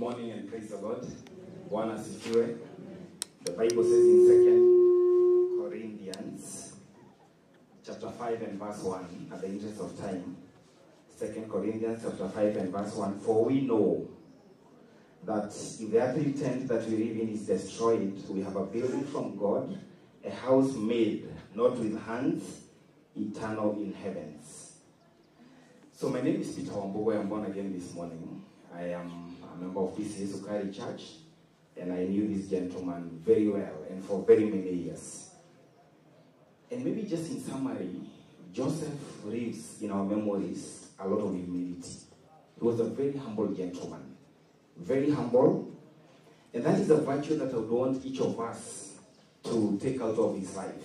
Good morning and praise the Lord. Bwana asifiwe. The Bible says in 2 Corinthians chapter 5 and verse 1, at the interest of time. 2 Corinthians chapter 5 and verse 1, for we know that if the earthly tent that we live in is destroyed, we have a building from God, a house made not with hands, eternal in heavens. So my name is Peter Wambugu. I am born again this morning. I am a member of PCEA Sukari Church, and I knew this gentleman very well and for very many years. And maybe just in summary, Joseph lives in our memories a lot of humility. He was a very humble gentleman, very humble. And that is a virtue that I would want each of us to take out of his life.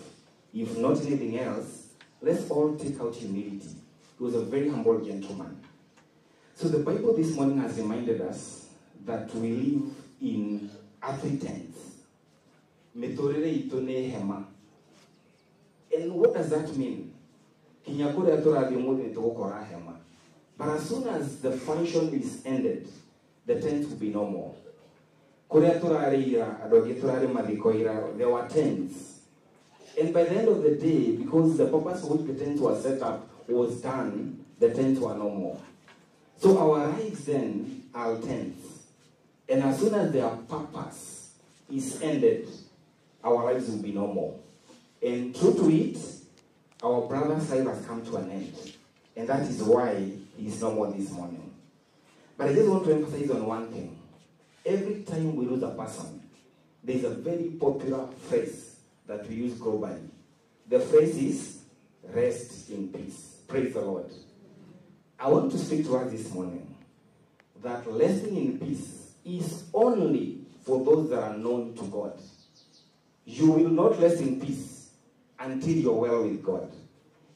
If not anything else, let's all take out humility. He was a very humble gentleman. So the Bible this morning has reminded us that we live in earthly tents. Mitorere itũ nĩ hema. And what does that mean? Kinya kũrĩa tũrathiĩ ũmũthĩ nĩtũgũkora hema. But as soon as the function is ended, the tent will be no more. Kũrĩa tũrarĩ ira, andũ angĩ tũrarĩ mathiko ira, there were tents. And by the end of the day, because the purpose for which the tents were set up was done, the tents were no more. So our lives then are tents. And as soon as their purpose is ended, our lives will be no more. And true to it, our brother's life has come to an end. And that is why he is no more this morning. But I just want to emphasize on one thing. Every time we lose a person, there is a very popular phrase that we use globally. The phrase is, rest in peace. Praise the Lord. I want to speak to us this morning that resting in peace is only for those that are known to God. You will not rest in peace until you're well with God.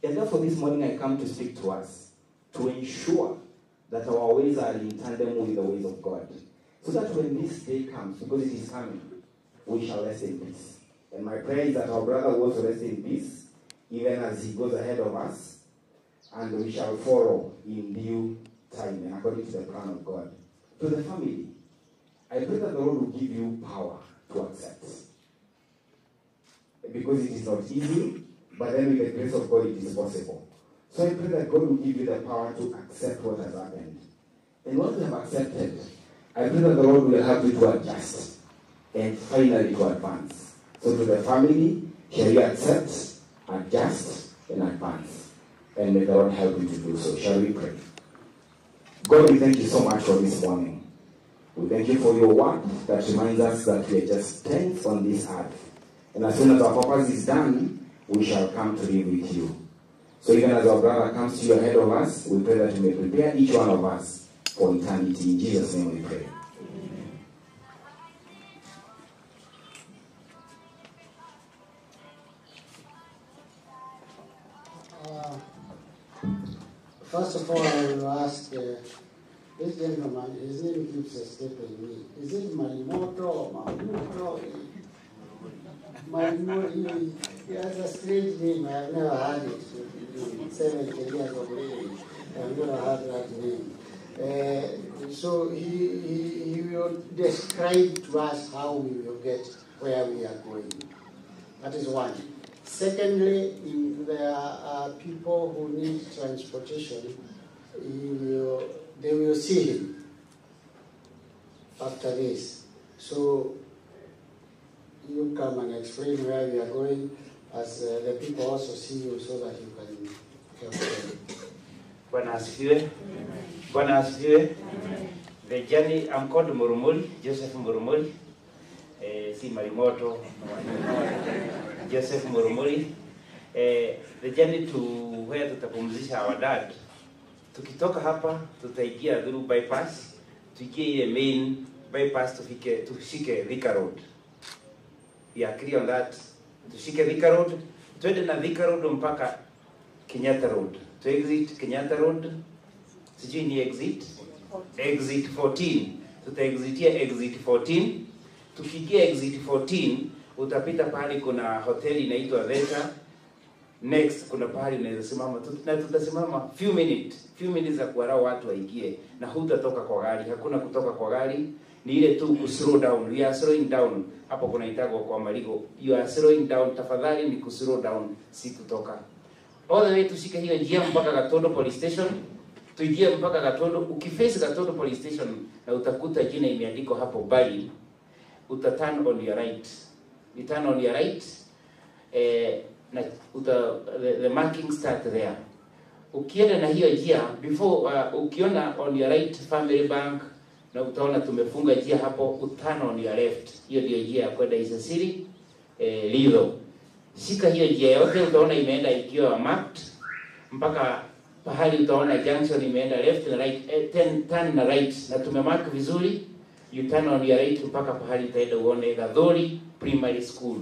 And therefore this morning I come to speak to us to ensure that our ways are in tandem with the ways of God. So that when this day comes, because it is coming, we shall rest in peace. And my prayer is that our brother will also rest in peace, even as he goes ahead of us, and we shall follow in due time and according to the plan of God. To the family, I pray that the Lord will give you power to accept. Because it is not easy, but then with the grace of God it is possible. So I pray that God will give you the power to accept what has happened. And once you have accepted, I pray that the Lord will help you to adjust and finally to advance. So to the family, shall you accept, adjust, and advance? And may the Lord help you to do so. Shall we pray? God, we thank you so much for this morning. We thank you for your word that reminds us that we are just tents on this earth. And as soon as our purpose is done, we shall come to live with you. So even as our brother comes to you ahead of us, we pray that you may prepare each one of us for eternity. In Jesus' name we pray. First of all, I will ask this gentleman, his name keeps escaping me. Is it Marimoto or Mamuto? Marimoto, he has a strange name. I have never heard it in 70 years of age. I have never heard that name. So he will describe to us how we will get where we are going. That is one. Secondly, if there are people who need transportation, they will see him after this. So you come and explain where we are going, as the people also see you so that you can help them. Bwana asifiwe. Bwana asifiwe. The journey, I'm called Murumuri, Joseph Murumuri. Si Marimoto, Joseph Murumuri. The journey to where tutapumzisha our dad. Tukitoka hapa, tutaingia through bypass, tuingie ile main bypass tufike, tushike Thika Road. We are clear on that. Tushike Thika Road, twende na Thika Road mpaka Kenyatta Road. To exit Kenyatta Road, sijui ni exit? Exit 14. Tutaexitia exit 14. Tukiingia exit 14, utapita pahali kuna hoteli inaitwa Veta. Next kuna pahali unaweza simama na tutasimama few minutes za kuallow watu waingie, na hutatoka kwa gari. Hakuna kutoka kwa gari, ni ile tu ku slow down. We are slowing down. Hapo kuna itago kwa Marigo, you are slowing down. Tafadhali ni ku slow down, si kutoka. All the way tushike hiyo njia mpaka Gatondo Police Station, tuingie mpaka Gatondo. Ukiface Gatondo Police Station na utakuta jina imeandikwa hapo Bali, uta turn on your right. You turn on your right, na the marking start there. Ukienda na hiyo njia before, ukiona on your right Family Bank na utaona tumefunga njia hapo, uturn on your left. Hiyo ndio njia ya kwenda Isasiri Lidho. Shika hiyo njia yote, utaona imeenda ikiwa marked mpaka pahali utaona junction imeenda left na right, turn na right, na tumemark vizuri. You turn on your right mpaka pahali utaenda uone Gathori Primary School.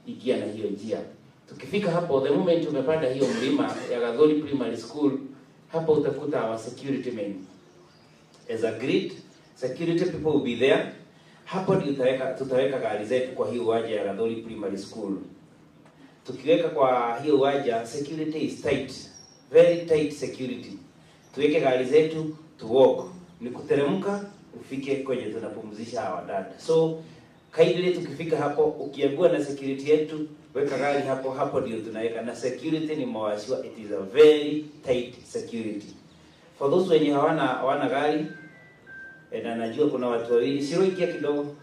Ingia na hiyo njia. Tukifika hapo, the moment umepanda hiyo mlima ya Gathori Primary School, hapo utakuta our security men. As agreed, security people will be there. Hapo ndio tutaweka gari zetu kwa hiyo uwanja ya Gathori Primary School. Tukiweka kwa hiyo uwanja, security is tight, very tight security. Tuweke gari zetu tu walk, ni kuteremka ufike kwenye tunapumzisha hawa dada. So kindly tukifika hapo, ukiambiwa na security yetu weka gari hapo, hapo ndio tunaweka. Na security ni mawashiwa, it is a very tight security. For those wenye hawana gari, na najua kuna watu wawili, Shiro ikia kidogo,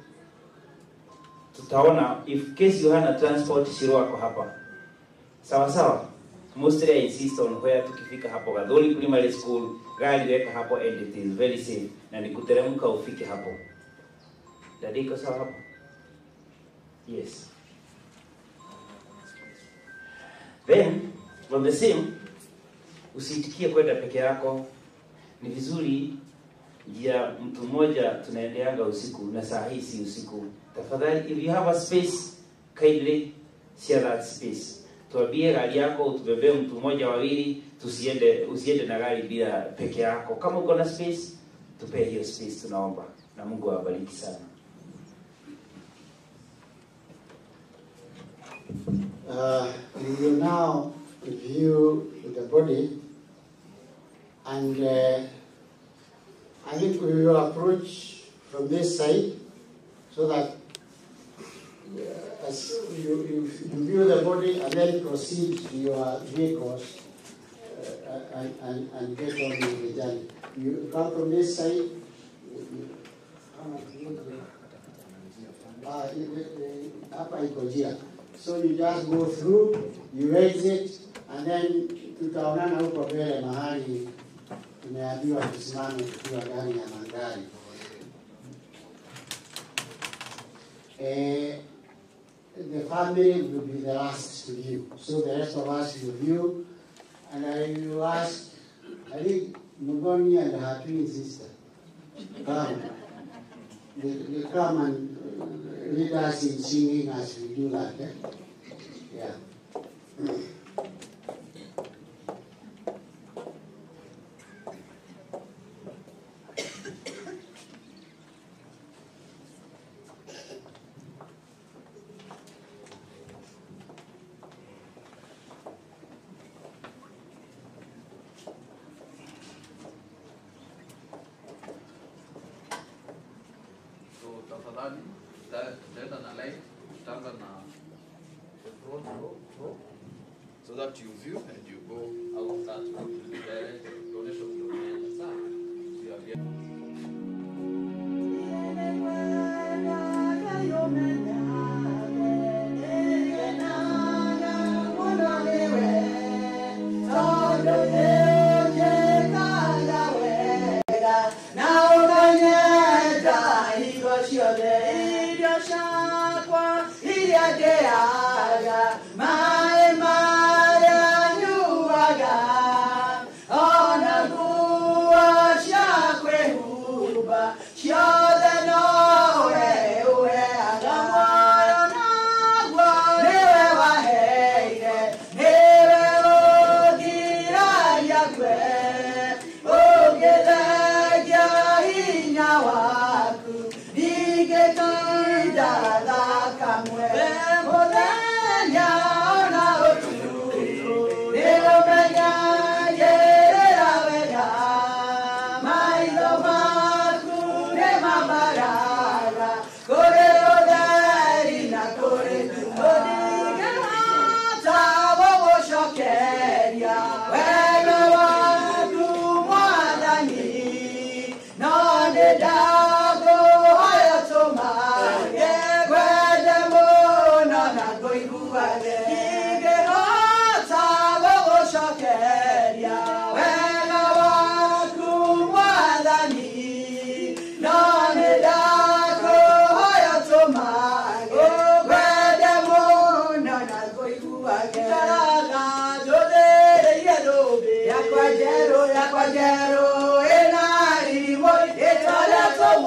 tutaona if case you hana transport, Shiro wako hapa. Sawa sawa. Mostly I insist on where tukifika hapo Gathori Primary School, gari weka hapo and it is very safe. Na nikuteremka ufike hapo. Dadi iko sawa hapo? Yes. Then, on the same, usiitikie kwenda peke yako. Ni vizuri njia mtu mmoja tunaendeanga usiku, na saa hii si usiku. Tafadhali, if you have a space, kindly share that space. Tuambie gari yako, utubebee mtu mmoja wawili, usiende na gari bila peke yako. Kama uko na space, tupe hiyo space, tunaomba. Na Mungu awabariki sana. We will now view the body, and I think we will approach from this side so that as you view the body and then proceed to your vehicles and get on with the journey. You come from this side. Hapa iko njia. So you just go through, you exit, and then tutaonana huko mbele mahali tumeambiwa tusimame tukiwa ndani ya magari. The family will be the last to view. So the rest of us will view. And I will ask, I think Mugoni and her twin sister, come. They come and lead us in singing as we do that. Eh? Yeah. Tafadhali tutaenda na line, tutaanza na the front row so that you view and you go along that road. Donation ndio sawa. Ona guo cia kwĩhumba. Ndakũhoya tũmage ngwende mũno na ngũiguage ingĩhota gũgũcokeria wega waku Mwathani no nĩ ndakũhoya tũmage ngwende mũno na ngũiguage taraga njũthĩrĩire thũmbĩ yakwa njerũ ĩna riri mũingĩ tũrĩa tũmage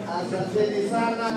Asanteni sana.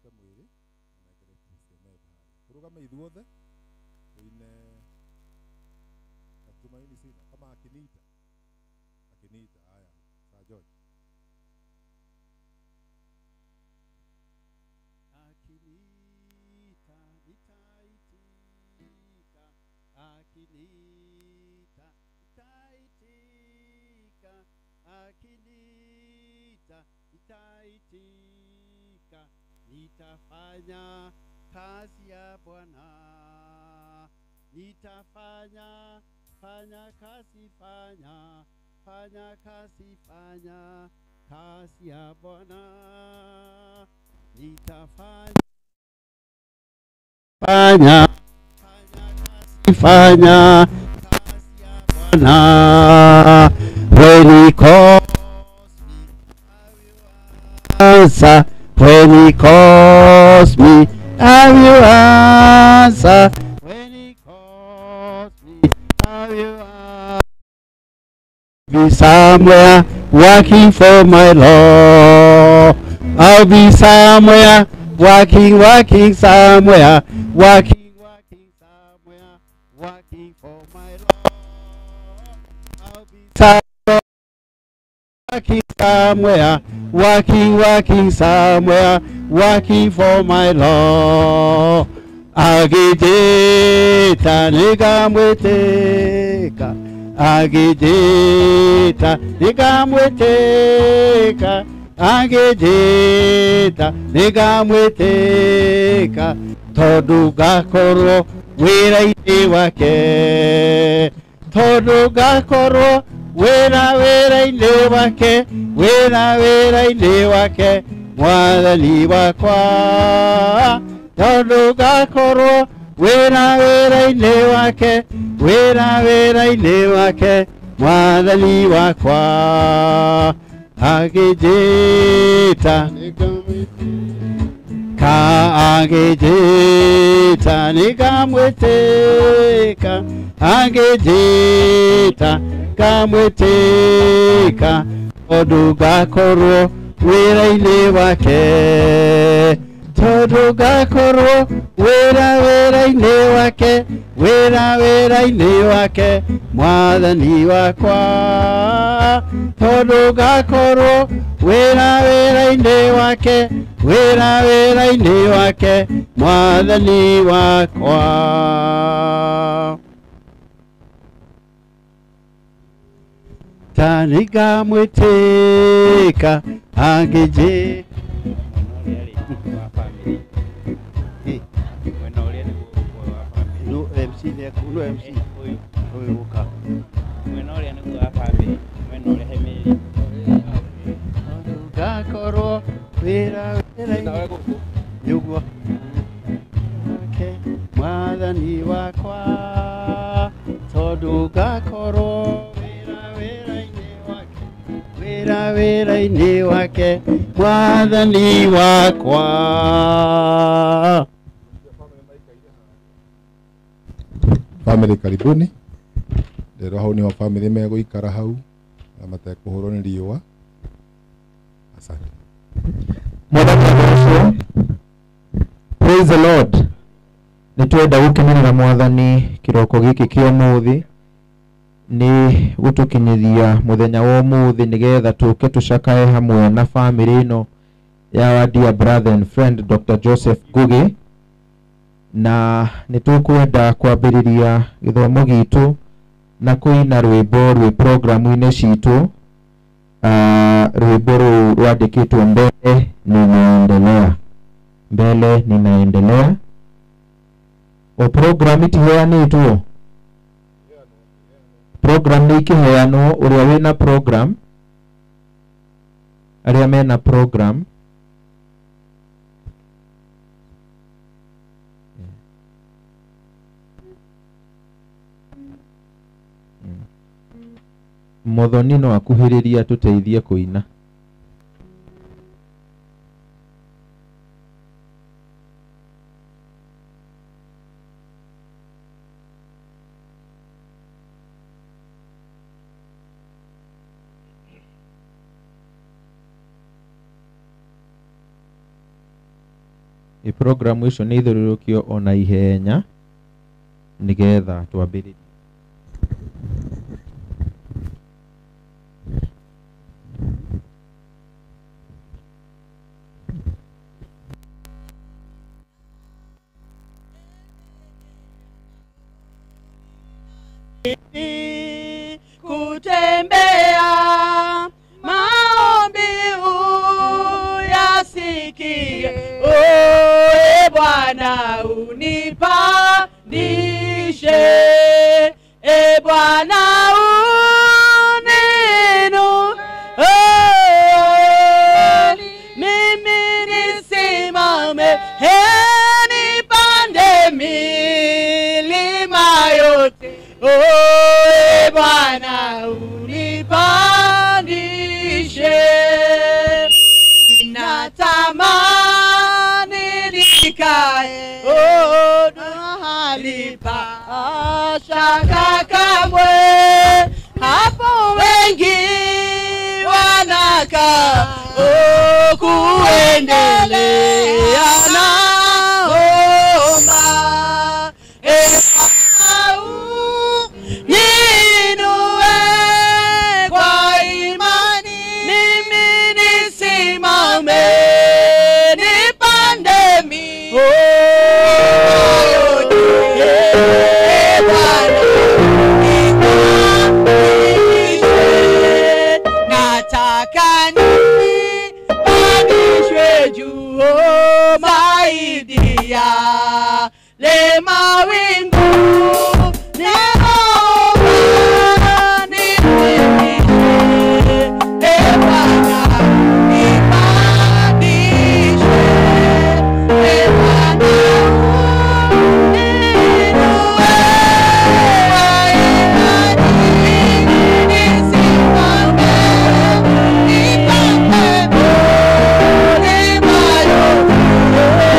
Marute mwĩrĩ manengere PCMF harĩa. Tũrũgame ithuothe tuine Katumaini Sina kama akiniita. Akiniita haya. Sir George. Akiniita nitaitika, akiniita nitaitika, akiniita nitaitika, nitafanya kazi ya Bwana, nitafanya fanya kazi, fanya fanya kazi, fanya kazi ya Bwana, nitafanya fanya fanya kazi ya Bwana. When he calls me, I will answer. When he calls me, I will answer. When he calls me, I will answer. Be somewhere working for my Lord. I'll be somewhere working, working somewhere, working, working somewhere, working for my Lord. I'll be somewhere, working somewhere, working, working somewhere, working for my Lord. Agidita nigamweteka, agidita nigamweteka, agidita nigamweteka, tondu ngakorwo wĩra-inĩ wake, tondu ngakorwo wĩra wĩra-inĩ wake, wĩra wĩra-inĩ wake, mwathani wakwa, tondu ngakorwo wĩra wĩra-inĩ wake, wĩra wĩra-inĩ wake, mwathani wakwa. Agĩnjĩta ka agĩnjĩta nĩngamwĩtĩka, agĩnjĩta ngamwĩtĩka, tondũ ngakorwo wĩra-inĩ wake, tondũ ngakorwo wĩra wĩra-inĩ wake, wĩra wĩra-inĩ wake, mwathani wakwa, tondũ ngakorwo wĩra wĩra-inĩ wake, wĩra wĩra-inĩ wake, mwathani wakwa. Ta nĩngamwĩtĩka angĩnjĩ no MC ne no MC oyo uka mwena ũrĩa nĩguo wa family, mwena ũrĩa he mĩrĩ ngakorwo wĩra wĩra nĩguo wake, mwathani wakwa, tondũ ngakorwo wĩra wĩra-inĩ wake, wĩra wĩra-inĩ wake, mwathani wakwa. Family karibuni. Rero hau niho family megũikara hau na matekũhũrwo nĩ riũa. Asante. Mwathani agocwo. Praise the Lord. Nĩtwenda gũkenerera mwathani kĩroko gĩkĩ kĩa ũmũthĩ nĩ gũtũkinyithia mũthenya wa ũmũthĩ nĩgetha tũke tũcakae hamwe na family ĩno ya our dear brother and friend Dr. Joseph Ngugi, na nĩtũkwenda kwambĩrĩria gĩthomo gitũ na kũina rwĩmbo rwĩ programu-inĩ citũ. Rwĩmbo rũu rwandĩkĩtwo mbele ninaendelea, mbele ninaendelea. O program itiheanĩtwo, program nĩ ikĩheanwo, ũrĩa wĩna program, arĩa mena program Muthoni no akuhĩrĩria tũteithie kũina. Programu icio nĩ ithiũrũrũkio ona ihenya nĩgetha twambĩrĩrie. Kutembea maombi uyasikie, e Bwana unipandishe, e Bwana uninu, mimi nisimame, nipande milima yote, e Bwana unipandishe. Natamani nikae mahali pa shaka kamwe, hapo wengi wanakaa kuendelea naomba. Niinue kwa imani, mimi nisimame, nipande milima yote, Bwana unipandishe. Nataka nipandishwe juu zaidi ya le mawingu, ninaomba nipandishe, e Bwana unipandishe, e Bwana uninue kwa imani, nisimame, nipande milima yote, e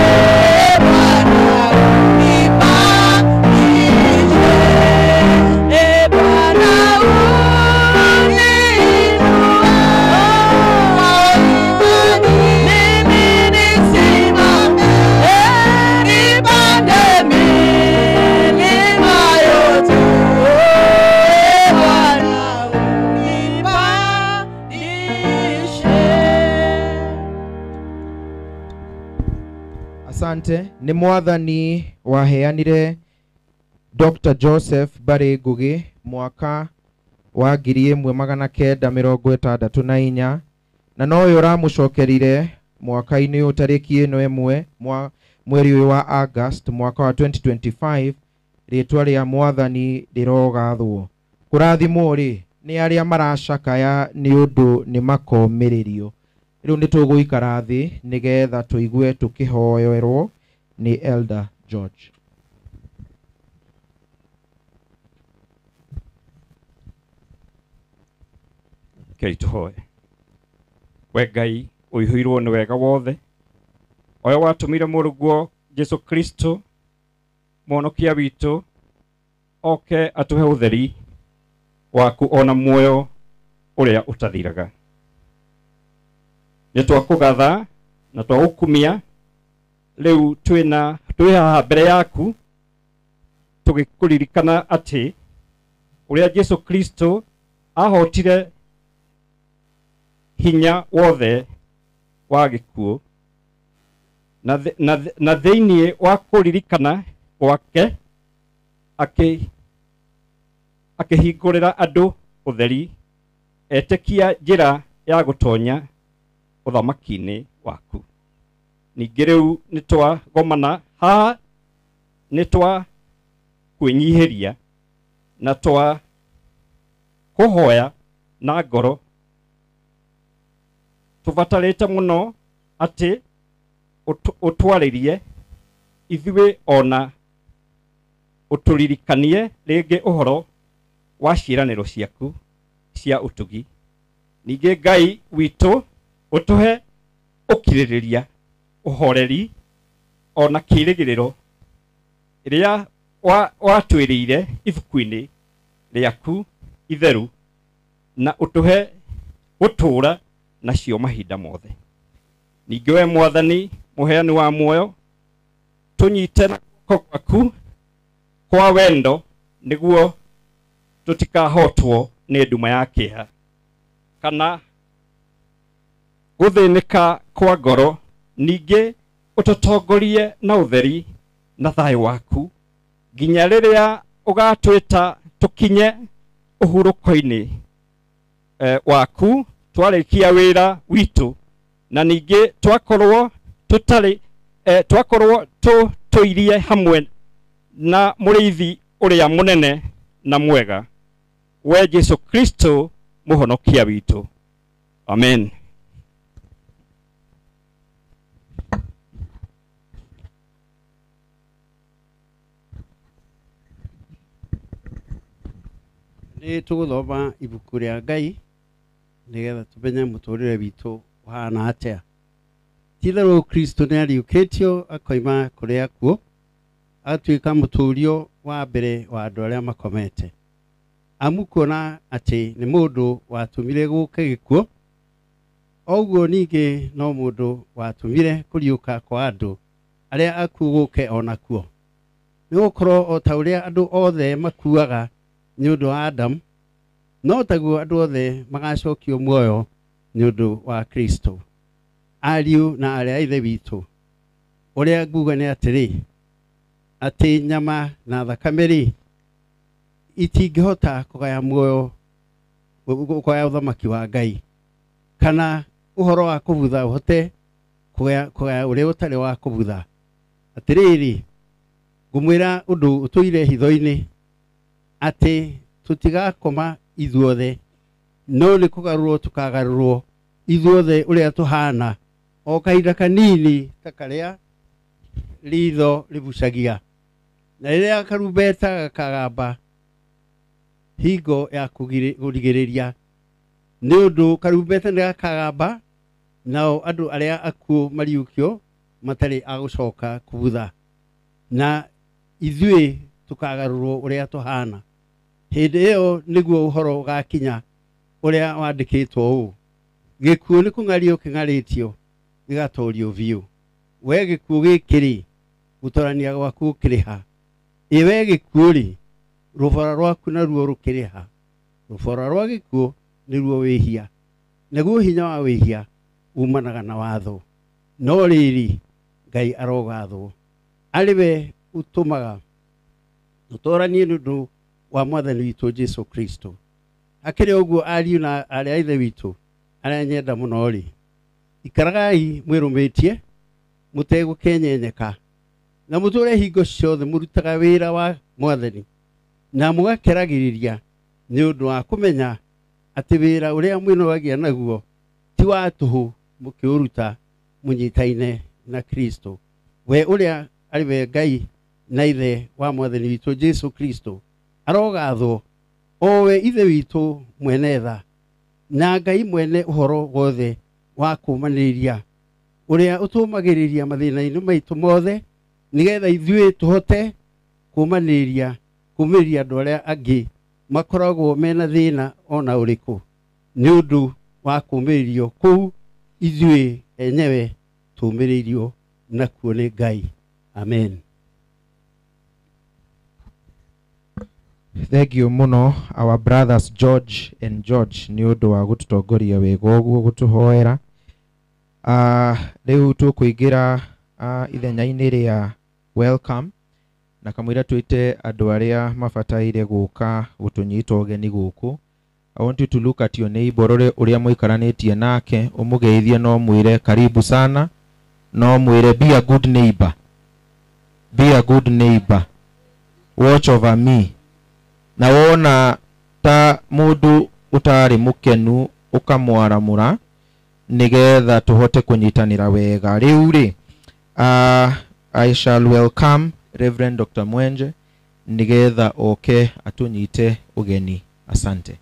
Bwana unipandishe, e Bwana uninue kwa imani, mimi nisimame, nipande milima yote, e Bwana unipandishe. Asante. Nĩ mwathani waheanire Dr. Joseph Barĩ Ngugi mwaka wa 1964 na noyo ũramũcokerire mwaka-inĩ ũyũ tarĩki ĩno ĩmwe mweri ũyũ wa August mwaka wa 2025. Rĩtwa rĩa mwathani rĩrogathwo. Kũrathimwo rĩ nĩ arĩa maracakaya nĩ ũndũ nĩ makomĩrĩrio. Rĩu nĩ tũgũikara thĩ nĩgetha tũigue tũkĩhoerwo nĩ Elder George. Rekei tũhoe. We Ngai ũihũirwo nĩ wega wothe, ũrĩa watũmire mũrũguo Jesu Kristo mũhonokia witũ oke atũhe ũtheri waku ona muoyo ũrĩa ũtathiraga. Nĩ twakũgatha na twagũkumia rĩu twĩ haha mbere yaku tũgĩkũririkana atĩ ũrĩa Jesu Kristo ahotire hinya wothe wa gĩkuũ na thĩinĩ wa kũririkana gwake akĩhingũrĩra andũ ũtheri etĩkia njĩra ya gũtonya ũthamaki-inĩ waku. Ningĩ rĩu nĩ twagomana haha, nĩ twa kwĩnyihĩria na twa kũhoya na ngoro tũbatarĩte mũno atĩ ũtwarĩrie ithuĩ ona ũtũririkanie rĩngĩ ũhoro wa ciĩranĩro ciaku cia ũtugi. Ningĩ Ngai witũ ũtũhe ũkirĩrĩria, ũhoreri ona kĩĩrĩgĩrĩro ĩrĩa watwĩrĩire ibuku-inĩ rĩaku itheru, na ũtũhe gũtũũra nacio mahinda mothe. Ningĩ we Mwathani mũheani wa muoyo, Tũnyite na guoko gwaku kwa wendo nĩguo tũtikahotwo nĩ nduma ya kĩeha kana gũthĩnĩka kwa ngoro, ningĩ ũtũtongorie na ũtheri na thayũ waku nginya rĩrĩa ũgatwĩta tũkinye ũhurũko-inĩ waku twarĩkia wĩra witũ, na ningĩ twakorwo tũtarĩ twakorwo tũtũirie hamwe na mũrĩithi ũrĩa mũnene na mwega, we Jesu Kristo mũhonokia witũ. Amen. Nĩ tũgũthoma ibuku rĩa Ngai nĩgetha tũmenye mũtũrĩre witũ ũhana atĩa. Ti-itherũ Kristo nĩ ariũkĩtio akoima kũrĩa akuũ, agatuĩka mũtũrio wa mbere wa andũ arĩa makomete. Amu kuona atĩ nĩ mũndũ watũmire gũke gĩkuũ, o ũguo ningĩ no mũndũ watũmire kũriũka kwa andũ arĩa akuũ gũke onakuo. Nĩgũkorwo o ta ũrĩa andũ othe makuaga nĩ ũndũ wa Adamu, no taguo andũ othe magacokio muoyo nĩ ũndũ wa Kristo. Ariũ na arĩa a Ithe witũ, ũrĩa nguga nĩ atĩrĩ, atĩ nyama na thakame-rĩ itingĩhota kũgaya muoyo, kũgaya ũthamaki wa Ngai, kana ũhoro wa kũbutha ũhote kũgaya ũrĩa ũtarĩ wa kũbutha. Atĩrĩrĩ, ngũmwĩra ũndũ ũtũire hitho-inĩ, atĩ tũtigakoma ithuothe, no nĩ kũgarũrwo tũkagarũrwo ithuothe ũrĩa tũhana, o kahinda kanini ta karĩa ritho rĩbucagia, na rĩrĩa karumbeta gakagamba hingo ya kũrigĩrĩria, nĩ ũndũ karumbeta nĩ gakagamba, nao andũ arĩa akuũ mariũkio matarĩ a gũcoka kũbutha, na ithuĩ tũkagarũrwo ũrĩa tũhana. Hĩndĩ ĩyo nĩguo ũhoro ũgakinya ũrĩa wandĩkĩtwo ũũ, gĩkuũ nĩ kũng'ario kĩng'arĩtio gĩgatorio biũ. We gĩkuũ gĩkĩ-rĩ, gũtorania gwaku gũkĩrĩ ha? Ĩ we gĩkuũ-rĩ, rũbora rwaku naruo rũkĩrĩ ha? Rũbora rwa gĩkuũ nĩruo wĩhia, naguo hinya wa wĩhia umanaga na watho. No rĩrĩ, Ngai arogathwo, arĩ we ũtũmaga tũtoranie nĩ ũndũ wa Mwathani witũ Jesu Kristo. Hakĩrĩ ũguo, ariũ na arĩa a Ithe witũ arĩa nyenda mũno-rĩ, ikaragai mwĩrũmĩtie mũtegũkenyenyeka, na mũtũre hingo ciothe mũrutaga wĩra wa Mwathani, na mũgakeragĩrĩria nĩ ũndũ wa kũmenya atĩ wĩra ũrĩa mwĩnogagia naguo ti wa tũhũ mũkĩũruta mũnyitaine na Kristo, we ũrĩa arĩ we Ngai na Ithe wa Mwathani witũ Jesu Kristo. Arogathwo, o we Ithe witũ mwene tha na Ngai mwene ũhoro wothe wa kũũmanĩrĩria, ũrĩa ũtũũmagĩrĩria mathĩna-inĩ maitũ mothe, nĩgetha ithuĩ tũhote kũũmanĩrĩria kũũmĩrĩria andũ arĩa angĩ makoragwo mena thĩna ona ũrĩkũ, nĩ ũndũ wa kũũmĩrĩrio kũu ithuĩ enyewe tũũmĩrĩirio nakuo nĩ Ngai. Amen. Thank you mũno our brothers George and George nĩ ũndũ wa gũtũtongoria wega ũguo gũtũhoera. Rĩu tũkũingĩra ithenya-inĩ rĩa welcome, na kamũira twĩte andũ arĩa mabataire gũka gũtũnyita ũgeni gũkũ. I want you to look at your neighbor, ũrore ũrĩa mũikaranĩtie nake, ũmũgeithie no mwĩre karibu sana, no mwĩre be a good neighbor, be a good neighbor, watch over me. Na wona ta mũndũ ũtarĩ mũkenu ũkamwaramũra nĩgetha tũhote kũnyitanĩra wega. Rĩu rĩ, I shall welcome Reverend Dr. Mwenje nĩgetha oke atũnyite ũgeni. Asante.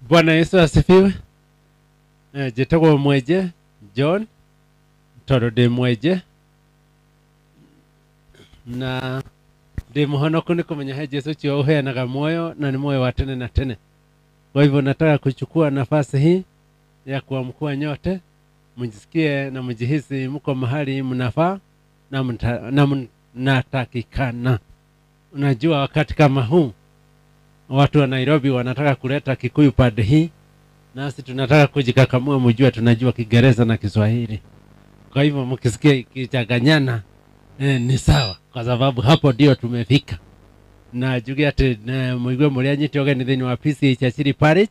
Bwana Yesu asifiwe. Njĩtagwo Mwenje John, tondũ ndĩ Mwenje na ndĩ mũhonoku nĩ kũmenya he Jesu ũcio ũheanaga muoyo na nĩ muoyo wa tene na tene. Kwa hivyo nataka kuchukua nafasi hii ya kuamkua nyote. Mjisikie na mjihisi mko mahali mnafaa na mnatakikana. Unajua wakati kama huu watu wa Nairobi wanataka kuleta Kikuyu pande hii, nasi tunataka kujikakamua, mjue tunajua Kiingereza na Kiswahili. Kwa hivyo mkisikia ikichanganyana ni sawa, kwa sababu hapo ndio tumefika. Na njuge ati muigue muri anyite ũgeni thĩinĩ wa PCEA Icaciri Parish,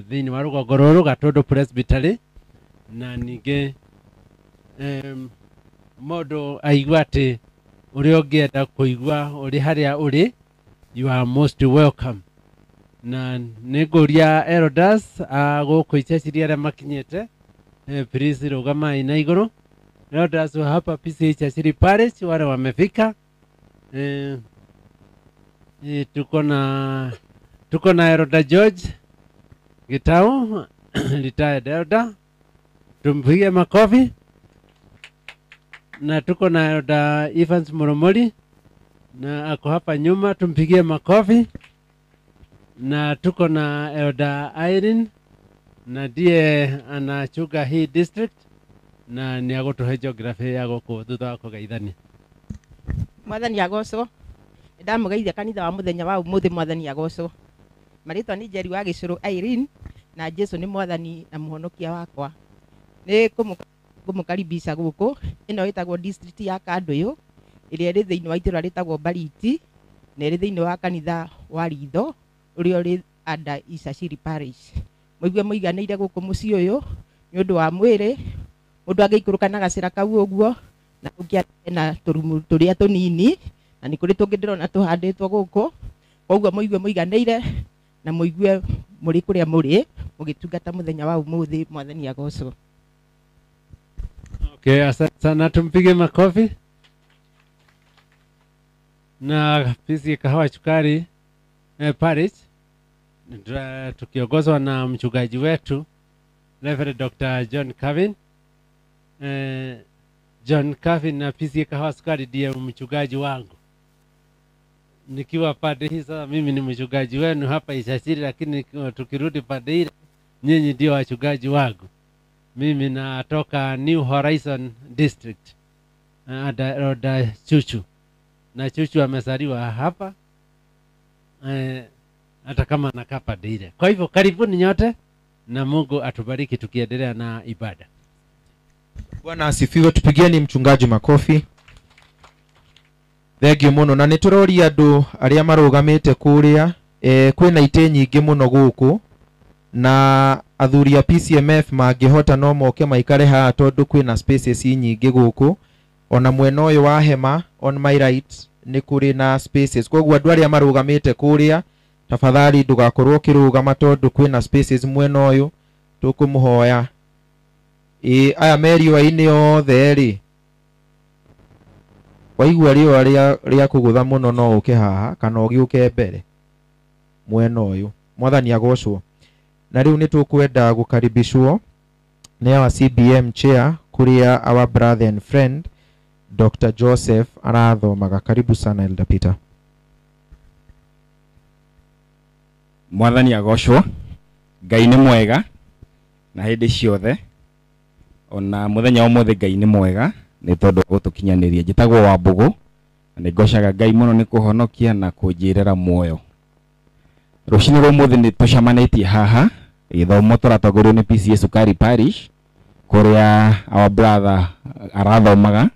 thĩinĩ wa rũgongo rũrũ Gatũndũ Presbytery. Na ningĩ mũndũ aigua atĩ ũrĩa ũngĩenda kũigua ũrĩ harĩa ũrĩ, you are most welcome. Na nĩngũria elders a gũkũ Icaciri arĩa makinyĩte, please rũgamai na igũrũ. Elders wa hapa PCEA Icaciri Parish wale wamefika. Tuko na Elder George Gitau, retired elder, tumpige makofi. Na tuko na Elder Evans Muromoli na ako hapa nyuma, tumpigie makofi. Na tuko na Elder Irene na ndiye anachunga hii district na nĩ agũtũhe geography ya gũkũ thutha wa kũgeithania. Mwathani agocwo. Ndamũgeithia kanitha wa mũthenya wa ũmũthĩ. Mwathani agocwo. Marĩtwa nĩ Njeri wa Gĩcũrũ Irene, na Jesu nĩ mwathani na mũhonokia wakwa. Nĩ kũmũkaribisha gũkũ. Ĩno ĩtagwo district ya Kandũyũ, ĩrĩa ĩrĩ thĩinĩ wa itũra rĩtagwo Bariti, na ĩrĩ thĩinĩ wa kanitha wa Ritho ũrĩa ũrĩ under Icaciri Parish. Mũigue mũiganĩire gũkũ mũciĩ ũyũ nĩ ũndũ wa mwĩrĩ. Mũndũ angĩikũrũka na gacĩra kau ũguo, na ũngĩ na tũrumu tũrĩa tũnini, na nĩ kũrĩ tũngĩ ndĩrona tũhandĩtwo gũkũ. Koguo mũigue mũiganĩire na mũigue mũrĩ kũrĩa mũrĩ mũgĩtungata mũthenya wa ũmũthĩ. Mwathani agocwo. Okay, asante sana, tumpige makofi. Na PCEA Kahawa Sukari Parish tukiongozwa na mchungaji wetu Reverend Dr. John Cavin. John Cavin na PCEA Kahawa Sukari ndiye mchungaji wangu. Nikiwa pande hii sasa mimi ni mchungaji wenu hapa Icaciri, lakini tukirudi pande ile nyinyi ndio wachungaji wangu. Mimi natoka New Horizon District, Elder Chuchu, na Chuchu amezaliwa hapa, hata kama anakaa pande ile. Kwa hivyo karibuni nyote na Mungu atubariki tukiendelea na ibada. Bwana asifiwe. Tupigieni mchungaji makofi. Thengio muno. Na nĩ tũroria andũ arĩa marũgamĩte kũrĩa, kwĩna itĩ nyingĩ mũno gũkũ, na athuri a PCMF mangĩhota no moke maikare haha tondũ kwĩna spaces nyingĩ gũkũ. Ona mwena ũyũ wa hema on my right nĩ kũrĩ na spaces. Koguo andũ arĩa marũgamĩte kũrĩa, tafadhali ndũgakorwo ũkĩrũgama tondũ kwĩna spaces mwena ũyũ. Tũkũmũhoya ĩ aya me riũa-inĩ othe rĩ, waigua riũa rĩa kũgũtha mũno no ũke haha kana ũgĩũke mbere mwena ũyũ. Mwathani agocwo. Na rĩu nĩ tũkwenda gũkaribishwo nĩ our CBM chair, kũrĩa our brother and friend Dr. Joseph arathomaga. Karibu sana, Elder Peter. Mwathani agocwo. Ngai nĩ mwega na hĩndĩ ciothe. Ona mũthenya wa ũmũthĩ Ngai nĩ mwega nĩ tondũ wa gũtũkinyanĩria. Njĩtagwo Wambũgũ na nĩ ngocaga Ngai mũno nĩ kũhonokia na kũnjĩrĩra muoyo. Rũcinĩ rwa ũmũthĩ nĩ tũcemanĩtie haha gĩthomo tũratongorio nĩ PCEA Sukari Parish, kũrĩa our brother arathomaga,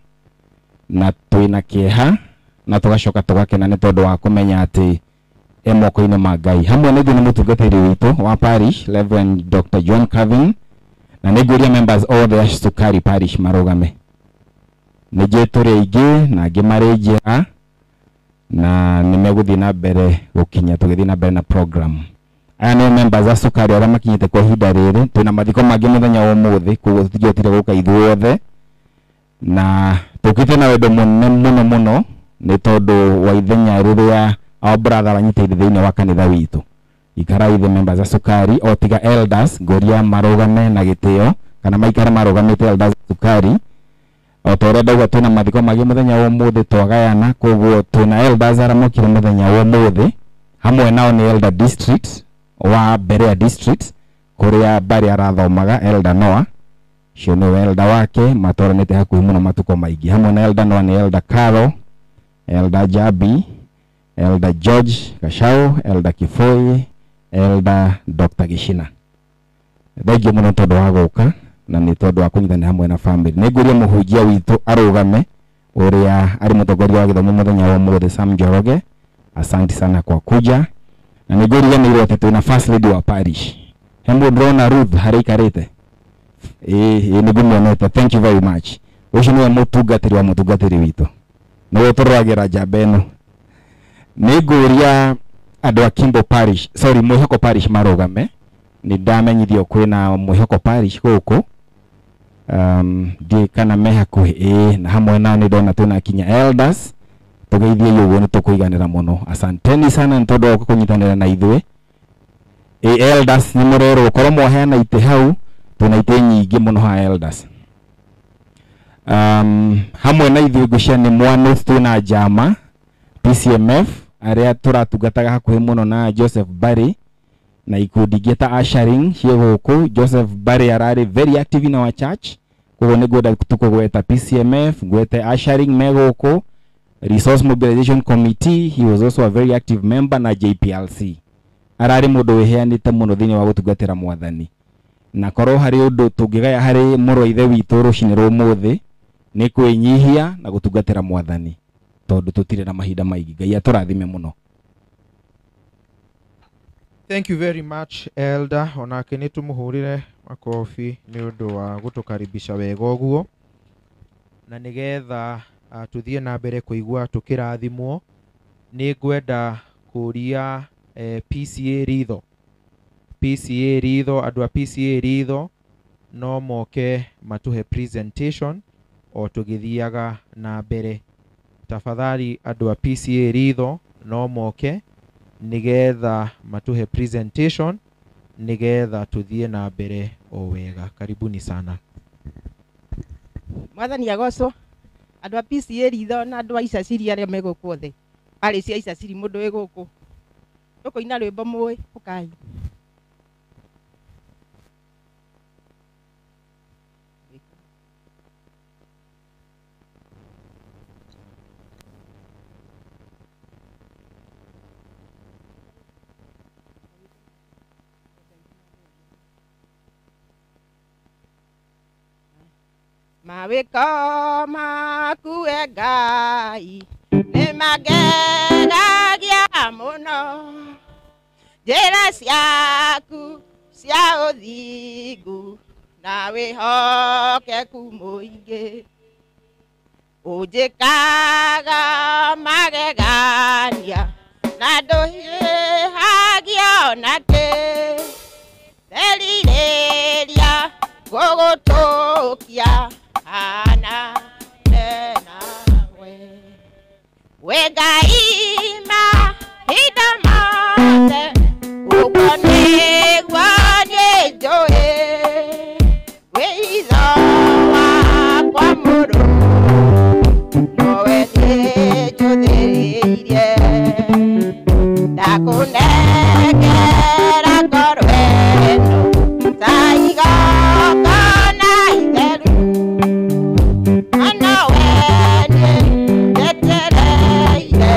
na twĩna kĩeha na tũgacoka tũgakena nĩ tondũ wa kũmenya atĩ e moko-inĩ ma Ngai. Hamwe na ithuĩ nĩ mũtungatĩri witũ wa parish Reverend Dr. John Cavin, na nĩ ngũria members othe a Sukari Parish marũgame. Nĩ njũĩ tũrĩ aingĩ na angĩ marĩ njĩra, na nĩ megũthiĩ na mbere gũkinya tũgĩthiĩ na mbere na program. Aya nĩo members a Sukari arĩa makinyĩte kwa ihinda rĩrĩ. Twĩna mathiko mangĩ mũthenya wa ũmũthĩ, koguo tũtingĩhotire gũka ithuothe, na tũkĩte na wendo mũnene mũno mũno nĩ tondũ wa ithenya rĩrĩa our brother aranyitĩrĩire thĩinĩ wa kanitha witũ. Ikarai the members a Sukari, o tiga elders ngũria marũgame na gĩtĩo kana maikare marũgamĩte, elders a Sukari. O ta ũrĩa ndauga, twĩna mathiko mangĩ mũthenya wa ũmũthĩ twagayana, koguo twĩna elders arĩa mokire mũthenya wa ũmũthĩ. Hamwe nao nĩ elder district wa Berea district. Kũrĩa Barry arathomaga Elder Noah ũcio nĩwe elder wake matwaranĩte hakuhĩ mũno matukũ maingĩ. Hamwe na Elder Noah nĩ Elder Caro, Elder Jabi, Elder George Gachau, Elder Kifoi, Elder Dr. Gishina. Thengiũ mũno tondũ wa gũka na nĩ tondũ wa kũnyitanĩra hamwe na family. Nĩ ngũria mũhunjia witũ arũgame ũrĩa arĩ mũtongoria wa gĩthomo mũthenya wa ũmũthĩ Sam Njoroge. Asante sana kwa kuja. Na nĩ ngũriganĩirwo atĩ twĩna first lady wa parish. He mũndũ ndĩrona Ruth harĩa aikarĩte? Ĩĩ nĩ ngũmuonete. Thank you very much. Ũcio nĩwe mũtungatĩri wa mũtungatĩri witũ, nĩwe tũroragĩra njamba ĩno. Nĩ ngũria andũ a Kimbo Parish, sorry, Mwĩhoko Parish marũgame. Nĩ ndamenyithio kwĩna Mwĩhoko Parish gũkũ. Ndiũĩ kana me hakuhĩ. Ĩĩ, na hamwe nao nĩ ndona twĩna kinya elders. Tũgeithiei ũguo nĩ tũkũiganĩra mũno. Asanteni sana nĩ tondũ wa gũka kũnyitanĩra na ithuĩ. Ĩ elders nĩ mũrerwo korwo mwaheana itĩ hau, twĩna itĩ nyingĩ mũno ha elders. Hamwe na ithuĩ ngwĩciria nĩ Mwanũ twĩna njama PCMF arĩa tũratungataga hakuhĩ mũno na Joseph Barry na ikundi ingĩ ta ushering ciĩ gũkũ. Joseph Barry ararĩ very active in our church, koguo nĩ ngwenda tũkũgweta PCMF, ngwete ushering me gũkũ, Resource Mobilization Committee, he was also a very active member, na JPLC. Ararĩ mũndũ wĩheanĩte mũno thĩinĩ wa gũtungatĩra mwathani. Na korwo harĩ ũndũ tũngĩgaya harĩ mũrũ wa ithe witũ rũcinĩ rwa ũmũthĩ nĩ kwĩnyihia na gũtungatĩra mwathani, tondũ tũtirĩ na mahinda maingĩ. Ngai atũrathime mũno. Thank you very much Elder. Onake nĩ tũmũhũrĩre makobi nĩ ũndũ wa gũtũkaribisha wega ũguo, na nĩgetha tũthiĩ na mbere kũigua tũkĩrathimwo. Nĩ ngwenda kũria PCA Ritho, PCA Ritho, andũ a PCA Ritho no moke matũhe presentation o tũgĩthiaga na mbere. Tafadhali andũ a PCA Ritho no moke nĩgetha matũhe presentation nĩgetha tũthiĩ na mbere o wega. Karibuni sana. Mwathani agocwo. Andũ a PCA Ritho na andũ a Icaciri arĩa me gũkũ othe, arĩ cia Icaciri mũndũ wĩ gũkũ, tũkũina rwĩmbo mũĩ, ũkai. Mawĩko maku e Ngai nĩ magegagia mũno, njĩra ciaku cia ũthingu na wĩhokeku mũingĩ. Ũnjĩkaga magegania na ndũhiũhagia ona kĩ, nderirĩria gũgũtũkia hana nawe. We Ngai mahinda mothe ũguo nĩguo niĩ njũĩ, wĩitho wakwa mũrũ nowe niĩ njũthĩrĩirie. Ndakũnengera ngoro ĩno ta igongona itheru, na nowe niĩ njetereire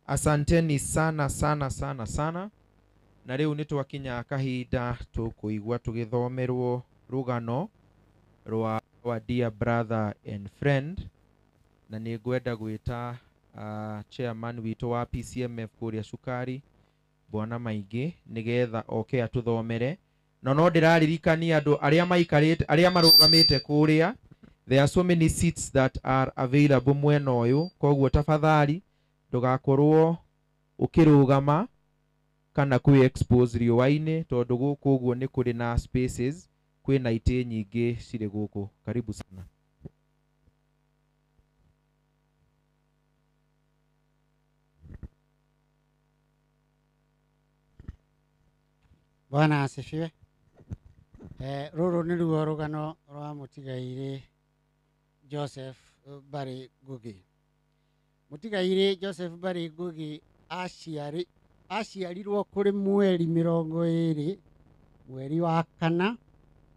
Asanteni sana sana sana sana. Na rĩu nĩ twakinya kahinda tũkũigua tũgĩthomerwo rũgano rwa our dear brother and friend, na nĩ ngwenda gwĩta chairman witũ wa PCMF kũrĩa Cukari, Bwana Maingĩ, nĩgetha oke atũthomere. No no ndĩraririkania andũ arĩa maikarĩte, arĩa marũgamĩte kũrĩa, there are so many seats that are available mwena ũyũ, koguo tafadhali ndũgakorwo ũkĩrũgama kana kwĩ expose riũa-inĩ, tondũ gũkũ ũguo nĩ kũrĩ na spaces, kwĩna itĩ nyingĩ cirĩ gũkũ. Karibu sana. Bwana asifiwe. Rũrũ nĩruo rũgano rwa mũtigairĩ Joseph Barry Ngugi. Mũtigairĩ Joseph Barry Ngugi aciarirwo kũrĩ mweri 20 mweri wa kana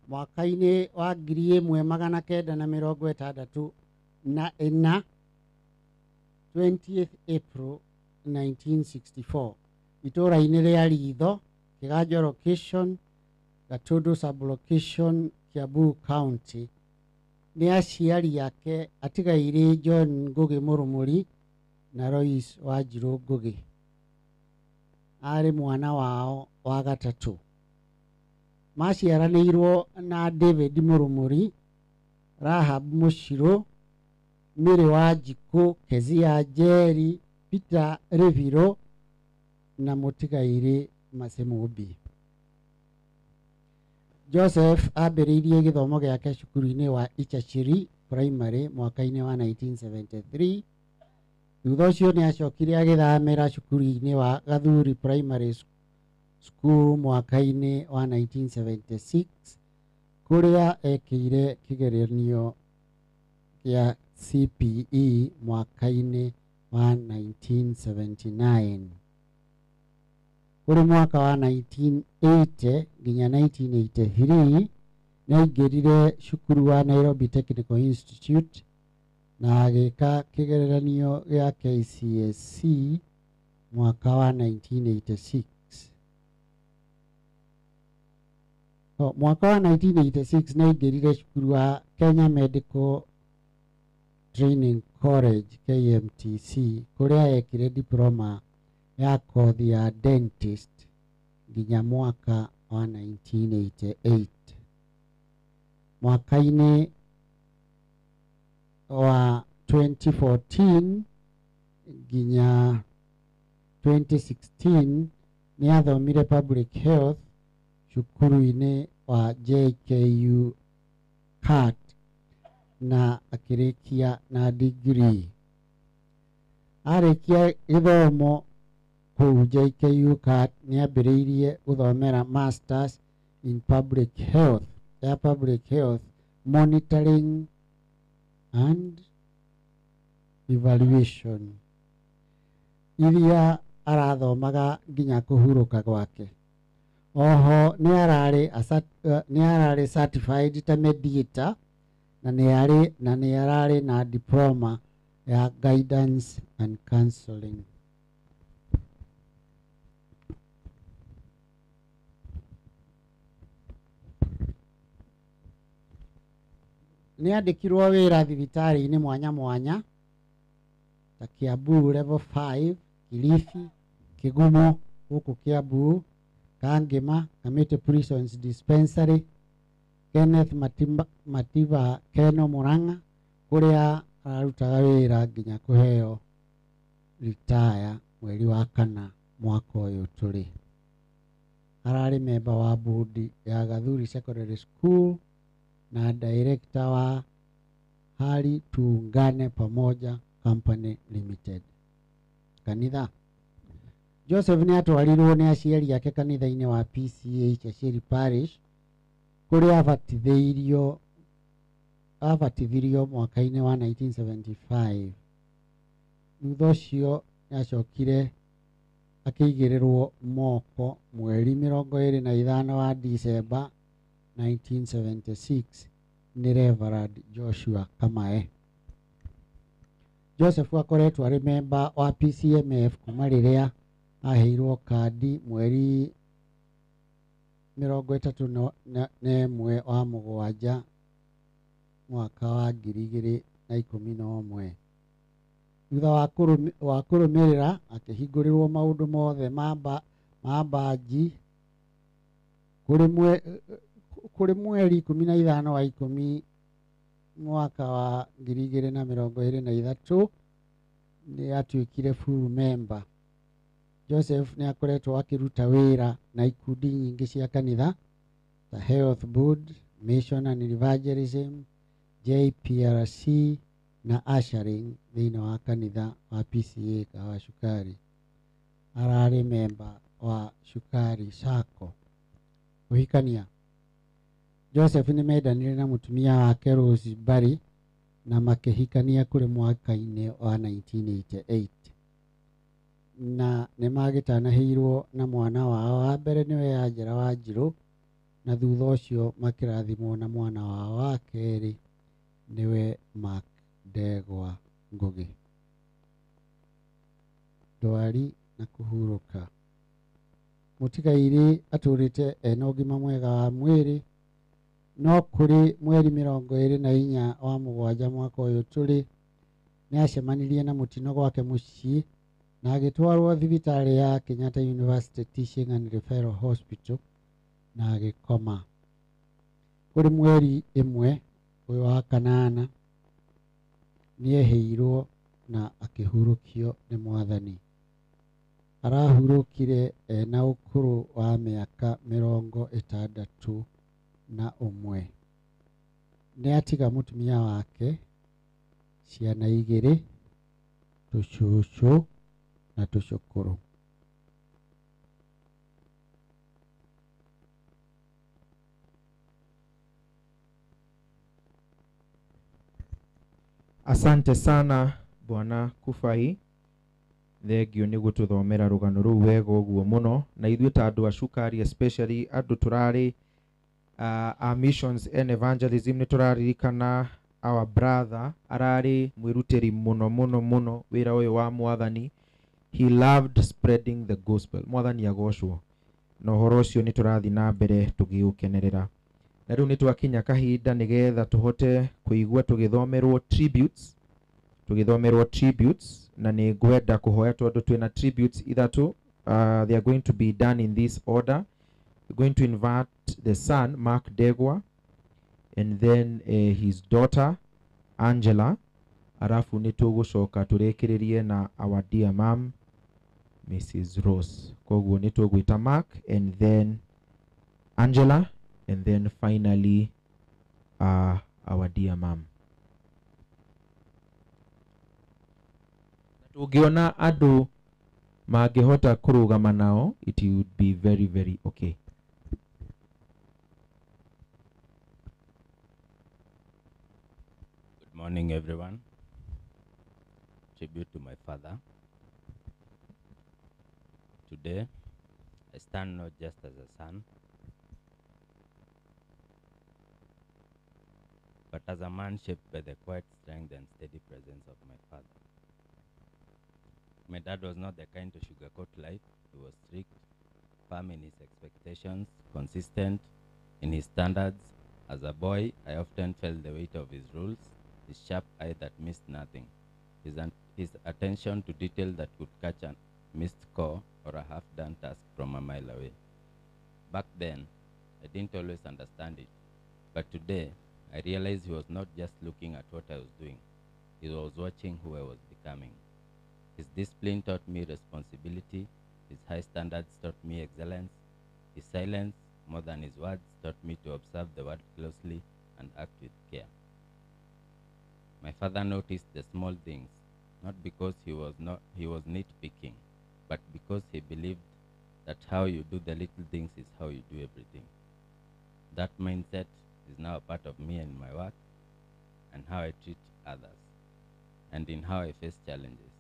mwaka-inĩ wa 1964 20th April 1964 itũũra-inĩ rĩa Ritho, Kiganjo location, Gatundu sub-location, Kiambu County. Nĩ aciari ake atigairĩ John Ngugi Mũrũmũri na Lois Wanjirũ Ngugi. Arĩ mwana wao wa gatatũ. Maciaranĩirwo na David Mũrũmũri, Rahab Mũcirũ, Mary Wanjikũ, Kezia Njeri, Peter Rĩbirũ na mũtigairĩ Mercy Mũmbi. Joseph ambĩrĩirie gĩthomo gĩake cukuru-inĩ wa Ichachiri Primary mwaka-inĩ wa 1973. Thutha ũcio nĩ acokire agĩthamĩra cukuru-inĩ wa Gathuri Primary School mwaka-inĩ wa 1976 kũrĩa ekĩire kĩgeranio gĩa CPE mwaka-inĩ wa 1979. Kũrĩ mwaka wa 1980 nginya 1983 nĩ aingĩrire cukuru wa Nairobi Technical Institute na agĩka kĩgeranio gĩa KCSE mwaka wa 1986. Mwaka wa 1986 nĩ aingĩrire cukuru wa Kenya Medical Training College KMTC kũrĩa ekire diploma ya kothi ya dentist nginya mwaka wa 1988. Mwaka-inĩ wa 2014 nginya 2016 nĩ athomire public health cukuru-inĩ wa JKU CAT na akĩrĩkia na degree. Arĩkia gĩthomo kũu JKU CAT nĩ ambĩrĩirie gũthomera Masters in Public Health ya Public Health Monitoring and Evaluation iria arathomaga nginya kũhurũka gwake. Oho nĩ ararĩ certified ta mediator na nĩ ararĩ na diploma ya guidance and counseling. Nĩ andĩkirwo wĩra thibitarĩ-inĩ mwanya mwanya ta Kiambu level 5, Kilifi, Kigumo gũkũ Kiambu, Kangema, Kamiti Prisons Dispensary, Kenneth Mativa Keno Murang'a kũrĩa ararutaga wĩra nginya kũheo ritaya mweri wa kana mwaka ũyũ tũrĩ. Ararĩ memba wa bodi ya Gathuri Secondary School na director wa Hali Tuungane Pamoja Company Limited. Kanitha. Joseph nĩ atwarirwo nĩ aciari ake kanitha-inĩ wa PCA Chachiri Parish kũrĩa abatithirio mwaka-inĩ wa 1975. Thutha ũcio nĩacokire akĩigĩrĩrwo moko mweri 25 wa Dicemba 1976 nĩ Reverend Joshua Kamae. Joseph akoretwo arĩ memba wa PCMF kuma rĩrĩa aheirwo kandi mweri 31 wa mũgwanja mwaka wa 2011. Thutha wa kũrũmĩrĩra akĩhingũrĩrwo maũndũ mothe ma mbanji kũrĩ mweri 15 wa 10 mwaka wa 2023 nĩ atuĩkire full member. Joseph nĩ akoretwo akĩruta wĩra na ikundi nyingĩ cia kanitha ta Health Board, Mission and Evangelism, JPRC na ushering thĩinĩ wa kanitha wa PCA Kahawa Cukari. Ararĩ memba wa Cukari Sacco. Kũhikania. Joseph nĩ mendanire na mũtumia wake Rose Barry na makĩhikania kũrĩ mwaka-inĩ wa 1988 na nĩ magĩtanahĩirwo na mwana wao wa mbere nĩwe Angela Wanjirũ, na thutha ũcio makĩrathimwo na mwana wao wa kerĩ nĩwe Mark Ndegwa Ngugi. Ndwari na kũhurũka. Mũtigairĩ atũrĩte ena ũgima mwega wa mwĩrĩ, no kũrĩ mweri 24 wa mũgwanja mwaka ũyũ tũrĩ nĩ acemanirie na mũtino gwake mũciĩ na agĩtwarwo thibitarĩ ya Kenyatta University Teaching and Referral Hospital na agĩkoma. Kũrĩ mweri 1 ũyũ wa kanana nĩeheirwo na akĩhurũkio nĩ Mwathani. Arahurũkire ena ũkũrũ wa mĩaka 61. Nĩ atiga mũtumia wake, ciana 2, tũcũcũ na tũcũkũrũ. Asante sana Bwana Kufai, thengio nĩ gũtũthomera rũgano rũu wega ũguo mũno. Na ithuĩ ta andũ a cukari, especially andũ tũrarĩ a missions and evangelism, nĩ tũraririkana our brother ararĩ mwĩrutĩri mũno mũno mũno wĩra ũyũ wa Mwathani. He loved spreading the gospel. Mwathani agocwo. Na ũhoro ũcio nĩ tũrathiĩ na mbere tũgĩũkenerera. Na rĩu nĩ twakinya kahinda nĩgetha tũhote kũigua tũgĩthomerwo tributes, na nĩ ngwenda kũhoya tondũ twĩna tributes ithatũ. They are going to be done in this order. We're going to invite the son Mark Ndegwa, and then his daughter Angela, arafu nĩ tũgũcoka tũrĩkĩrĩrie na our dear mom Mrs. Rose. Koguo nĩ tũgwĩta Mark and then Angela and then finally our dear mom. Tũngĩona andũ mangĩhota kũrũgama nao, it would be very very okay. Good morning everyone. Tribute to my father. Today I stand not just as a son, but as a man shaped by the quiet strength and steady presence of my father. My dad was not the kind to sugarcoat life. He was strict, firm in his expectations, consistent in his standards. As a boy, I often felt the weight of his rules, his sharp eye that missed nothing, his attention to detail that could catch a missed call or a half-done task from a mile away. Back then, I didn't always understand it, but today, I realized he was not just looking at what I was doing, he was watching who I was becoming. His discipline taught me responsibility, his high standards taught me excellence, his silence, more than his words, taught me to observe the world closely and act with care. My father noticed the small things, not because he was nitpicking, but because he believed that how you do the little things is how you do everything. That mindset is now a part of me and my work, and how I treat others, and in how I face challenges.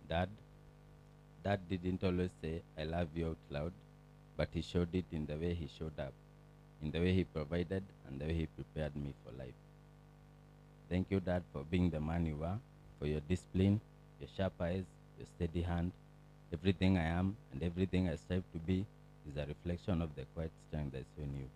Dad didn't always say, "I love you" out loud, but he showed it in the way he showed up, in the way he provided, and the way he prepared me for life. Thank you, Dad, for being the man you are, for your discipline, your sharp eyes, your steady hand. Everything I am and everything I strive to be is a reflection of the quiet strength I saw in you.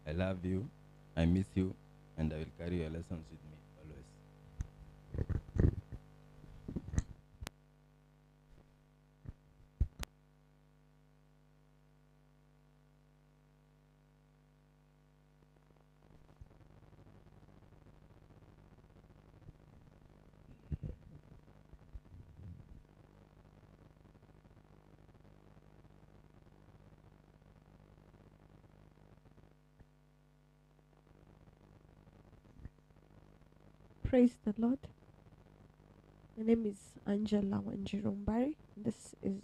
I love you, I miss you, and I will carry your lessons with me always. Praise the Lord. My name is Angela Wanjiru. This is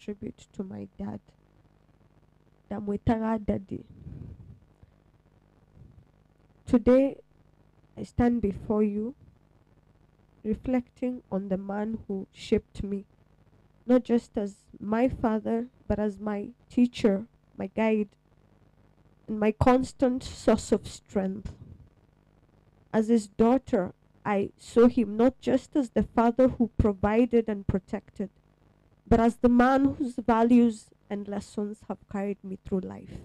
tribute to my dad, Ndamwĩtaga Daddy. Today, I stand before you reflecting on the man who shaped me, not just as my father, but as my teacher, my guide, and my constant source of strength. As his daughter, I saw him not just as the father who provided and protected, but as the man whose values and lessons have carried me through life.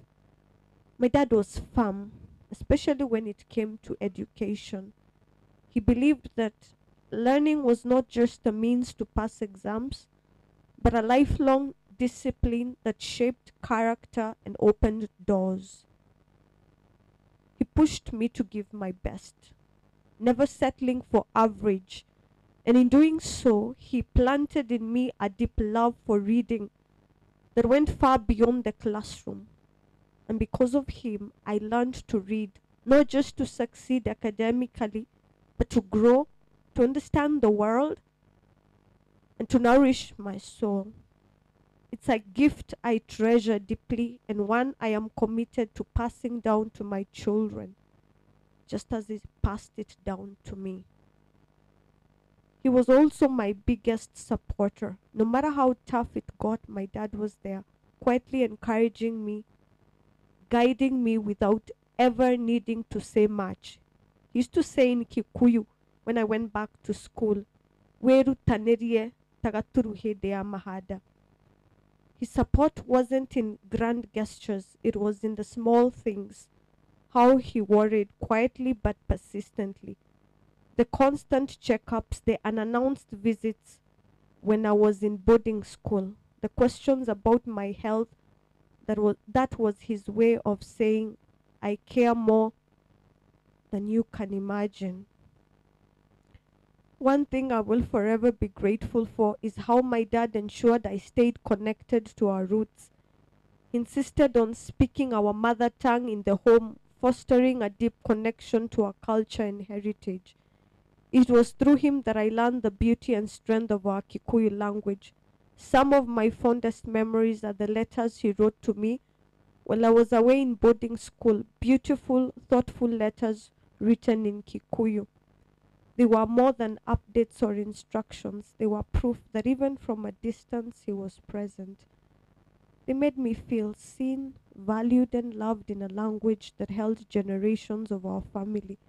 My dad was firm, especially when it came to education. He believed that learning was not just a means to pass exams, but a lifelong discipline that shaped character and opened doors. He pushed me to give my best, never settling for average. And in doing so, he planted in me a deep love for reading that went far beyond the classroom. And because of him, I learned to read, not just to succeed academically, but to grow, to understand the world, and to nourish my soul. It's a gift I treasure deeply and one I am committed to passing down to my children, just as he passed it down to me. He was also my biggest supporter. No matter how tough it got, my dad was there, quietly encouraging me, guiding me without ever needing to say much. He used to say in Kikuyu when I went back to school, "Wĩrutanĩrie ta gaturu hĩndĩ ya mahanda." His support wasn't in grand gestures, it was in the small things. How he worried quietly but persistently. The constant checkups, the unannounced visits when I was in boarding school, the questions about my health, that was his way of saying, I care more than you can imagine. One thing I will forever be grateful for is how my dad ensured I stayed connected to our roots. He insisted on speaking our mother tongue in the home, fostering a deep connection to our culture and heritage. It was through him that I learned the beauty and strength of our Kikuyu language. Some of my fondest memories are the letters he wrote to me while I was away in boarding school, beautiful, thoughtful letters written in Kikuyu. They were more than updates or instructions. They were proof that even from a distance, he was present. They made me feel seen, valued, and loved in a language that held generations of our family.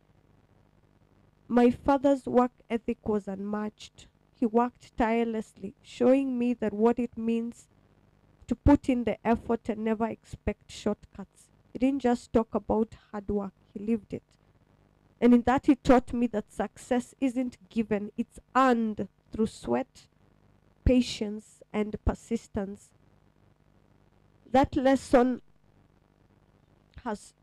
My father's work ethic was unmatched. He worked tirelessly, showing me that what it means to put in the effort and never expect shortcuts. He didn't just talk about hard work, he lived it. And in that, he taught me that success isn't given, it's earned through sweat, patience, and persistence. That lesson has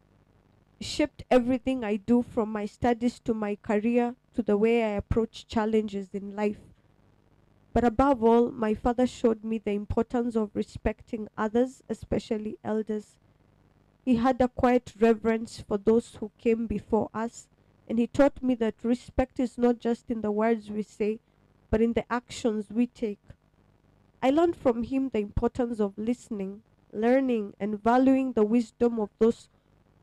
shaped everything I do, from my studies to my career to the way I approach challenges in life. But above all, my father showed me the importance of respecting others, especially elders. He had a quiet reverence for those who came before us, and he taught me that respect is not just in the words we say, but in the actions we take. I learned from him the importance of listening, learning, and valuing the wisdom of those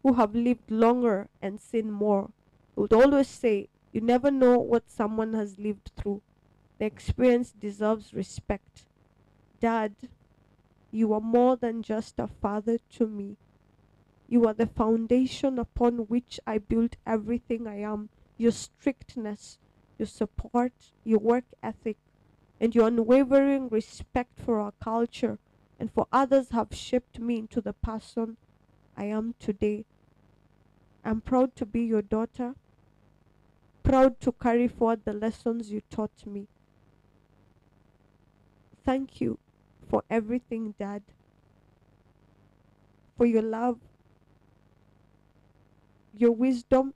who have lived longer and seen more. He would always say, you never know what someone has lived through. The experience deserves respect. Dad, you are more than just a father to me. You are the foundation upon which I built everything I am. Your strictness, your support, your work ethic, and your unwavering respect for our culture and for others have shaped me into the person I am today. I'm proud to be your daughter, proud to carry forward the lessons you taught me. Thank you for everything, Dad, for your love, your wisdom,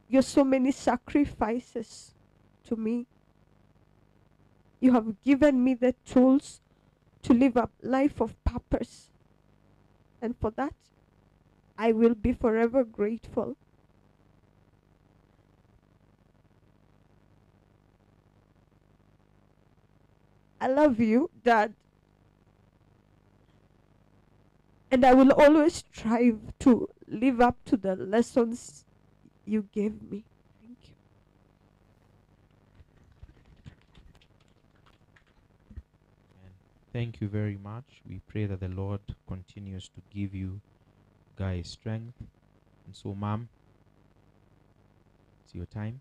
your so many sacrifices to me. You have given me the tools to live a life of purpose. And for that, I will be forever grateful. I love you, Dad. And I will always strive to live up to the lessons you gave me. Thank you. Thank you very much. We pray that the Lord continues to give you guys strength. And so, Mom, it's your time.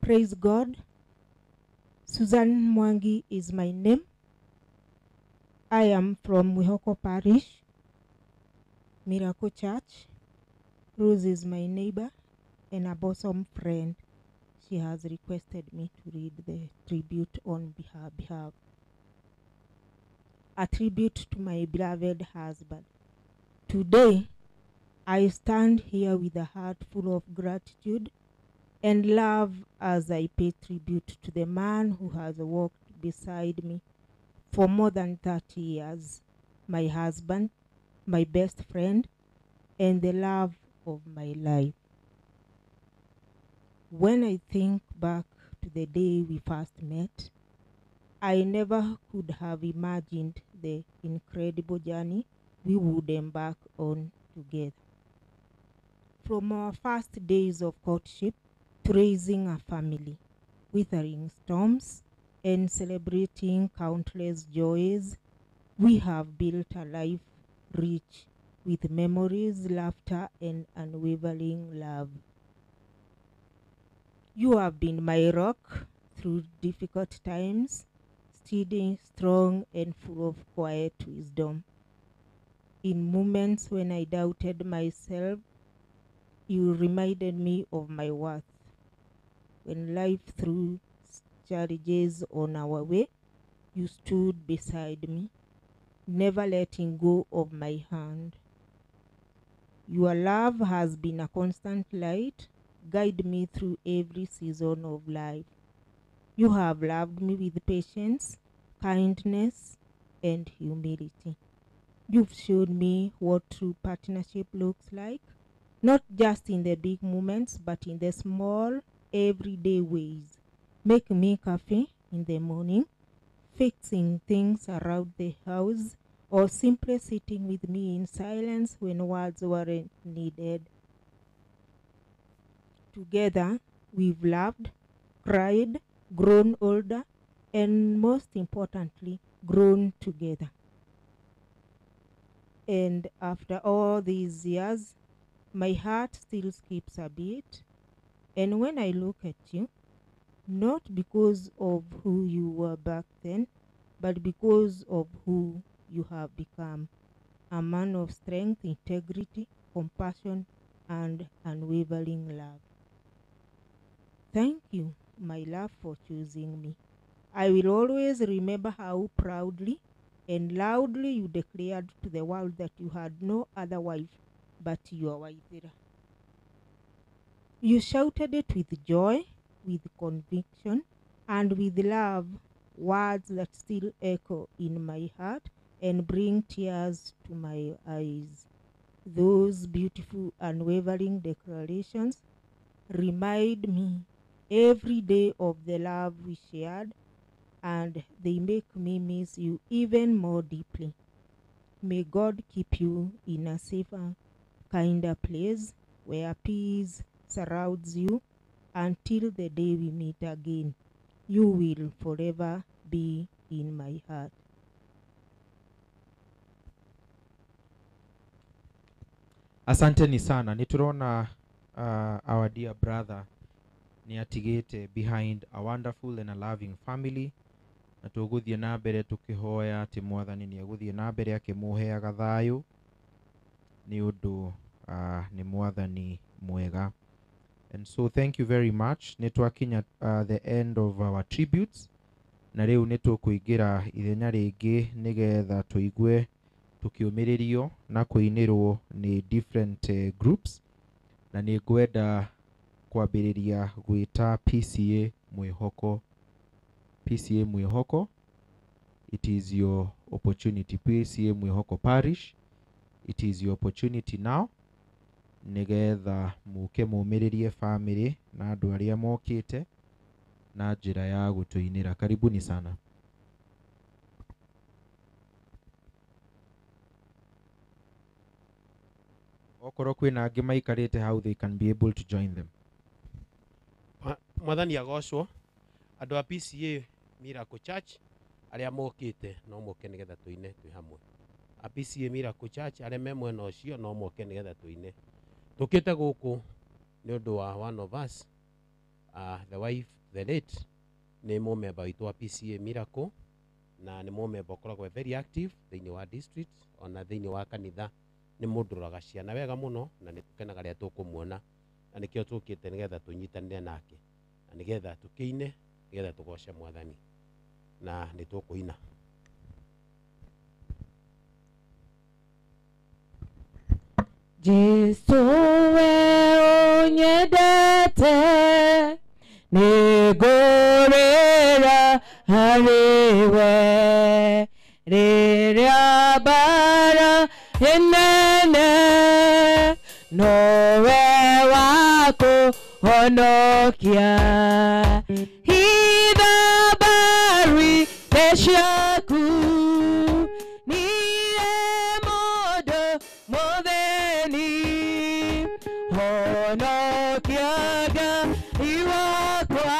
Praise God. Susan Mwangi is my name. I am from Mwihoko Parish, Miracle Church. Rose is my neighbor and a bosom friend. She has requested me to read the tribute on her behalf. A tribute to my beloved husband. Today, I stand here with a heart full of gratitude and love as I pay tribute to the man who has walked beside me for more than 30 years, my husband, my best friend, and the love of my life. When I think back to the day we first met, I never could have imagined the incredible journey we would embark on together. From our first days of courtship to raising a family, weathering storms, and celebrating countless joys, we have built a life rich with memories, laughter, and unwavering love. You have been my rock through difficult times, steady, strong, and full of quiet wisdom. In moments when I doubted myself, you reminded me of my worth. When life threw challenges on our way, you stood beside me, never letting go of my hand. Your love has been a constant light, guide me through every season of life. You have loved me with patience, kindness, and humility. You've shown me what true partnership looks like, not just in the big moments, but in the small, everyday ways. Make me coffee in the morning, fixing things around the house, or simply sitting with me in silence when words weren't needed. Together, we've loved, cried, grown older, and most importantly, grown together. And after all these years, my heart still skips a beat. And when I look at you, not because of who you were back then, but because of who you have become, a man of strength, integrity, compassion, and unwavering love. Thank you, my love, for choosing me. I will always remember how proudly and loudly you declared to the world that you had no other wife but your Waithira. You shouted it with joy, with conviction, and with love Words that still echo in my heart and bring tears to my eyes. Those beautiful, unwavering declarations remind me every day of the love we shared, and they make me miss you even more deeply. May God keep you in a safer, kinder place where peace surrounds you until the day we meet again. You will forever be in my heart. Asanteni sana. Nĩ turona our dear brother nĩ atigĩte behind a wonderful and a loving family, na tũgũthiĩ na mbere tũkĩhoya atĩ Mwathani nĩ egũthiĩ na mbere akĩmũheaga thayũ nĩ ũndũ nĩ Mwathani mwega. And so thank you very much. Nĩ twakinya the end of our tributes, na rĩu nĩ tũkũingĩra ithenya rĩngĩ nĩgetha tũigue tũkĩũmĩrĩrio na kũinĩrwo nĩ different groups, na nĩ ngwenda kwambĩrĩria gwĩta PCA Mwĩhoko. PCA Mwĩhoko, it is your opportunity. PCA Mwĩhoko Parish, it is your opportunity now nĩgetha mũke mũmĩrĩrie family na andũ arĩa mokĩte na njĩra ya gũtũinĩra. Karibuni sana. Okorwo kwĩna angĩ maikarĩte hau, they can be able to join them. Mwathani agocwo. Andũ a PCA Miracle Church arĩa mokĩte no moke nĩgetha tũine twĩ hamwe. A PCA Miracle Church arĩa me mwena ũcio no moke nĩgetha tũine. Tũkĩte gũkũ nĩ ũndũ wa one of us, the wife, the late, nĩ mũmemba witũ wa PCA Miracle, na nĩ mũmemba ũkoragwo very active thĩinĩ wa district ona thĩinĩ wa kanitha. Nĩ mũndũ ũroraga ciana wega mũno, na nĩ tũkenaga rĩrĩa tũkũmuona, na nĩkĩo tũkĩte nĩgetha tũnyitanĩre nake na nĩgetha tũkĩine, nĩgetha tũgoce Mwathani, na nĩ tũkũina. Jesu, we unyendete, nĩngũrĩra harĩ we rĩrĩa mbara ĩnene, nowe wakũhonokia. Hitha mbari ciaku, niĩ mũndũ mũthĩni, honokia Ngai wakwa,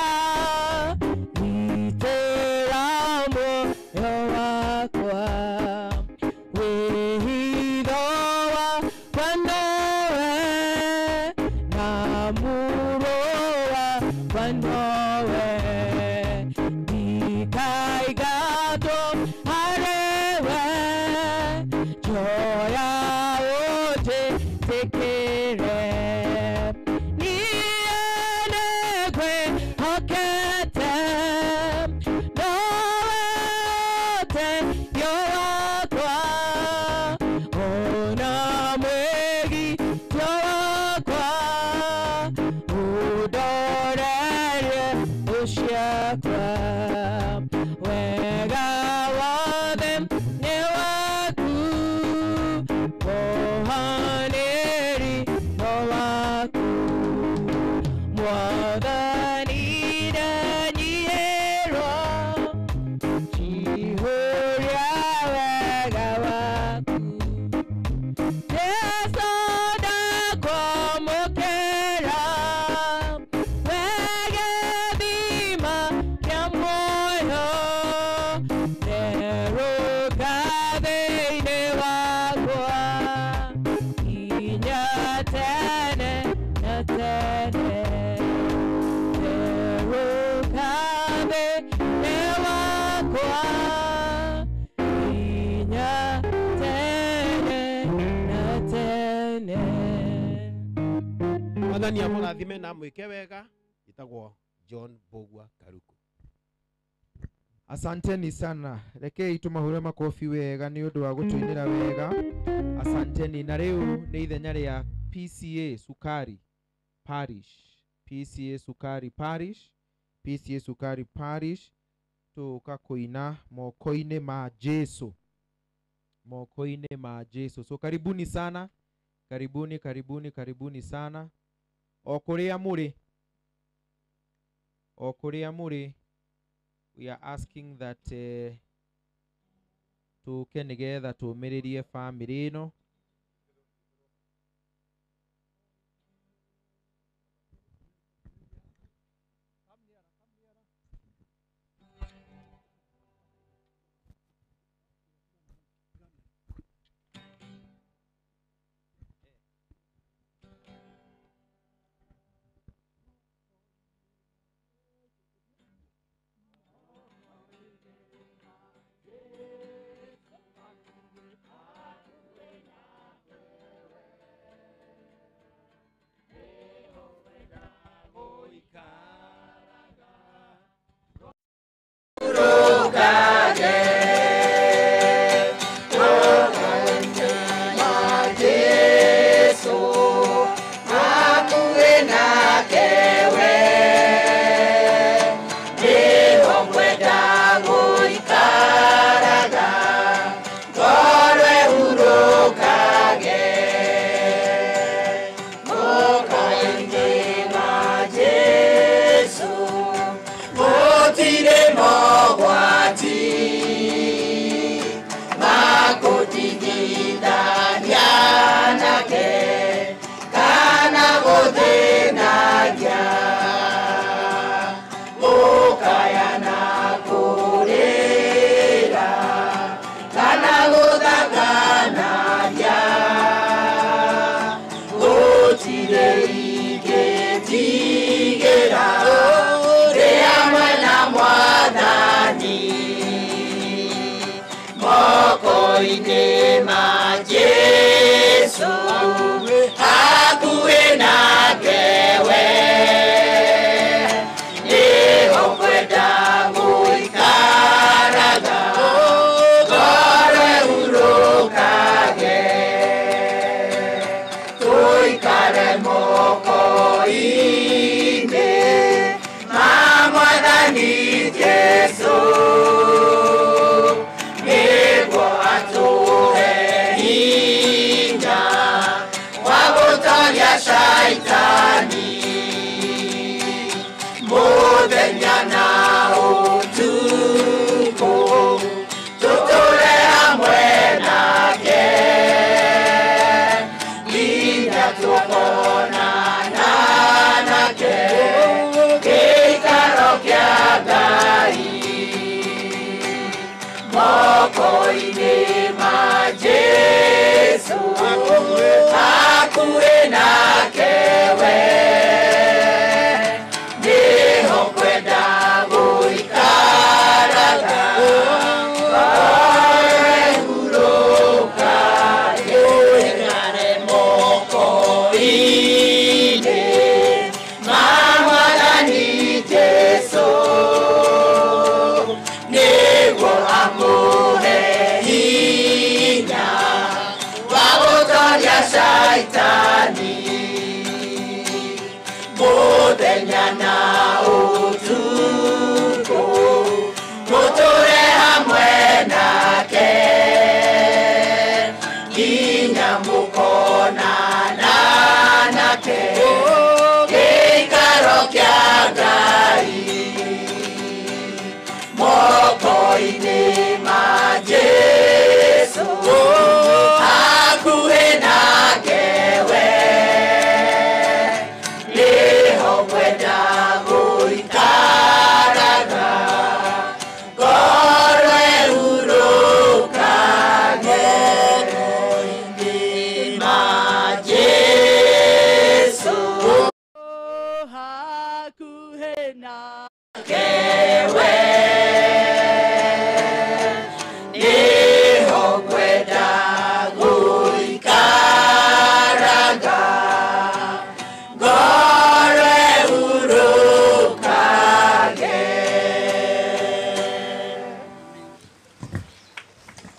gitĩra muoyo wakwa. Wĩhitho wakwa nowe, na muro wakwa nowe, ndikaigatwo harĩwe, njoya ũnjĩtĩkĩre. Niĩ nĩngwĩhokete, nowe ũteithio wakwa, ona mwĩgitio wakwa, ũndorerie thũ ciakwa. Wega wothe nĩ waku, wohanĩri no waku. Mwathani, ndanyihĩrwo, njihũria wega waku. Jesũ, ndakwamũkĩra, we gĩthima kĩa muoyo, therũka thĩinĩ wakwa nginya tene na tene. Therũka thĩinĩ wakwa nginya tene na tene. Mwathani amũrathime na amwĩke wega. Ĩtagwo John Bogwa Karuku. Asanteni sana. Rekei tũmahure makobi wega nĩ ũndũ wa gũtũinĩra wega. Asanteni. Na rĩu nĩ ithenya rĩa PCA Sukari Parish. PCA Sukari Parish. PCA Sukari Parish. Tũgũka kũina moko-inĩ ma Jesu. Moko-inĩ ma Jesu. So karibuni sana. Karibuni, karibuni, karibuni sana. O kũrĩa mũrĩ. O kũrĩa mũrĩ. We are asking that tũke nĩgetha tũmĩrĩrie famĩlĩ ĩno.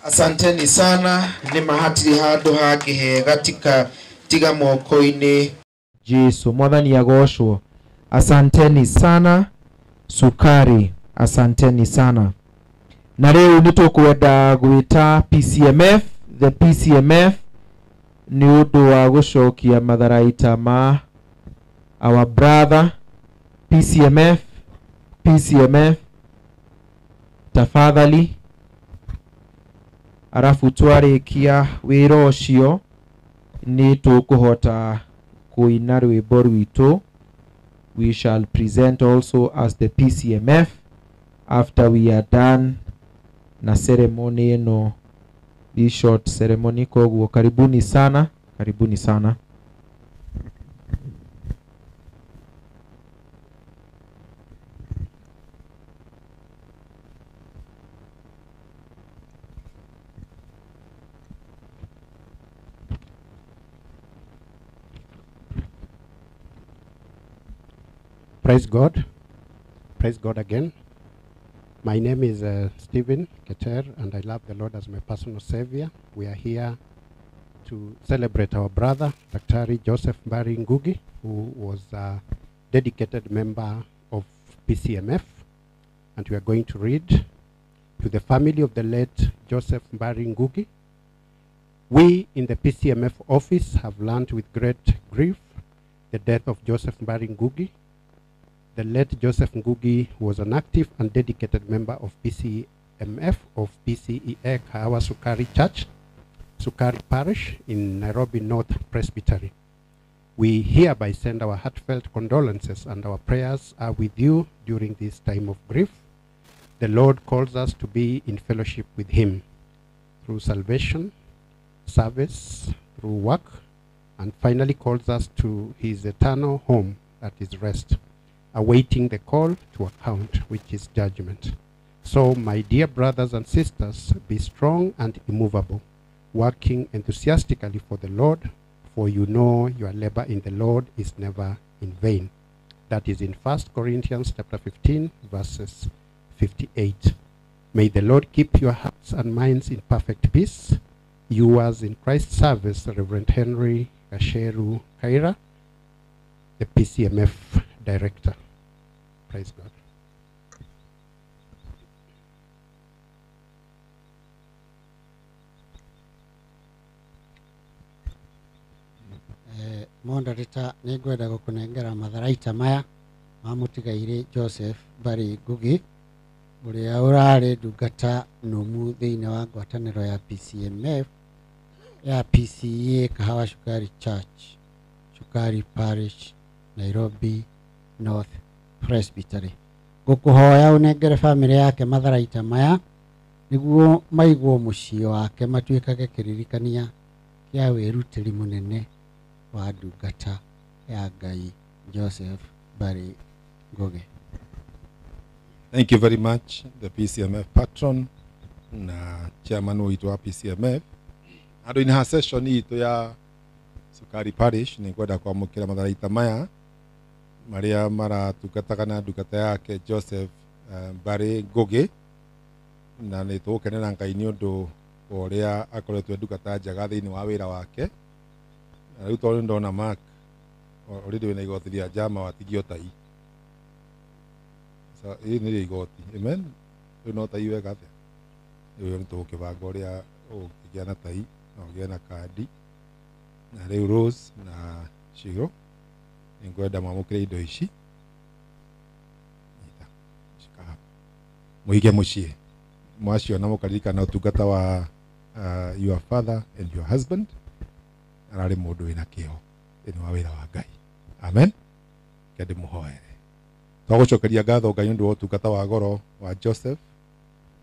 Asanteni sana ni mahatiri handu hangihega tiga moko-inĩ Jesu. Mwathani agocwo. Asanteni sana sukari. Asanteni sana. Na rĩu nĩ tũkwenda gwĩta PCMF, the PCMF, nĩ ũndũ wa gũcokia matharaita ma our brother PCMF. PCMF tafadhali. Arafu twarĩkia wĩra ũcio nĩ tũkũhota kũina rwĩmbo rwitũ. We shall present also as the PCMF after we are done na ceremony ĩno, this short ceremony. Koguo karibuni sana, karibuni sana. Praise God. Praise God again. My name is Stephen Keter, and I love the Lord as my personal savior. We are here to celebrate our brother, Dr. Joseph Mbari Ngugi, who was a dedicated member of PCMF. And we are going to read to the family of the late Joseph Mbari Ngugi. We in the PCMF office have learned with great grief the death of Joseph Mbari Ngugi. The late Joseph Ngugi was an active and dedicated member of PCMF of PCEA Kahawa Sukari Church, Sukari Parish in Nairobi North Presbytery. We hereby send our heartfelt condolences, and our prayers are with you during this time of grief. The Lord calls us to be in fellowship with Him through salvation, service, through work, and finally calls us to His eternal home, that is rest, awaiting the call to account, which is judgment. So, my dear brothers and sisters, be strong and immovable, working enthusiastically for the Lord, for you know your labor in the Lord is never in vain. That is in 1 Corinthians chapter 15, verses 58. May the Lord keep your hearts and minds in perfect peace. Yours in Christ's service, Reverend Henry Gasheru Kaira, the PCMF Director. Praise God. Moderator, nĩngwenda gũkũnengera matharaita maya ma mũtigairĩ Joseph Mbari Ngugi, ũrĩa ũrarĩ ndungata nũmu thĩinĩ wa ngwatanĩro ya PCMF ya PCEA Kahawa Sukari Church, Sukari Parish, Nairobi North Presbytery. Ngũkũhoya ũnengere bamĩrĩ yake matharaita maya nĩguo maigwo mũciĩ wake matuĩkage kĩririkania kĩa wĩrutĩri mũnene wa ndungata ya Ngai Joseph Mbari Ngugi. Thank you very much, the PCMF patron na chairman witũ wa PCMF. Andũ-inĩ ha session itũ ya Sukari Parish nĩngwenda kwamũkĩra matharaita maya marĩa maratungataga na ndungata yake Joseph Mbari Ngugi, na nĩ tũgũkenera Ngai nĩ ũndũ wa ũrĩa akoretwo ndungata njega thĩinĩ wa wĩra wake. Na rĩu tondũ ndona Mark already wĩna igoti rĩa njama watigio tai. So ĩĩ nĩ igoti, amen. Rĩu no tai wega atĩa? Rĩu nĩ tũgũkĩbanga ũrĩa ũngĩgĩa na tai na ũgĩe na kandi. Na rĩu Rose na Shiro nĩngwenda mwamũkĩre indo ici. Mũige mũciĩ mwaciona mũkaririkana ũtungata wa your father and your husband. Ararĩ mũndũ wĩna kĩo thĩinĩ wa wĩra wa Ngai. Amen. Kende mũhoere. Twagũcokeria ngatho Ngai nĩ ũndũ wa ũtungata wa goro wa Joseph.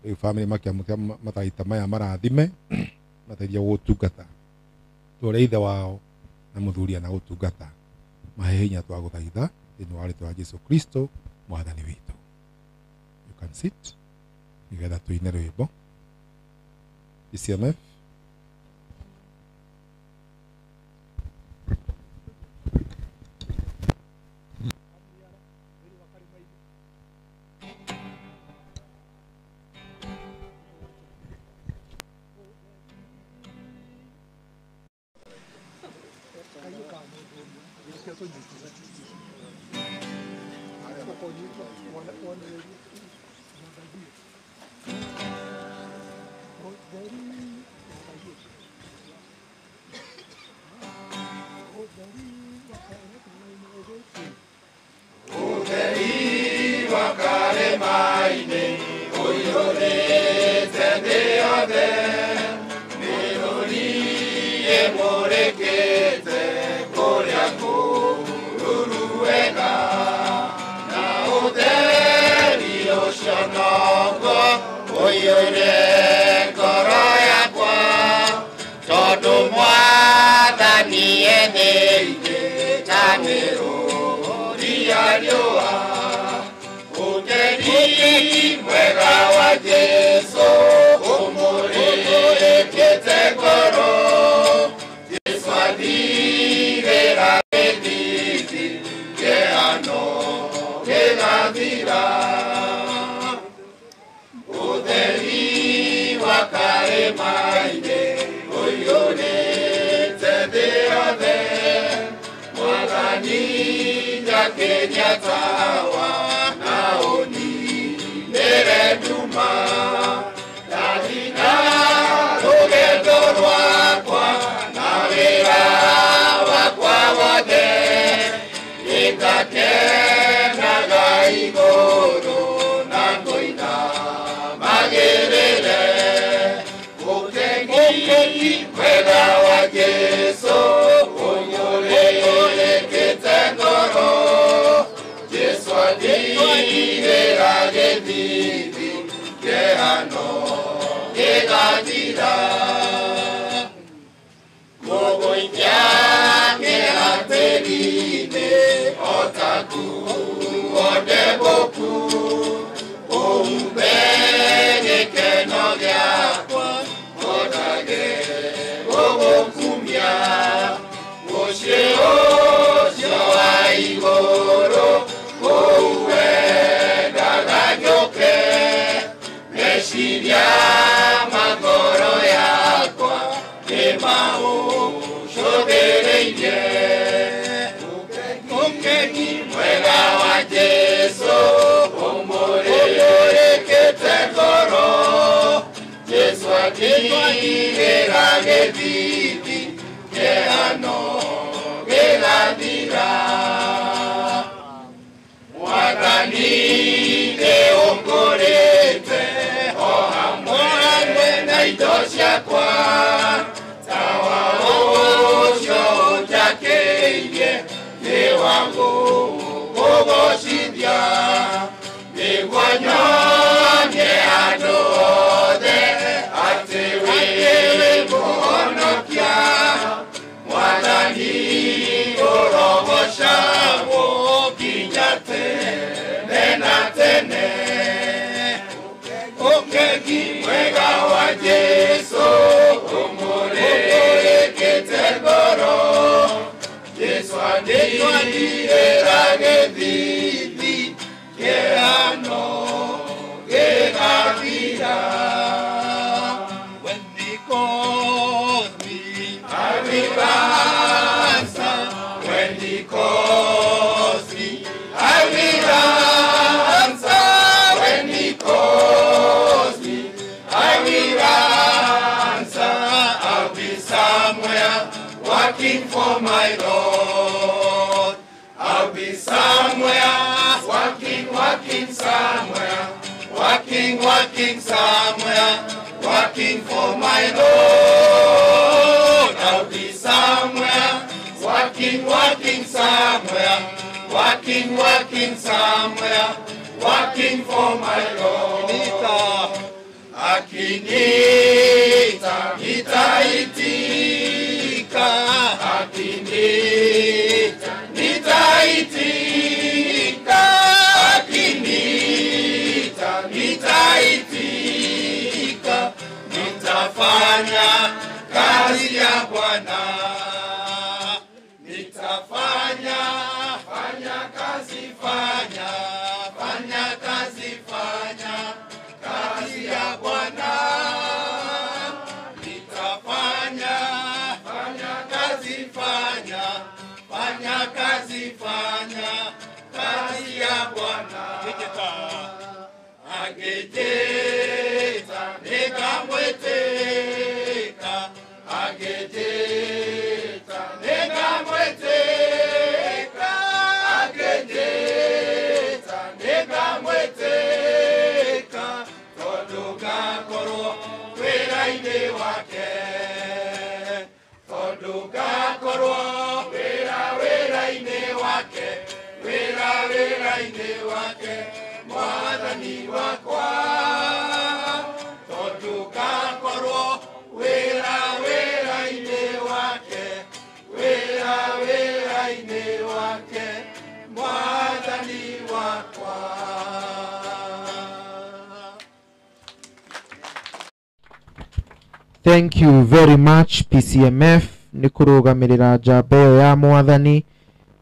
Rĩu family makĩamũkĩra matharaita maya marathime mateithie gũtungata. Tũrĩa ithe wao na mũthuri ana gũtungata. Mahe hinya twagũthaitha thĩinĩ wa rĩtwa Jesu Kristo mwathani witũ. You can sit nĩgetha tũine rwĩmbo. PCMF. Nyonie thĩinĩ ta mĩrũri ya riũa. Ũtheri mwega wa Jesũ ũmũrĩkĩte ngoro. Jesũ athirĩra gĩthithi kĩhano gĩgathira. Ũtheri wa karĩma-inĩ ũiyũrĩte thĩ yothe. Mwathani njakĩria tawa na ũninĩre nduma. Ndathina rũgendo rwakwa na wĩra wakwa wothe. Nĩngakenaga igũrũ na ngũina magĩrĩre. Ũkeni mwega wa Jesũ ũmũrĩkĩte ngoro. Jesũ athirĩra gĩthithi kĩhano gĩgathira. Mũgũikia kĩhatĩri-inĩ o ta nguo ndembũku. Ũhumbe gĩkeno gĩakwa hotage gũgũkumia. Mũciĩ ũcio wa igũrũ kũu wendaga njũke. Meciria ma ngoro yakwa nĩ maũcũthĩrĩirie. Ũkeni mwega wa Jesũ ũmũrĩkĩte ngoro. Jesũ athirĩra gĩthithi kĩhano gĩgathira. Mwathani nĩ ũngũrĩte o hamwe na indo ciakwa. Tawa ũcio ũnjakĩirie nĩ wa gũkũgocithia. Nĩguo nyonie andũ othe atĩ wĩ mũhonokia. Mwathani ũrogocagwo nginya tene na tene. Ũkeni mwega wa Jesũ ũmũrĩkĩte ngoro. Jesũ athirĩra gĩthithi kĩhano gĩgathira. When he calls me, I will answer. When he calls me, I will answer. When he calls me, I will answer. I'll be somewhere working for my Lord. I'll be somewhere working, working somewhere, working, working somewhere, working for my Lord. I'll be somewhere working, working somewhere, working, working somewhere, working for my Lord. Akiniita, nitaitika. Akiniita, nitaitika. Akiniita, nitaitika. Nitafanya kazi ya Bwana. Nitafanya, fanya kazi, fanya, fanya kazi, fanya kazi ya Bwana. Nitafanya, fanya kazi, fanya, fanya kazi, fanya kazi ya Bwana. Agĩtĩta nĩngamwĩtĩka. Agĩtĩta nĩngamwĩtĩka. Agĩtĩta nĩngamwĩtĩka. Tondũ ngakorwo wĩra-inĩ wake. Tondũ ngakorwo wĩra wĩra-inĩ wake. Wĩra wĩra-inĩ wake. Mwathani wakwa. Tondũ ngakorwo wĩra wĩra-inĩ wake. Thank you very much PCMF nĩ kũrũgamĩrĩra njamba ĩyo ya mwathani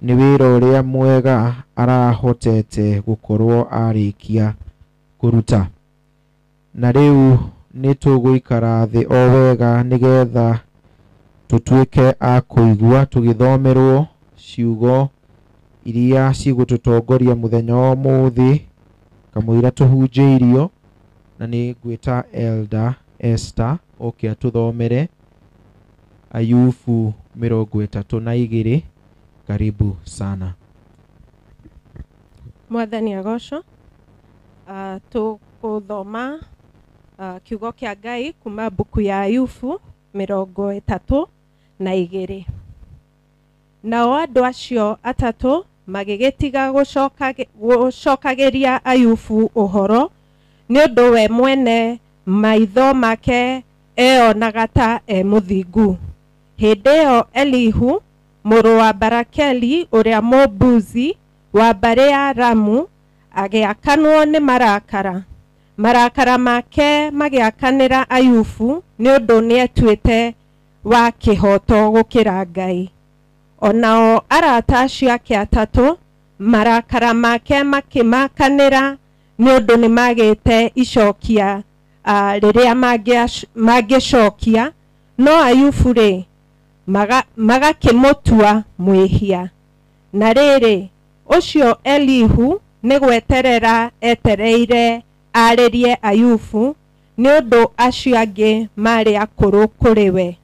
nĩ wĩra ũrĩa mwega arahotete gũkorwo arĩkia kũruta. Na rĩu nĩ tũgũikara thĩ o wega nĩgetha tũtuĩke a kũigua tũgĩthomerwo ciugo iria cigũtũtongoria mũthenya wa ũmũthĩ kamũira tũhunjĩirio, na nĩ ngwĩta Elder Esther oke atũthomere Ayubu 32. Karibu sana. Mwathani agocwo. Tũgũthoma kiugo kĩa Ngai kuma mbuku ya Ayubu 32. Nao andũ acio atatũ magĩgĩtiga gũcokagĩria Ayubu ũhoro nĩ ũndũ we mwene maitho make eonaga ta e mũthingu. Hĩndĩ ĩyo Elihu mũrũ wa Barakeli ũrĩa Mũbuzi wa mbarĩ ya Ramu agĩakanwo nĩ marakara. Marakara make magĩakanĩra Ayubu nĩ ũndũ nĩetuĩte wa kĩhooto gũkĩra Ngai. Onao arata acio ake atatũ marakara make makĩmakanĩra nĩ ũndũ nĩmagĩte icokia rĩrĩa mangĩcokia, no Ayubu rĩ magakĩmũtua mwĩhia. Na rĩrĩ, ũcio Elihu nĩ gweterera etereire arĩrie Ayubu nĩ ũndũ acio angĩ marĩ akũrũ kũrĩ we.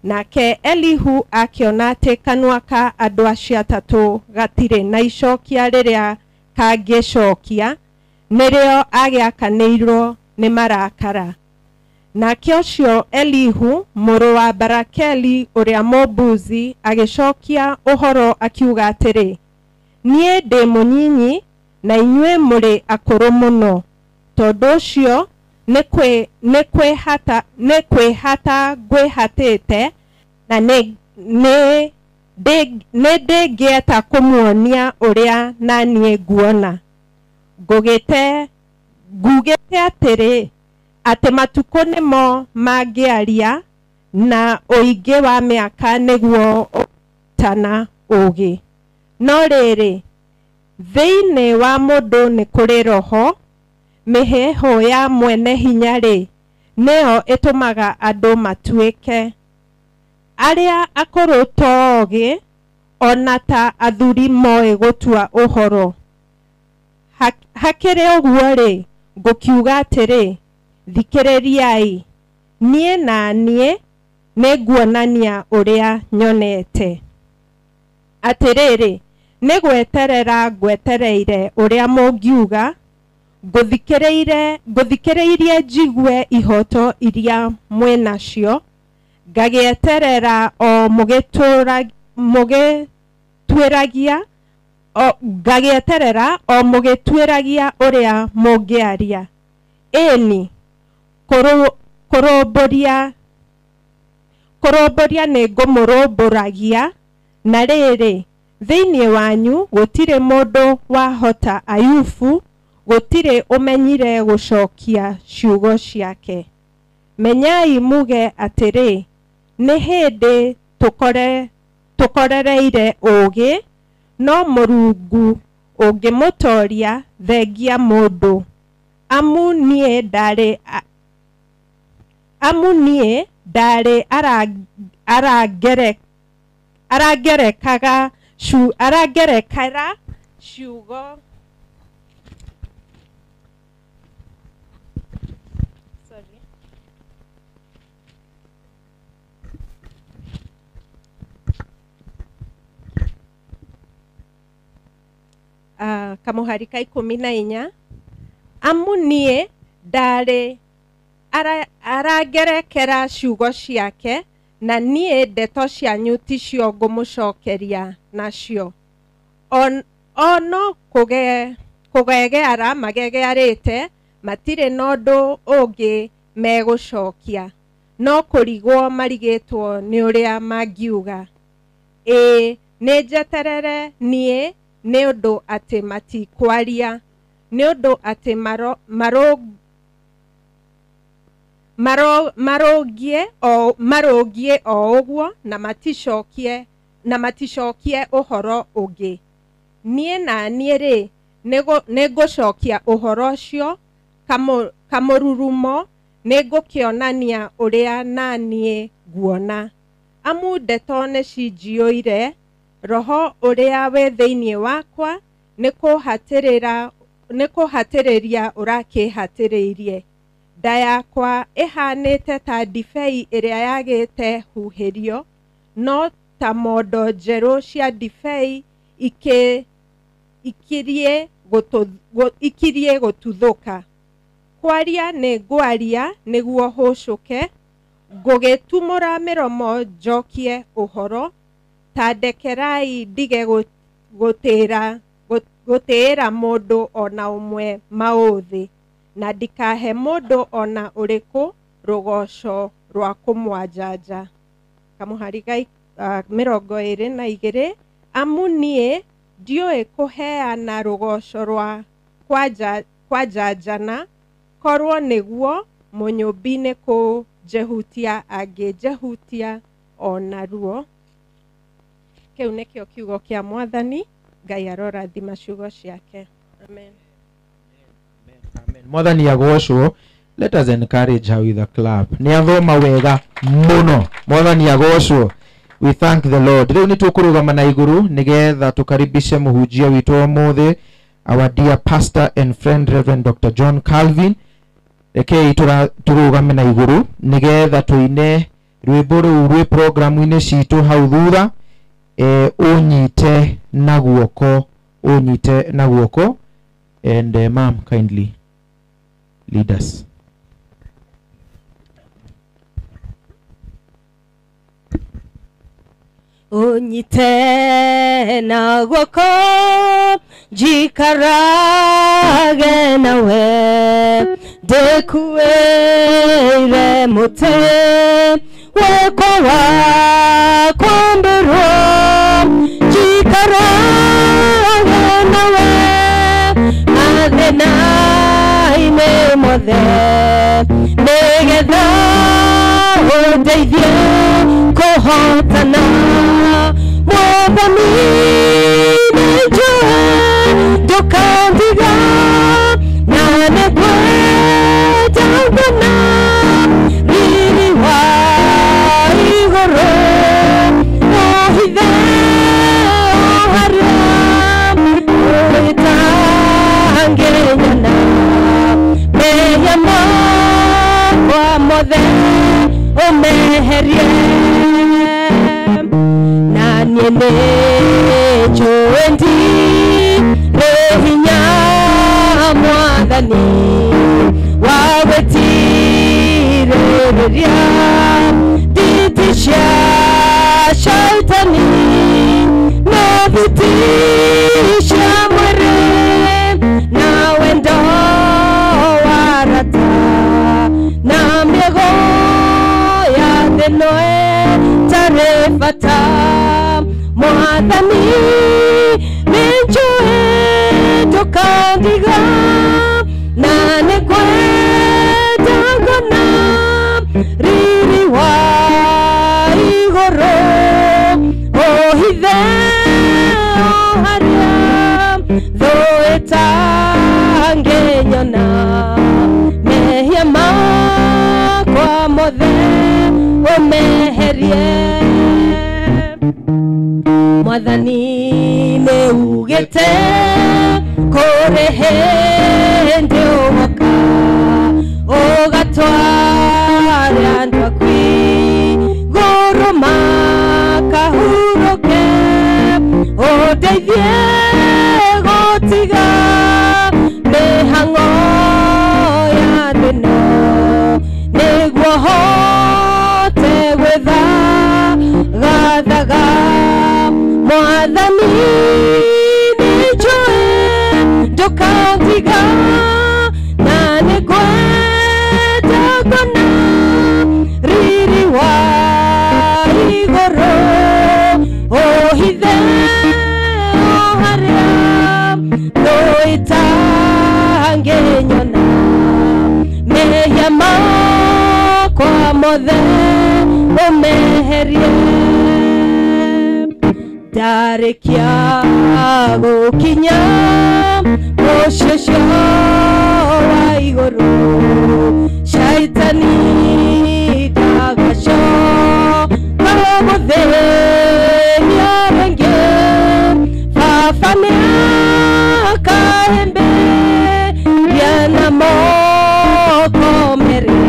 Nake Elihu akĩona atĩ kanua ka andũ acio atatũ gatirĩ na icokia rĩrĩa kangĩcokia, nĩrĩo agĩakanĩirwo nĩ marakara. Nake ũcio Elihu mũrũ wa Barakeli ũrĩa Mũbuzi agĩcokia ũhoro akiuga atĩrĩ, niĩ ndĩ mũnyinyi na inyuĩ mũrĩ akũrũ mũno, tondũ ũcio nĩ kwĩhata ngwĩhatĩte na nĩ ndĩngĩeta kũmuonia ũrĩa na niĩ nguona. Ngugĩte atĩrĩ atĩ matukũ nĩmo mangĩaria na ũingĩ wa mĩaka nĩguo ũtana ũũgĩ. No rĩrĩ, thĩinĩ wa mũndũ nĩ kũrĩ roho, mĩheehũ ya mwene hinya rĩ nĩyo ĩtũmaga andũ matuĩke. Arĩa akũrũ to ogĩ, ona ta athuri moĩ gũtua ũhoro. Hakĩrĩ ũguo rĩ, ngũkiuga atĩrĩ, thikĩrĩriai, niĩ na niĩ nĩnguonania ũrĩa nyonete. Atĩrĩrĩ, nĩ gweterera ngwetereire ũrĩa mũngiuga, ngũthikĩrĩirie njigue ihoto iria mwĩnacio, ngagĩeterera o mũgĩtuĩragia ngagĩeterera o mũgĩtuĩragia ũrĩa mũngĩaria. Ĩni, kũrũmbũria nĩ ngũmũrũmbũragia, na rĩrĩ, thĩinĩ wanyu gũtirĩ mũndũ wahota Ayubu, gũtirĩ ũmenyire gũcokia ciugo ciake. Menyai muge atĩrĩ, nĩ hĩndĩ tũkorereire ũũgĩ, no Mũrungu ũngĩmũtooria thengia mũndũ. Amu niĩ ndarĩ arangerekera ciugo. Kamũhari ka 14. Amu niĩ ndarĩ arangerekera ciugo ciake, na niĩ ndeto cianyu ticio ngũmũcokeria nacio. O no kũgegeara magegearĩte, matirĩ na ũndũ ũngĩ megũcokia, no kũrigwo marigĩtwo nĩ ũrĩa mangiuga. Ĩĩ, nĩ njeterere niĩ nĩ ũndũ atĩ matikwaria, nĩ ũndũ atĩ Marũngiĩ o ũguo na maticokie ũhoro ũngĩ. Niĩ na niĩ rĩ, nĩngũcokia ũhoro ũcio kamũrurumo, nĩngũkĩonania ũrĩa na niĩ nguona. Amu ndeto nĩcinjiyũire, roho ũrĩa wĩ thĩinĩ wakwa nĩkũhatĩrĩria ũrakĩhatĩrĩirie. Nda yakwa ĩhanĩte ta ndibei ĩrĩa yagĩte huhĩrio, no ta mondo njerũ cia ndibei ikirie gũtuthũka. Kwaria nĩ ngwaria nĩguo hũcũke, ngũgĩtumũra mĩromo njokie ũhoro. Ta ndekerai ndige gũtĩĩra mũndũ ona ũmwe maũthĩ, na ndikahe mũndũ ona ũrĩkũ rũgoco rwa kũmwanjanja. Kamũhari ga 22. Amu niĩ ndiũĩ kũheana rũgoco rwa kwanjanjana, korwo nĩguo mũnyũmbi nĩ kũnjehutia angĩnjehutia o naruo. Kĩu nĩkĩo kiugo kĩa Mwathani. Ngai arorathima ciugo ciake. Amen. Mwathani agocwo. Let us encourage her with a clap. Nĩ athoma wega mũno. Mwathani agocwo. We thank the Lord. Rĩu nĩ tũkũrũgama na igũrũ nĩgetha tũkaribishe mũhunjia witũ ũmũthĩ, our dear pastor and friend Reverend Dr. John Calvin. Rekei tũrũgame na igũrũ nĩgetha tũine rwĩmbo rũu rwĩ programu-inĩ citũ hau thutha. Ũnyite na guoko, ũnyite na guoko. And ma'am, kindly lead us. Unyite na guoko, njikarage nawe, ndĩkuĩire mũtĩ wakwa wa kwambĩrwo, njikarage nawe mathĩna-inĩ mothe, nĩgetha ũndeithie kũhotana. Mwathani nĩnjũĩ ndũkandiga, na nĩngwenda nguona riri wa igũrũ, ũhithe harĩa ũtangĩnyona. Mehia makwa mothe ũmeherie, na niĩ nĩnjũĩ ndirĩ hinya Mwathani wa gwĩtirĩrĩria nditi cia Shaitani na thiti cia mwĩrĩ, na wendo wa arata na mĩago ya thĩ ĩno ĩtarĩ bata. Mwathani nĩnjũĩ ndũkandiga, na nĩngwenda nguona riri wa igũrũ, ũhithe harĩa thũ ĩtangĩnyona. Mehia makwa mothe ũmeherie. Mwathani nĩugĩte kũrĩ hĩndĩ ũgoka, ũgatware andũ aku igũrũ makahurũke, ũndeithie gũtiga mĩhang'o ya thĩ ĩno, nĩguo hote gwĩthagathaga. Mwathani nĩnjũĩ ndũkandiga, na nĩngwenda nguona riri wa igũrũ, ũhithe harĩa thũ ĩtangĩnyona. Mehia makwa makwa mothe ũmeherie ndarĩkia gũkinya mũciĩ ũcio wa igũrũ shaitani ndagacoka gũthĩnia rĩngĩ baba nĩakahĩmbĩria na moko merĩ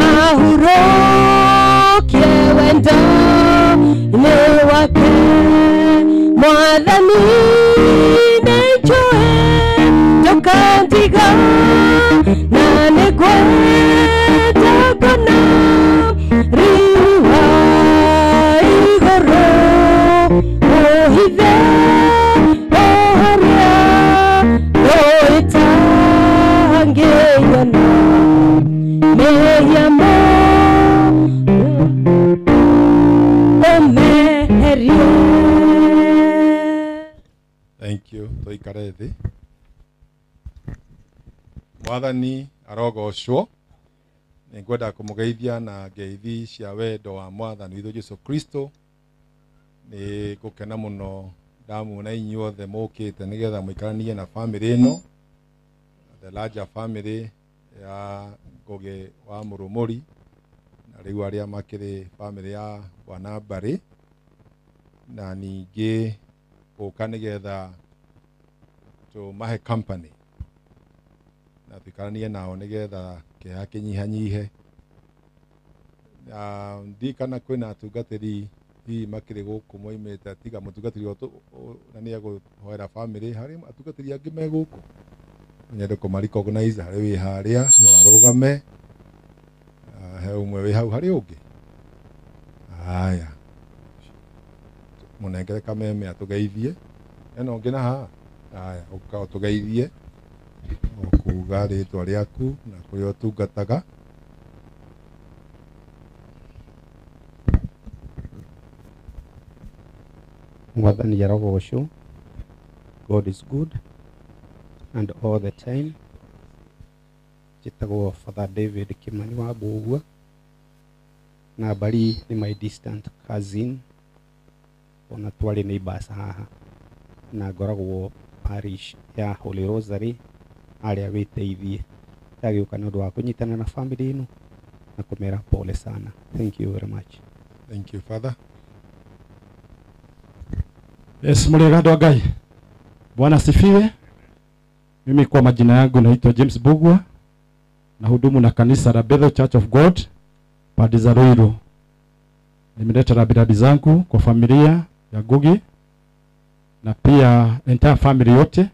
ahurũkie wendo-inĩ wake mwathani nĩnjũĩ ndũkandiga na nĩngwenda kuona riri wa igũrũ ũhithe o harĩa thũ ĩtangĩnyona mehia ũmeherie. Thank you. Tũikare thĩ. Mwathani arogocwo. Nĩngwenda kũmũgeithia na ngeithi cia wendo wa Mwathani witũ Jesu Kristo. Nĩ ngũkena mũno ndamuona inyuothe mũkĩte nĩgetha mũikaranie na family ĩno, the larger family ya Ngũgĩ wa Mũrũmũri, na rĩu arĩa makĩrĩ family ya Bwana Mbarĩ, na ningĩ gũka nĩgetha tũmahe company na tũikaranie nao nĩgetha kĩeha kĩnyihanyihe. Na ndirikana kwĩna atungatĩri hihi makĩrĩ gũkũ moimĩte tiga mũtungatĩri na nĩ egũhoera family, harĩ atungatĩri angĩ me gũkũ nyende kũma recognize harĩ wĩ harĩa no arũgame, he ũmwe wĩ hau harĩ ũngĩ. Haya, mũnengere kameme atũgeithie. Ena ũngĩ na haha? Haya, ũka ũtũgeithie ũkuga rĩtwa rĩaku na kũrĩa ũtungataga. Mwathani arogocwo. God is good and all the time. Njĩtagwo Father David Kimani wa Mbũgua, na Mbari nĩ my distant cousin, ona twarĩ neighbors haha, na ngoragwo parish ya Holy Rosary harĩa wĩteithie. Ndagĩũka nĩ ũndũ wa kũnyitana na family ĩno na kũmera pole sana. Thank you very much. Thank you, Father. Yes, mũrĩega andũ a Ngai. Bwana asifiwe. Mimi kwa majina yangu naitwa James Bugwa, na hudumu na kanisa la Bethel Church of God pande za Ruiru. Nimeleta rambirambi zangu kwa familia ya Ngugi na pia entire family yote.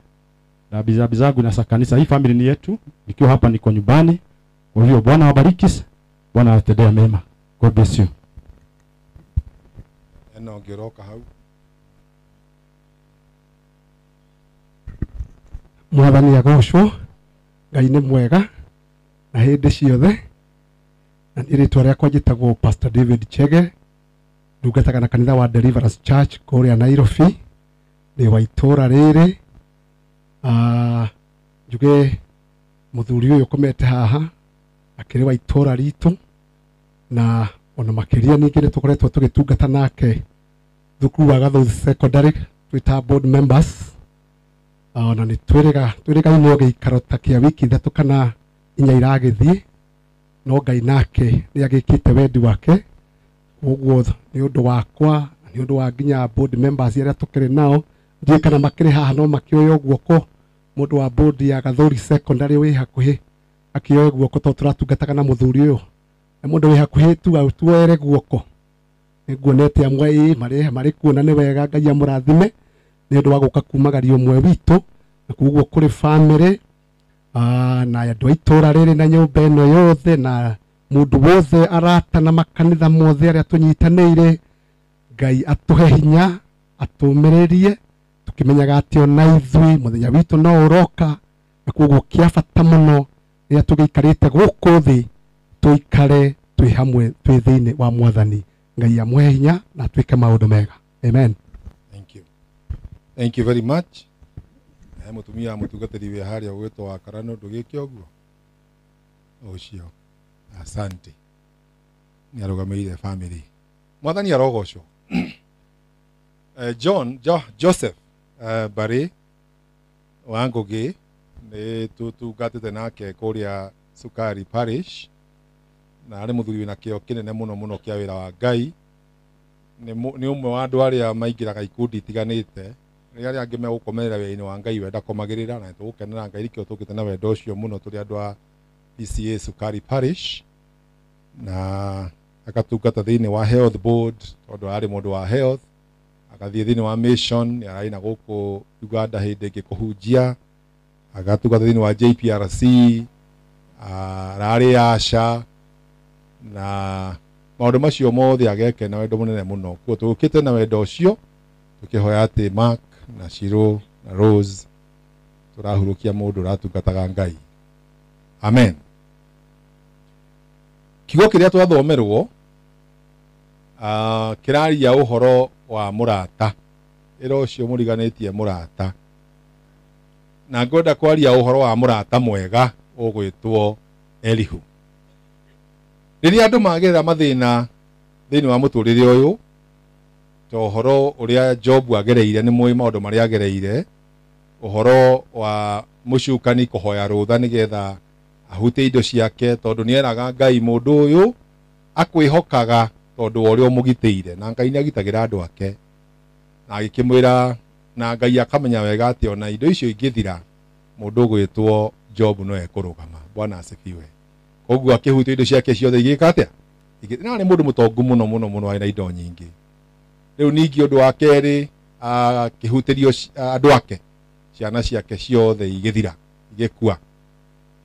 Rambirambi zangu na kanisa hii, family ni yetu. Nikiwa hapa niko nyumbani. Kwa hiyo Bwana awabariki, Bwana awatendee mema. God bless you. Ena ũngĩroka hau. Mwathani agocwo. Ngai nĩ mwega na hĩndĩ ciothe. Na niĩ rĩtwa rĩakwa njĩtagwo Pastor David Chege, ndungataga na kanitha wa Deliverance Church kũrĩa Nairobi, ndĩ wa itũũra rĩrĩ. Njuge mũthuri ũyũ ũkomete haha akĩrĩ wa itũũra ritũ, na ona makĩria ningĩ nĩ tũkoretwo tũgĩtungata nake thukuru wa Gathũthi Secondary twĩ ta board members. Ona nĩ twĩrĩgainwo gĩikaro ta kĩa wiki 3 kana 4 iragĩthiĩ, no Ngai nake nĩ agĩkĩte wendi wake. Koguo nĩ ũndũ wakwa, nĩ ũndũ wa nginya board members arĩa tũkĩrĩ nao, ndiũĩ kana makĩrĩ haha no makĩoywo guoko. Mũndũ wa board ya Gathũri Secondary wĩ hakuhĩ akĩoe guoko tondũ tũratungataga na mũthuri ũyũ. Na mũndũ wĩ hakuhĩ tu tuoere guoko. Nĩnguonete amwe ĩ marĩ kuona nĩ wega, Ngai amũrathime nĩ ũndũ wa gũka kumagaria ũmwe witũ. Na koguo kũrĩ family na andũ a itũũra rĩrĩ na nyũmba ĩno yothe na mũndũ wothe arata na makanitha mothe arĩa tũnyitanĩire, Ngai atũhe hinya, atũmĩrĩrie, tũkĩmenyaga atĩ ona ithuĩ mũthenya witũ no ũroka. Na koguo kĩa bata mũno rĩrĩa tũgĩikarĩte gũkũ thĩ tũikare twĩ hamwe twĩ thĩinĩ wa Mwathani. Ngai amũhe hinya na atuĩke maũndũ mega. Amen. Thank you. Thank you very much. He mũtumia wa mũtungatĩri wĩ harĩa ũgwĩtwo wa Karano, ndũgĩke ũguo ũcio. Asante. Nĩ arũgamĩrĩire family. Mwathani arogocwo. Joseph Barĩ wa Ngũgĩ nĩ tũtungatĩte nake kũrĩa Sukari Parish, na arĩ mũthuri wĩna kĩo kĩnene mũno mũno kĩa wĩra wa Ngai. Nĩ ũmwe wa andũ arĩa maingĩraga ikundi itiganĩte, rĩrĩa arĩa angĩ megũkomerera wĩra-inĩ wa Ngai we ndakomagĩrĩra, na nĩtũgũkenera Ngai nĩkĩo tũkĩte na wendo ũcio mũno tũrĩ andũ a PCA Sukari Parish, na agatungata thĩinĩ wa Health Board tondũ arĩ mũndũ wa health, agathiĩ thĩinĩ wa mission, ararĩ na gũkũ Uganda hĩndĩ ĩngĩ kũhunjia, agatungata thĩinĩ wa JPRC, ararĩ Asha, na maũndũ macio mothe ageke na wendo mũnene mũno. Koguo tũũkĩte na wendo ũcio tũkĩhoya atĩ Mark na Shiro na Rose tũrahurũkia mũndũ ũratungataga Ngai. Amen. Kiugo kĩrĩa twathomerwo kĩraria ũhoro wa mũrata. Ĩra ũcio mũriganĩtie mũrata. Na ngwenda kwaria ũhoro wa mũrata mwega ũgwĩtwo Elihu. Rĩrĩa andũ magerera mathĩna thĩinĩ wa mũtũrĩre ũyũ, ta ũhoro ũrĩa Job agereire, nĩ mũĩ maũndũ marĩa agereire, ũhoro wa mũcukani kũhoya rũtha nĩgetha ahutie indo ciake, tondũ nĩeraga Ngai mũndũ ũyũ akwĩhokaga tondũ wa ũrĩa ũmũgitĩire, na Ngai nĩagitagĩra andũ ake. Na agĩkĩmwĩra, na Ngai akamenya wega atĩ ona indo icio ingĩthira, mũndũ ũgwĩtwo Job no ekũrũgama. Bwana asifiwe. Koguo akĩhutia indo ciake ciothe igĩka atĩa? Na nĩ mũndũ mũtongu mũno mũno mũno, arĩ na indo nyingĩ. Rĩu ningĩ ũndũ wa kerĩ, akĩhutĩrio andũ ake, ciana ciake ciothe igĩthira, igĩkua.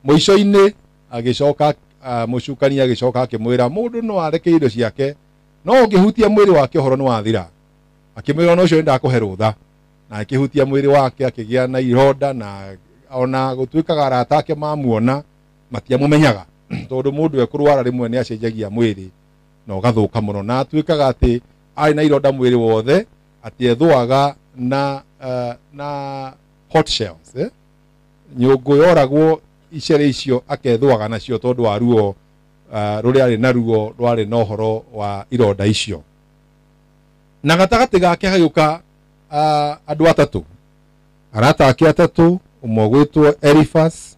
Mũico-inĩ agĩcoka, mũcukani agĩcoka akĩmwĩra mũndũ no areke indo ciake, no ũngĩhutia mwĩrĩ wake ũhoro nĩ wathira. Akĩmwĩra ona ũcio nĩndakũhe rũtha, na akĩhutia mwĩrĩ wake akĩgĩa na ironda, na ona gũtuĩkaga arata ake mamuona matiamũmenyaga, tondũ mũndũ ekũrwara rĩmwe nĩ acenjagia mwĩrĩ na ũgathũka mũno, na atuĩkaga atĩ arĩ na ironda mwĩrĩ wothe, atĩ ethũaga na hot shells, nyũngũ yoragwo icere icio akethũaga nacio tondũ wa ruo rũrĩa arĩ naruo rwarĩ na ũhoro wa ironda icio. Na gatagatĩ gake hagĩũka andũ atatũ, arata ake atatũ, ũmwe ũgwĩtwo Eliphaz,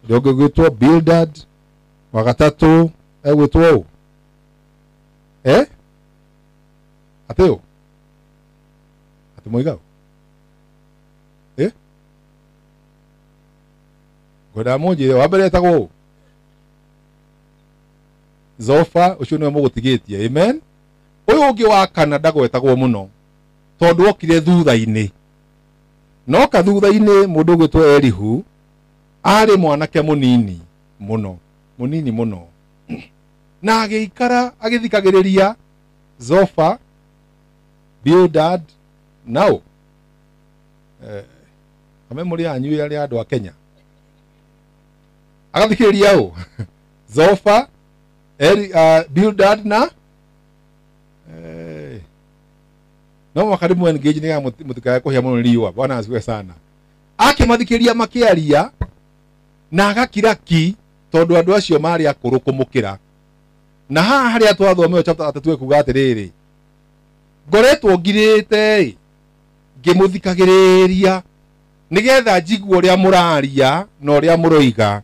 ũrĩa ũngĩ ũgwĩtwo Bildad, wa gatatũ egwĩtwo ũ? Atĩ ũ? Atĩ moiga ũ? Ngwendaga mũnjĩre wa mbere etagwo ũ? Zofa, ũcio nĩwe mũgũtigĩtie. Amen. Ũyũ ũngĩ wa kana ndagwetagwo mũno tondũ okire thutha-inĩ. Noka thutha-inĩ mũndũ ũgwĩtwo Elihu arĩ mwanake mũnini mũno, mũnini mũno, na agĩikara agĩthikagĩrĩria Zofa, Bildad nao kame mũrĩ anyu arĩa andũ a Kenya, agathikĩrĩria ũ? Zofa, Bildad na no mwaka rĩmwe engage nĩgetha mũtikae kũhĩa mũno nĩ riũa. Bwana asifiwe sana. Akĩmathikĩrĩria makĩaria na agakira ki, tondũ andũ acio marĩ akũrũ kũmũkĩra. Na haha harĩa twathomeo chapter 32 ekuga atĩrĩrĩ, ngoretwo ngirĩte ngĩmũthikagĩrĩria nĩgetha njigue ũrĩa mũraria na ũrĩa mũroiga.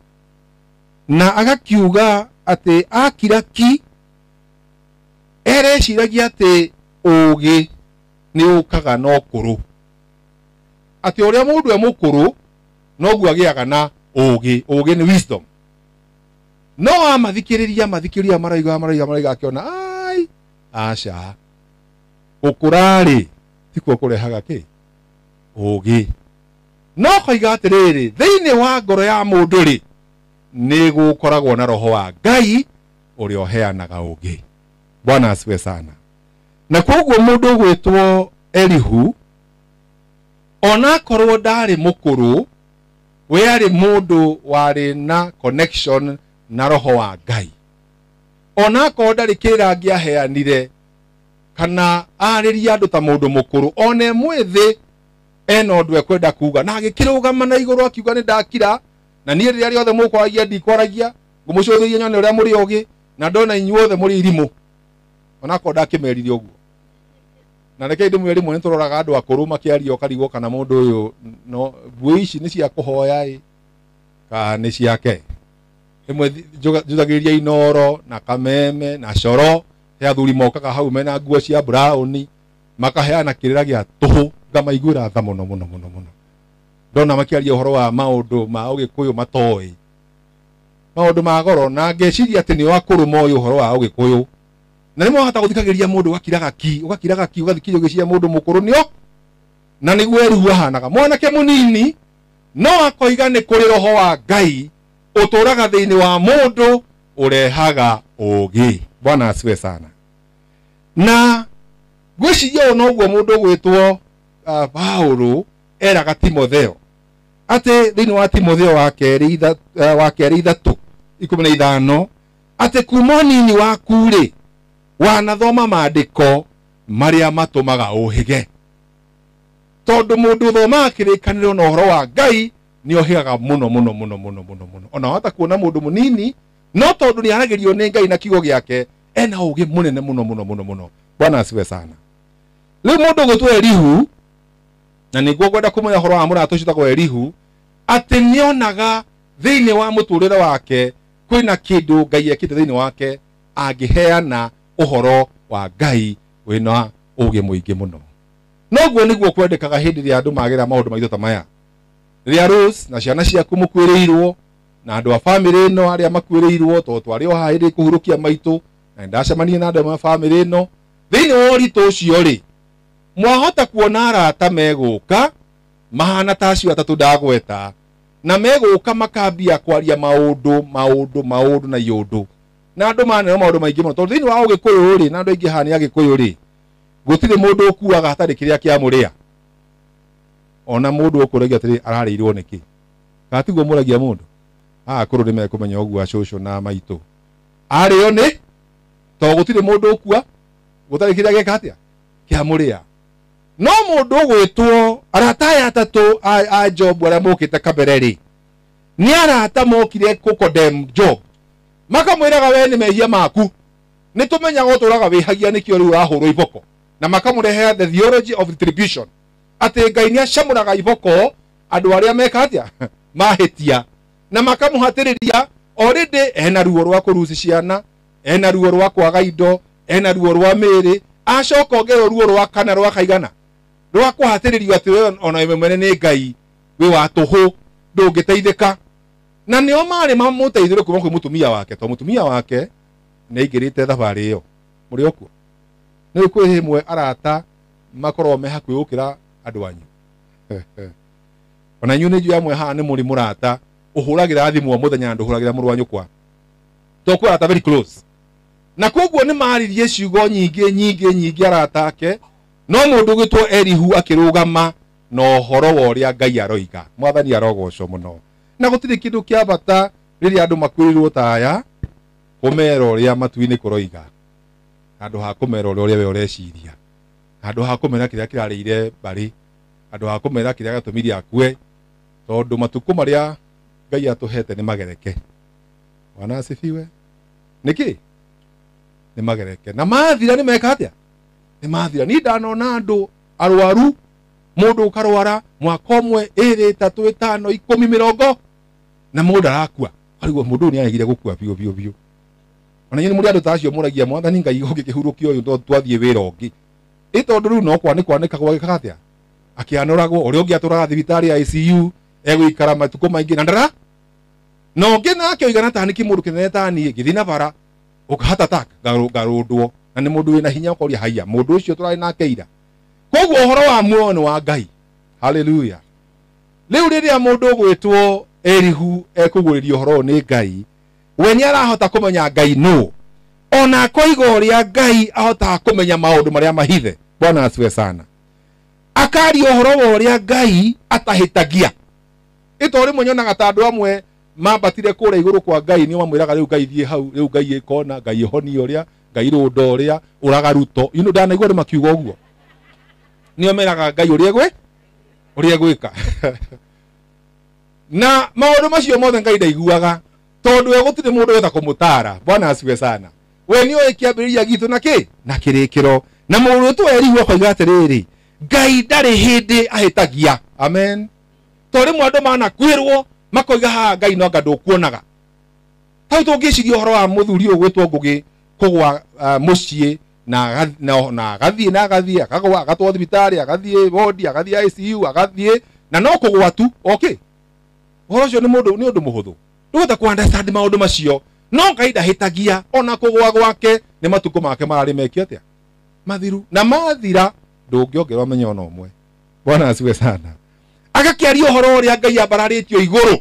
Na agakiuga atĩ akira ki, ereciragia atĩ ũũgĩ nĩ ũkaga na ũkũrũ, atĩ ũrĩa mũndũ e mũkũrũ noguo agĩaga na ũũgĩ. Ũũgĩ nĩ wisdom. No amathikĩrĩria mathikĩrĩria maraiga maraiga maraiga, akĩona ai aca, gũkũra-rĩ tikuo kũrehaga kĩ? Ũũgĩ. No koiga atĩrĩrĩ, thĩinĩ wa ngoro ya mũndũ rĩ, nĩ gũkoragwo na roho wa Ngai ũrĩa ũheanaga ũũgĩ. Bwana asifiwe sana. Na koguo mũndũ ũgwĩtwo Elihu, onakorwo ndarĩ mũkũrũ, we arĩ mũndũ warĩ na connection na roho wa Ngai. Onakorwo ndarĩ kĩrĩra angĩaheanire kana arĩrie andũ ta mũndũ mũkũrũ, ona e mwĩthĩ ena ũndũ ekwenda kuga, na agĩkĩrũgama na igũrũ akiuga nĩ ndakira, na niĩ rĩrĩa rĩothe mũkwaragia ndikwaragia, Ngũmũcũthĩrĩria nyone ũrĩa mũrĩ ogĩ na ndona inyuothe mũrĩ irimũ. Onakorwo ndakĩmerire ũguo. Na reke ndĩmwĩre rĩmwe nĩtũroraga andũ akũrũ makĩaria ũkarigwo kana mũndũ ũyũ no mbuĩ ici nĩ cia kũhoya ĩ kana nĩ ciake. Rĩmwe njũthagĩrĩria Inoro na Kameme na Coro, he athuri mokaga hau mena nguo cia brown makaheana kĩrĩra gĩa tũhũ, ngamaiguĩra tha mũno mũno mũno mũno. Ndona makĩaria ũhoro wa maũndũ ma ũgĩkũyũ matoĩ, maũndũ ma goro, na ngeciria atĩ nĩo akũrũ moĩ ũhoro wa ũgĩkũyũ. Na nĩ mwahota gũthikagĩrĩria mũndũ ũgakiraga ki, ũgathikĩrĩria ũgĩciria mũndũ mũkũrũ nĩo, na nĩguo Elihu ahanaga. Mwanake mũnini no akoiga nĩ kũrĩ roho wa Ngai ũtũraga thĩinĩ wa mũndũ ũrehaga ũũgĩ. Bwana asifiwe sana. Na ngwĩciria ũũ noguo mũndũ ũgwĩtwo Paulo eraga Timotheo atĩ thĩinĩ wa Timotheo wa kerĩ 3:15 atĩ kuma ũnini waku rĩ wanathoma maandĩko marĩa matũmaga ũhĩge. Tondũ mũndũ ũthomaga kĩrĩkanĩro na ũhoro wa Ngai nĩohĩgaga mũno mũno mũno mũno mũno mũno. Ona wahota kuona mũndũ mũnini no tondũ nĩaragĩrio nĩ Ngai na kiugo gĩake ena ũũgĩ mũnene mũno mũno mũno mũno. Bwana asifiwe sana. Rĩu mũndũ ũgwĩtwo Elihu, na nĩguo ngwenda kũmenya ũhoro wa mũrata ũcio wĩtagwo Elihu, atĩ nĩonaga thĩinĩ wa mũtũrĩre wake kwĩna kĩndũ Ngai ekĩte thĩinĩ wake angĩheana ũhoro wa Ngai wĩna ũũgĩ mũingĩ mũno. Noguo nĩguo kwendekaga hĩndĩ ĩrĩa andũ magera maũndũ maitũ ta maya. Rĩrĩa Rose na ciana ciaku mũkuĩrĩirwo na andũ a bamĩrĩ ĩno arĩa makuĩrĩirwo, tondũ twarĩ o haha hĩndĩ kũhurũkia maitũ na nĩndacemanirie na andũ a bamĩrĩ ĩno, thĩinĩ wa ũritũ ũcio rĩ, mwahota kuona arata megũka mahana ta acio atatũ ndagweta, na megũka makambia kwaria maũndũ maũndũ maũndũ na iũndũ, na andũ maneo maũndũ maingĩ mũno, tondũ thĩinĩ wa ũgĩkũyũ rĩ, na andũ aingĩ haha nĩ agĩkũyũ rĩ, gũtirĩ mũndũ ũkuaga hatarĩ kĩrĩa kĩamũrĩa. Ona mũndũ ũkũragia atĩrĩ ararĩirwo nĩkĩ, kana tiguo mũragia mũndũ? Haha akũrũ nĩmekũmenya ũguo acũcũ na maitũ arĩo nĩ tondũ gũtirĩ mũndũ ũkua gũtarĩ kĩrĩa gĩeka atĩa kĩamũrĩa. No mũndũ ũgwĩtwo arata aya atatũ a Job arĩa mokĩte kabere rĩ, nĩ arata mokire kũ-condemn Job, makamwĩraga we nĩ mehia maku, nĩ tũmenyaga ũtũraga wĩhagia nĩkĩo rĩu ũrahũrwo iboko, na makamũrehera the theology of retribution, atĩ Ngai nĩacamũraga iboko andũ arĩa meka atĩa mahĩtia, na makamũhatĩrĩria already ena ruo rwa kũruci ciana, ena ruo rwa kwaga indo, ena ruo rwa mĩĩrĩ, acoka ongerwo ruo rwa kana rwa kaigana rwa kũhatĩrĩrio atĩ we ona we mwene nĩ Ngai wĩ wa tũhũ ndũngĩteithĩka. Na nĩo marĩ mamũteithĩre kuma kwĩ mũtumia wake, tondũ mũtumia wake nĩaingĩrĩte thabarĩ ĩyo. Mũrĩ o kuo? Nĩ kwĩ hĩmwe arata makoragwo me hakuhĩ gũkĩra andũ anyu. Ona inyuĩ nĩ njũĩ amwe haha nĩ mũrĩ mũrata ũhũragĩra thimũ o mũthenya na ndũhũragĩra mũrũ wa nyũkwa, tondũ kwĩ arata very close. Na koguo nĩ maririe ciugo nyingĩ nyingĩ nyingĩ arata ake, no mũndũ ũgwĩtwo Elihu akĩrũgama na ũhoro wa ũrĩa Ngai aroiga. Mwathani arogocwo mũno. Na gũtirĩ kĩndũ kĩa bata rĩrĩa andũ makuĩrĩirwo ta aya kũmera ũrĩa matu-inĩ kũroiga, handũ ha kũmera ũrĩa we ũreciria, handũ ha kũmera kĩrĩa kĩrarĩire mbarĩ, handũ ha kũmera kĩrĩa gĩatũmire akue, tondũ matukũ marĩa Ngai atũhete nĩ magereke. Bwana asifiwe. Nĩkĩ? Nĩ magereke. Na mathira nĩ meka atĩa? Nĩ mathira. Niĩ ndanona andũ arwaru, mũndũ ũkarwara mwaka ũmwe, ĩrĩ, ĩtatũ, ĩtano, 10, 20, na mũndũ arakua. Arigwo mũndũ ũyũ nĩaregire gũkua biũ biũ biũ. Ona inyuĩ nĩ mũrĩ andũ ta acio mũragia Mwathani Ngai ũngĩkĩhurũkia ũyũ tondũ twathiĩ wĩra ũngĩ. Ĩ tondũ rĩu no kwanĩkwa gwagĩkaga atĩa? Akĩanũragwo, ũrĩa ũngĩ atũraga thibitarĩ ya ICU, egũikara matukũ maingĩ na ndara. Na ũngĩ nake oigana ta nĩkĩ mũndũ kĩnene ta niĩ ngĩthiĩ na bara ũkahata tak ngarũndwo, na nĩ mũndũ wĩna hinya ũkoria haiya mũndũ ũcio tũrarĩ nake ira. Koguo ũhoro wa muoyo nĩ wa Ngai. Haleluya. Rĩu rĩrĩa mũndũ ũgwĩtwo Elihu ekũgũrĩrio ũhoro ũyũ nĩ Ngai, we nĩarahota kũmenya Ngai nũ, ona akoiga ũrĩa Ngai ahotaga kũmenya maũndũ marĩa mahithe. Bwana asifiwe sana. Akaria ũhoro wa ũrĩa Ngai atahĩtagia. Ĩ to rĩmwe nyonaga ta andũ amwe mambatire kũrĩa igũrũ kwa Ngai nĩo mamwĩraga rĩu Ngai thiĩ hau, rĩu Ngai ĩkona, Ngai ĩhonie ũrĩa, Ngai rũnda ũrĩa, ũraga Ruto. You know, ndanaigua andũ makiuga ũguo. Nĩo meraga Ngai ũrĩa ũrĩa egwĩka. Na maũndũ macio mothe Ngai ndaiguaga, Tondu we gutire mundu wetha kumutara. Bwana asiwe sana. We ni oĩ kĩambĩrĩria gitũ na kĩ? Na kĩrĩkĩro. Na mũndũ tu Elihu akoiga atĩrĩrĩ, Ngai ndarĩ hĩndĩ ahĩtagia. Amen. To rĩmwe andũ manakuĩrwo makoiga haha Ngai no anga ndũkuonaga. Hau tũngĩciria ũhoro wa mũthuri ũyũ gwĩtwo Ngũgĩ kũgwa mũciĩ na agathiĩ na agathiĩ akagwa agatwarwo thibitarĩ agathiĩ wodi agathiĩ ICU agathiĩ na no kũgwa tu. Okay, ũhoro ũcio nĩ mũndũ nĩ ũndũ mũhũthũ. Ndũhota ku understand maũndũ macio. No Ngai ndahĩtagia ona kũgwa gwake nĩ matukũ make mararĩ mekio atĩa mathiru, na mathira ndũngĩongerwo menyo ona ũmwe. Bwana asiwe sana. Agakĩaria ũhoro ũrĩa Ngai ambararĩtio igũrũ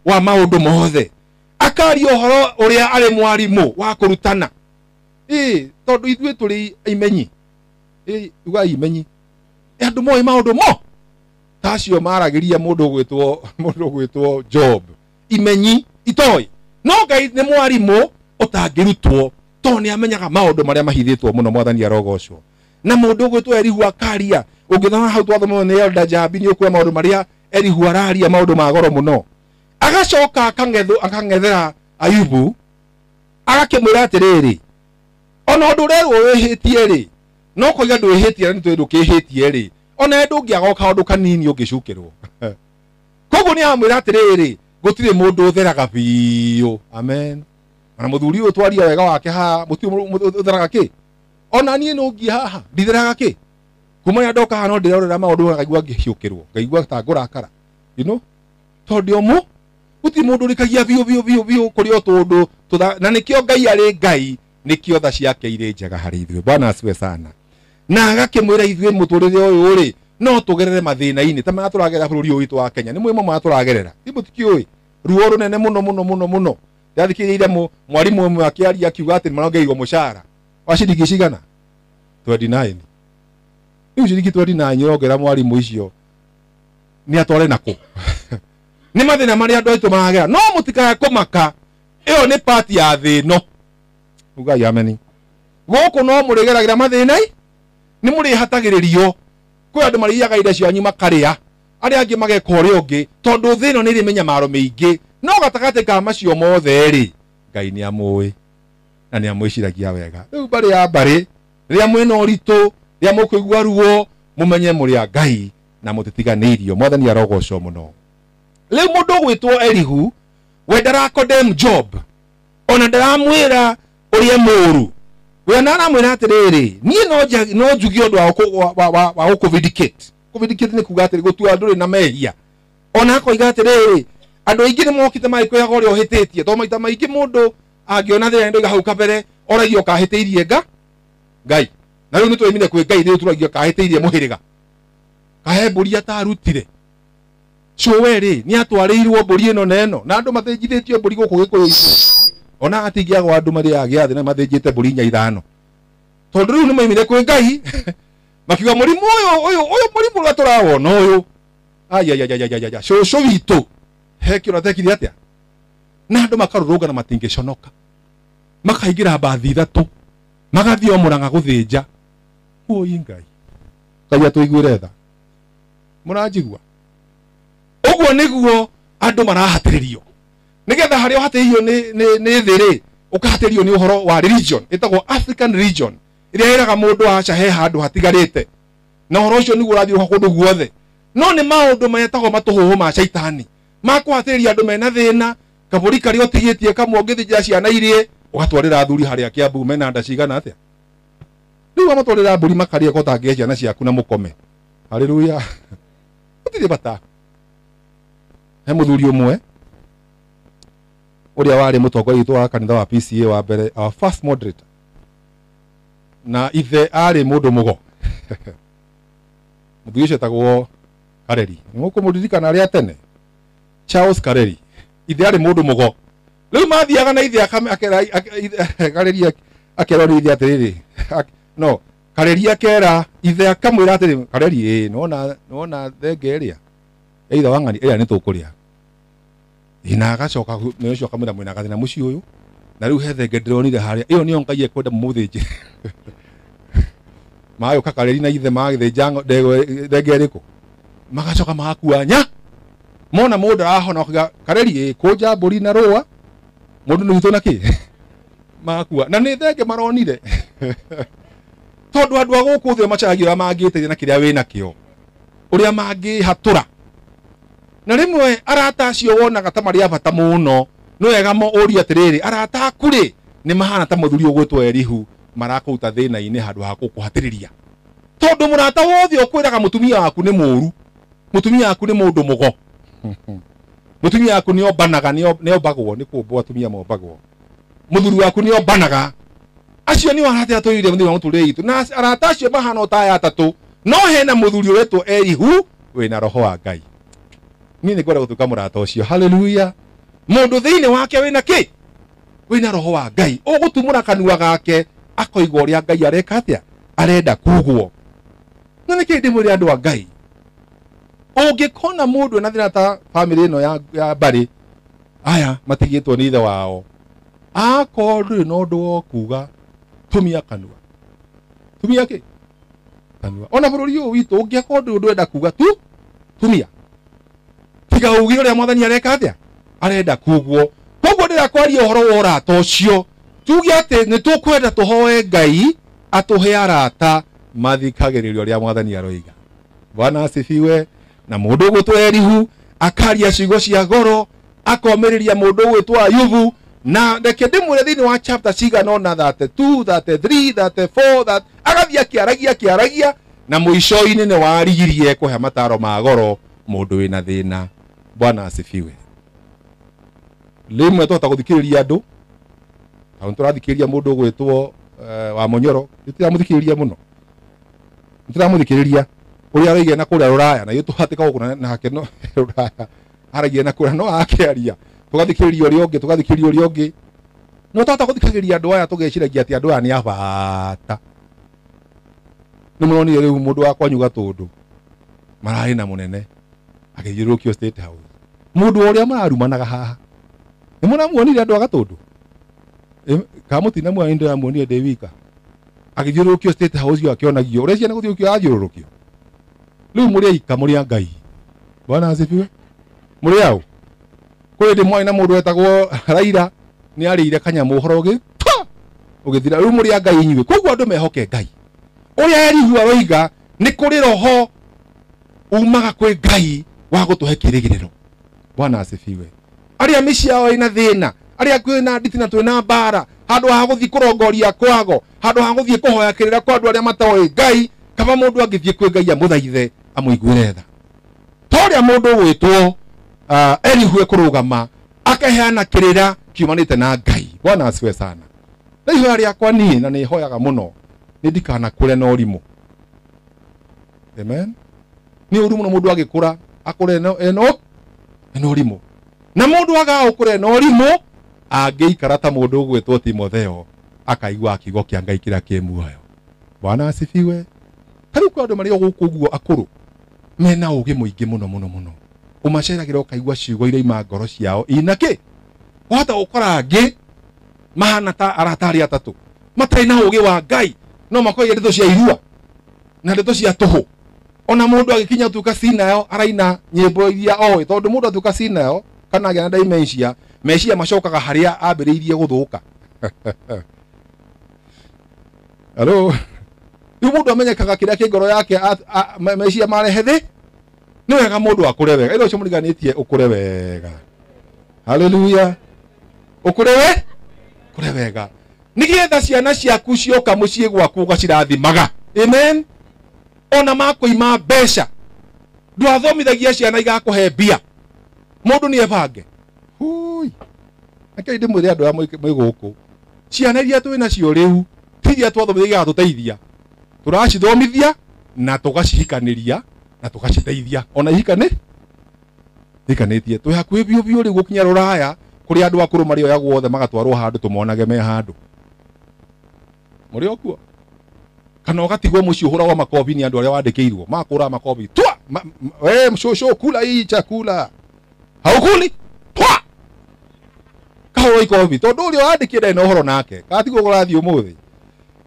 wa maũndũ mothe, akaria ũhoro ũrĩa arĩ mwarimũ wa kũrutana. Tondũ ithuĩ tũrĩ imenyi, uga imenyi, andũ moĩ maũndũ mo ta acio maragĩria mũndũ ũgwĩtwo Job, imenyi itoĩ. No Ngai nĩ mwarimũ ũtangĩrutwo tondũ nĩ amenyaga maũndũ marĩa mahithĩtwo mũno. Mwathani arogocwo. Na mũndũ ũgwĩtwo Elihu akaria, ũngĩthoma hau twathoma nĩ Elda Jambi nĩ ũkuona maũndũ marĩa Elihu araria, maũndũ ma goro mũno. Agacoka akang'ethera Ayubu agakĩmwĩra atĩrĩrĩ, ona ũndũ ũrerwo wĩhĩtie rĩ, no koiga ndwĩhĩtie na nĩ tũĩ ndũkĩhĩtie rĩ, ona ndũngĩaga o kaũndũ kanini ũngĩcukĩrwo. Koguo nĩ amwĩra atĩrĩrĩ, gũtirĩ mũndũ ũtheraga biũ. Amen. Ona mũthuri ũyũ twaria wega wake haha, mũtirĩ ũtheraga kĩ? Ona niĩ no ngiĩ haha nditheraga kĩ? Kuma rĩrĩa ndoka haha no ndĩrorera maũndũ ngaigua ngĩhiũkĩrwo, ngaigua ta ngũrakara, you know, tondũ ũmũ gũtirĩ mũndũ ũrĩkagia biũ biũ biũ biũ kũrĩ o tũndũ. Na nĩkĩo Ngai arĩ Ngai, nĩkĩo tha ciake irĩ njega harĩ ithuĩ. Bwana asiwe sana. Na agakĩmwĩra ithuĩ mũtũrĩre ũyũ rĩ, no tũgerere mathĩna-inĩ ta marĩa tũragerera bũrũri ũyũ witũ wa Kenya. Nĩ mwĩmo marĩa tũragerera, ti mũtikĩũĩ ruo rũnene mũno mũno mũno mũno. Ndathikĩrĩire mwarimũ ũmwe akĩaria akiuga atĩ nĩmarongereirwo mũcara wa ciringi cigana 29. Rĩu ciringi 29 ũrongera mwarimũ icio nĩ atware nakũ? Nĩ mathĩna marĩa andũ aitũ maragera. No mũtikae kũmaka, ĩyo nĩ part ya thĩ ĩno. Ugai ameni. Gũkũ no mũrĩgeragĩra mathĩna-ĩ, nĩ mũrĩhatagĩrĩrio. Kwĩ andũ marĩiyaga indo cianyu makarĩa, arĩa angĩ mageka ũrĩa ũngĩ, tondũ thĩ ĩno nĩ ĩrĩ mĩnyamaro mĩingĩ. No gatagatĩ ka macio mothe rĩ, Ngai nĩ amũĩ na nĩ amwĩciragia wega. Rĩu mbarĩ ya mbarĩ, rĩrĩa mwĩna ũritũ, rĩrĩa mũkũigua ruo, mũmenye mũrĩ a Ngai na mũtitiganĩirio. Mwathani arogocwo mũno. Rĩu mũndũ ũgwĩtwo Elihu we ndarakondemn Job, ona ndaramwĩra ũrĩa mũũru. We na aramwĩra atĩrĩrĩ, niĩ no njuge ũndũ wa gũkũvindicate. Kũvindicate nĩ kuga atĩrĩ, gũtua ndũrĩ na mehia. Ona akoiga atĩrĩrĩ, andũ aingĩ nĩ mokĩte magĩkwĩraga ũrĩa ũhĩtĩtie, tondũ maita maingĩ mũndũ angĩona thĩna ndoiga hau kabere oragio kahĩtĩirie Ngai. Na rĩu nĩ tũimire kwĩ Ngai, rĩu tũragio kahĩtĩirie mũhĩrĩga, kahe mbũri atarutire. Cũwe rĩ, nĩ atwarĩirwo mbũri ĩno na ĩno, na andũ mathĩnjithĩtio mbũri gũkũ Gĩkũyũ-inĩ. Ona atingĩagwo andũ marĩaga gĩathĩ na mathĩnjĩte mbũri inya ithano, tondũ rĩu nĩ maimire kwĩ Ngai makiuga mũrimũ ũyũ ũyũ mũrimũ ũrĩa tũrawona ũyũ, ayayayayaya, cũcũ witũ he kĩũra tekire atĩa? Na andũ makarũrũngana matingĩconoka, makaingĩra mbathi ithatũ, magathiĩ o Mũrang'a gũthĩnja. Ũi Ngai, Ngai atũiguĩre tha. Mũranjigua? Ũguo nĩguo andũ marahatĩrĩrio, nĩgetha harĩa ũhatĩrĩirio nĩ thĩ rĩ, ũkahatĩrĩrio nĩ ũhoro wa religion ĩtagwo African religion, ĩrĩa ĩraga mũndũ aca he handũ hatigarĩte, na ũhoro ũcio nĩguo ũrathiũrũrũka kũndũ guothe. No nĩ maũndũ metagwo matũhũhũ ma caitani ma kũhatĩrĩria andũ mena thĩna. Kabũri karĩa ũtigĩtie kamwe ũngĩthĩnjĩra ciana irie, ũgatwarĩra athuri harĩa Kĩambu mena nda cigana atĩa. Rĩu wamatwarĩra mbũri makarĩa ko ũtangĩhe ciana ciaku na mũkome. Haleluya. Gũtirĩ bata. He mũthuri ũmwe ũrĩa warĩ mũtongoria witũ wa kanitha wa PCA wa mbere, our first moderator, na ithe arĩ mũndũ mũgo. Mũthuri ũcio etagwo Kareri. Nĩ mũkũmũririkana arĩa tene, Charles Kareri. Ithe arĩ mũndũ mũgo. Rĩu mathiaga na ithe Kareri akerwo nĩ ithe atĩrĩrĩ, no Kareri akera ithe akamwĩra atĩrĩ, Kareri ĩ nĩwona thenge ĩrĩa either wa ng'ani ĩrĩa nĩ tũkũrĩa. Na agacoka nĩ ũcio akamwĩra mwĩna gathĩna mũciĩ ũyũ, na rĩu he thenge ndĩronire harĩa, ĩyo nĩyo Ngai ekwenda mũmũthĩnjĩre. Magĩũka Kareri na ithe magĩthĩnja thenge ĩrĩkũ, magacoka magakua nya. Mona mũndũ arahona makiuga, Kareri ĩ kũnja mbũri na rũa Mundu ni witũ na kĩ makua na nĩ thenge maronire tondu andu a gũkũ thĩ macaragia ũrĩa mangĩteithia na kĩrĩa wĩna kĩo ũrĩa mangĩhatũra na rĩmwe arata acio wonaga ta marĩ a bata mũno no wega ũrie atĩrĩrĩ arata aku rĩ nĩ mahana ta mũthuri ũgwĩtwo Elihu marakũruta thĩna-inĩ handũ ha gũkũhatĩrĩria tondu mũrata wothe ũkwĩraga mũtumia waku nĩ mũũru mũtumia waku nĩ mũndũ mũgo mũtumia waku nĩ ombanaga nĩ ombagwo nĩ kũmbwo atumia mombagwo mũthuri waku nĩ ombanaga acio nĩ arata atũire thĩinĩ wa mũtũrĩre witũ na arata acio mahana ta aya atatũ no hena mũthuri ũretwo Elihu wĩna roho wa Ngai. Niĩ nĩ ngwenda gũtuĩka mũrata ũcio. Haleluya. Mũndũ thĩinĩ wake wĩna kĩ? Wĩna roho wa Ngai ũgũtumũra kanua gake akoiga ũrĩa Ngai areka atĩa arenda kugwo. Na nĩkĩ ndĩmwĩre andũ a Ngai ũngĩkona mũndũ ena thĩna ta bamĩrĩ ĩno ya mbarĩ aya matigĩtwo nĩ ithe wao akorwo ndũrĩ na ũndũ wa kuga tumia kanua tumia kĩ kanua ona bũrũri ũyũ witũ ũngĩakorwo ndũrĩ ũndũ ũrenda kuga tu tumia tiga uge ũrĩa mwathani areka atĩa arenda kugwo. Koguo ndĩrakwaria ũhoro wa ũrata ũcio tuge atĩ nĩ tũkwenda tũhoe Ngai atũhe arata mathikagĩrĩria ũrĩa mwathani aroiga. Bwana asifiwe. Na mũndũ ũgwĩtwo Elihu akaria ciugo cia goro akomĩrĩria mũndũ ũgwĩtwo Ayubu na reke ndĩmwĩre thĩinĩ wa chapter cigana ũna 32 33 34 agathiĩ akĩaragia akĩaragia na mũico-inĩ nĩ warigirie kũhe mataro ma goro mũndũ wĩna thĩna. Bwana asifiwe. Rĩmwe twahota gũthikĩrĩria andũ tondũ tũrathikĩrĩria mũndũ ũgwĩtwo wa Mũnyoro nĩtũramũthikĩrĩria mũno nĩtũramũthikĩrĩria ũrĩa araigĩa na kũrĩa rũraya na ithuĩ tũhatĩka gũkũ nake no rũraya aragia na kũrĩa no akĩaria tũgathikĩrĩria ũrĩa ũngĩ tũgathikĩrĩria ũrĩa ũngĩ no twahota gũthikagĩrĩria andũ aya tũgeciragia atĩ andũ aya nĩ a bata. Nĩ mũronire rĩu mũndũ wa kwanyu Gatũndũ mararĩ na mũnene agĩthiũrũrũkio State House mũndũ ũrĩa mararumanaga haha nĩ mũramuonire andũ a Gatũndũ kana mũtinamuona nĩ ndĩramuonire ndĩ wika agĩthiũrũrũkio State House ũcio akĩonagio ũrĩa ciana gũthiũrũrũkio athiũrũrũkio. Rĩu mũrĩ aika mũrĩ a Ngai. Bwana asifiwe. Mũrĩ aũ kwĩ hĩndĩ mwarĩ na mũndũ wetagwo Raila nĩ arĩire kanyamũ ũhoro ũgĩthira. Rĩu mũrĩ a Ngai inyuĩ. Koguo andũ mehoke Ngai ũrĩa Elihu aroiga nĩ kũrĩ roho umaga kwĩ Ngai wa gũtũhe kĩrĩgĩrĩro. Bwana asifiwe. Arĩa mĩciĩ yao ĩna thĩna arĩa kwĩna nditi na twĩna mbara handũ ha gũthiĩ kũrongoria kwago handũ ha gũthiĩ kũhoya kĩrĩra kwa andũ arĩa matoĩ Ngai kaba mũndũ angĩthiĩ kwĩ Ngai amũthaithe amũiguĩre tha ta ũrĩa mũndũ ũgwĩtwo Elihu ekũrũgama akaheana kĩrĩra kiumanĩte na Ngai. Bwana asifiwe sana. Na ihoya rĩakwa niĩ na nĩ hoyaga mũno nĩ ndikanakũre na ũrimũ. Amen. Nĩ ũru mũno mũndũ agĩkũra akũre eno ũrimũ na mũndũ agaga gũkũra ena ũrimũ angĩikara ta mũndũ ũgwĩtwo Timotheo akaigua kiugo kĩa Ngai kĩrĩa kĩ muoyo. Bwana asifiwe. Ta rĩu kwĩ andũ marĩ o gũkũ ũguo akũrũ mena ũgĩ mũingĩ mũno mũno mũno ũmaceragĩra ũkaigua ciugo iria ima ngoro ciao ina kĩ wahota gũkora angĩ mahana ta arata arĩa atatũ matarĩ na ũgĩ wa Ngai no makoiga ndeto cia irua na ndeto cia tũhũ. Ona mũndũ agĩkinya tuĩka cinayo araina nyĩmbo iria oĩ tondũ mũndũ atuĩka cinayo kana agĩa na dementia meciria macokaga harĩa ambĩrĩirie gũthũka. Hello. Rĩu mũndũ amenyekaga kĩrĩa kĩ ngoro yake meciria marehe thĩ. Nĩ wega mũndũ akũre wega ĩrĩa ũcio mũriganĩtie ũkũre wega. Haleluya. Ũkũre we kũre wega nĩgetha ciana ciaku cioka mũciĩ gwaku ũgacirathimaga. Amen. Ona makũima mbeca ndwathomithagia ciana igakũhe mbia mũndũ nĩ ebange. Hui reke ndĩmwĩre andũ aya mwĩ gũkũ ciana iria twĩ nacio rĩu ti iria twathomithagia igatũteithia tũracithomithia na tũgacihikanĩria na tũgaciteithia ona ihikanĩtie twĩ hakuhĩ biũ biũ rĩu gũkinya rũraya kũrĩa andũ akũrũ marĩoyagwo othe magatwarwo handũ tũmonage me handũ mũrĩ o kuo kana ũgatigwo mũciĩ ũhũragwo makobi nĩ andũ arĩa wandĩkĩirwo makũraga makobi twa we mshosho kula hii chakula haukuli twa kahũrwo ikobi tondũ ũrĩa wandĩkire ndarĩ na ũhoro nake katigwo kũrathiĩ ũmũthĩ.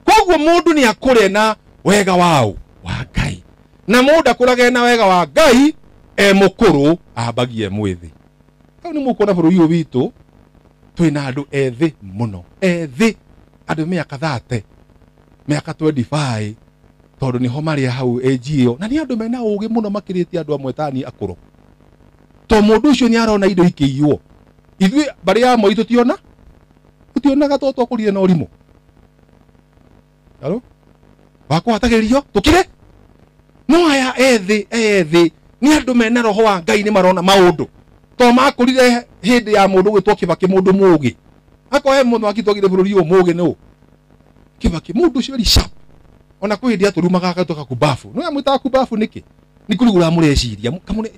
Koguo mũndũ nĩ akũre na wega wao wa Ngai na mũndũ akũrage na wega wa Ngai e mũkũrũ ambagie mwĩthĩ. Hau nĩ mũkuona bũrũri ũyũ witũ Twina andu ethi muno ethi andu miaka 30 miaka 25 tondu niho mari hau age iyo na ni andu mena ugi muno makiritie andu amwe tani akuru to mundu ucio ni arona indo ikiywo ithui bari ya moi tutiona tutionaga to twakurire na urimu halo wakwatagirio tukire no aya ethi ethi ni andu mena roho wa Ngai ni marona maundu to makurire hindi ya mundu gwitwo Kibaki mundu mugi akohe mundu akitwagire bururi uyu mugi no Kibaki mundu ucio ri sharp ona kwi hindi aturumaga agatuka kubafu no amwitaga kubafu niki ni kurigura mureciria kamune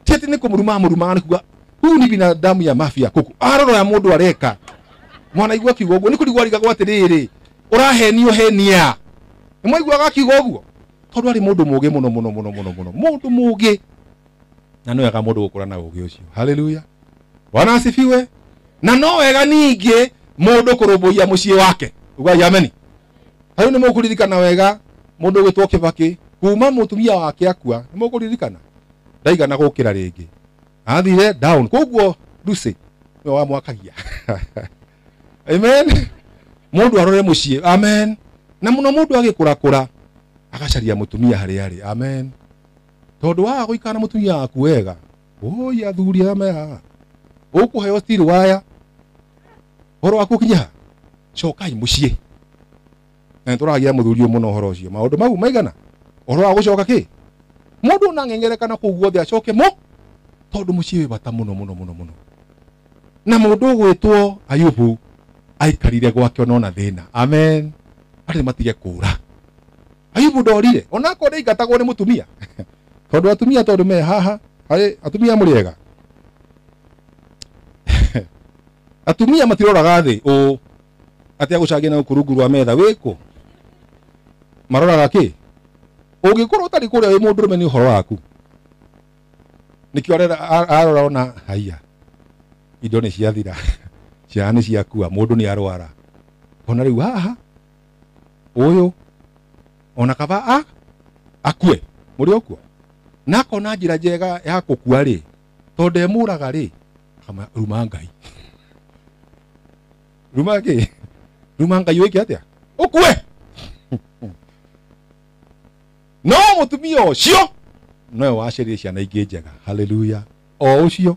ti ni kumuruma muruma ni kuga huyu ni binadamu ya mafia kuku aroro ya mundu areka mwana igua kiugo uguo ni kurigwa arigagwo atiriri urahenio henia ni mwaiguaga kiugo uguo tondu ari mundu mugi muno muno muno muno muno mundu mugi na no wega mundu gukura na ugi ucio. Haleluya, Bwana asifiwe. Na no wega ningi mundu kurumbuiya mucii wake ugai ameni. Hau ni mukuririkana wega mundu gwitwo Kibaki kuma mutumia wake akua ni mukuririkana ndaigana gukira ringi athire down koguo Lucy niwe wamwakagia. Amen. Mundu arore mucii. Amen. Na muno mundu agikurakura agacaria mutumia hari ari. Amen. Tondu wa guikara mutumia waku wega oi athuri aya me haha ukuheo steel waya horo waku kinya cokai mucii na turagia muthuri uyu muno horo ucio maundu mau maigana horo wa gucoka ki mundu na ngengerekana kuu guothe acoke mo tondu mucii wi bata muno muno muno muno na mundu ugwitwo Ayubu aikarire gwake onona thina. Amen. Ari matige kura Ayubu ndorire onako ndaigatagwo ni mutumia tondu atumia tondu me haha hari atumia muriega atumia matiroraga thi u atia gucangia na kurungu rwa metha wiku maroraga ki ungikorwo utari kuria wi mundurume ni uhoro waku nikio arora ona haiya indo ni ciathira ciana ni ciakua mundu ni arwara ona riu haha uyu ona kaba a akue muri okuo na akona njira njega ya gukua ri tondu emuraga ri kama ruma Ngai ruma ki ruma Ngai wike atia ukue no mutumia ucio nowe waciarire ciana ingĩ njega. Haleluya. O ucio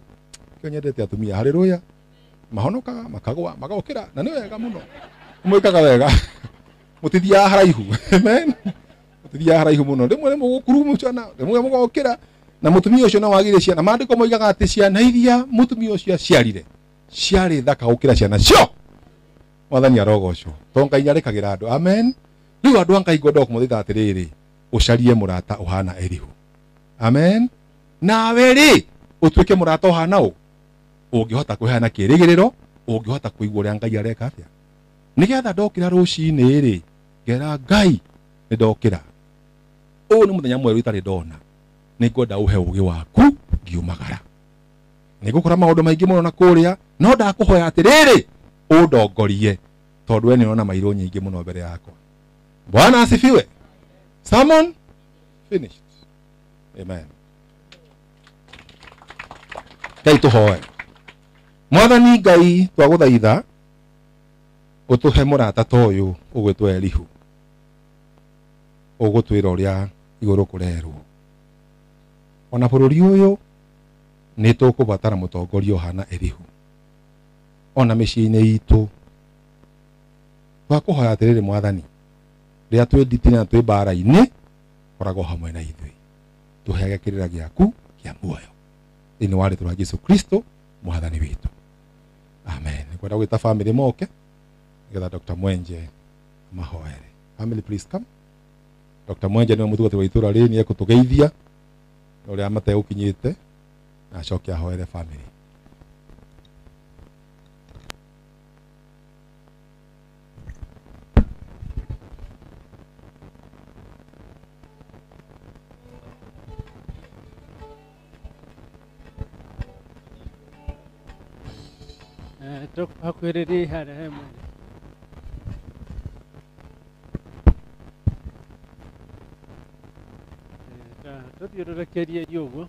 kĩo nyendete atumia. Haleluya. Mahonokaga makagwa magokĩra na nĩ wega mũno mwĩkaga wega mũtithiaga haraihu. Amen. Mũtithiaga haraihu mũno rĩmwe nĩ mũgũkurumucana rĩmwe mũgokĩra na mũtumia ũcio no wagire ciana. Maandĩko moigaga atĩ ciana iria mũtumia ũcio aciarire ciarĩ thaka gũkĩra ciana cio. Mwathani arogocwo to Ngai nĩarekagĩra andũ. Amen. Rĩu andũ a Ngai ngwenda kũmũthitha atĩrĩrĩ ũcarie mũrata ũhana Elihu. Amen. Nawe rĩ ũtuĩke mũrata ũhana ũ ũngĩhota kwĩheana kĩrĩgĩrĩro ũngĩhota kũigua ũrĩa Ngai areka atĩa nĩgetha ndokĩra rũcinĩ rĩ ngera Ngai nĩ ndokĩra ũyũ nĩ mũthenya mwerũ itarĩ ndona nĩ ngwenda ũhe ũgĩ waku ngiumagara nĩ ngũkora maũndũ maingĩ mũno na kũrĩa no ndakũhoya atĩrĩrĩ ũndongorie tondũ we nĩ ũrona mairũ nyingĩ mũno mbere yakwa. Bwana asifiwe. Sermon finished. Amen. Ngai tũhoe. Mwathani Ngai twagũthaitha ũtũhe mũrata ta ũyũ ũgwĩtwo Elihu ũgũtwĩra ũrĩa igũrũ kũrerwo ona bũrũri ũyũ nĩ tũkũbatara mũtongoria ũhana Elihu ona mĩciĩ-inĩ itũ twakũhoya atĩrĩrĩ Mwathani rĩrĩa twĩ nditi na twĩ mbara-inĩ koragwo hamwe na ithuĩ tũheage kĩrĩra gĩaku kĩa muoyo thĩinĩ wa rĩtwa rĩa Jesu Kristo Mwathani witũ. Amen. Nĩngwenda gwĩta family moke nĩgetha Dr. Mwenje mahoere. Family please come. Dr. Mwenje nĩwe mũtungatĩri wa itũra rĩrĩ nĩ ekũtũgeithia na ũrĩa mategũkinyĩte na acoke ahoere family. Tũhakuhĩrĩrie harĩa he mwene. Tũthiũrũrũkĩrie ũguo.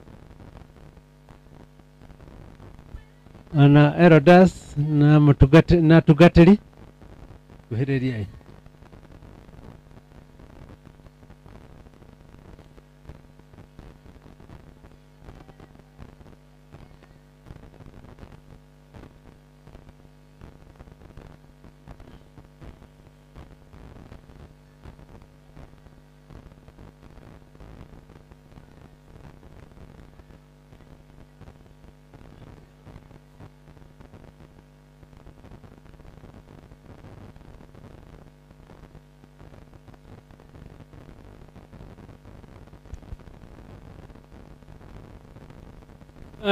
Ona elders na mutugate na tungatĩri kuhĩrĩriai.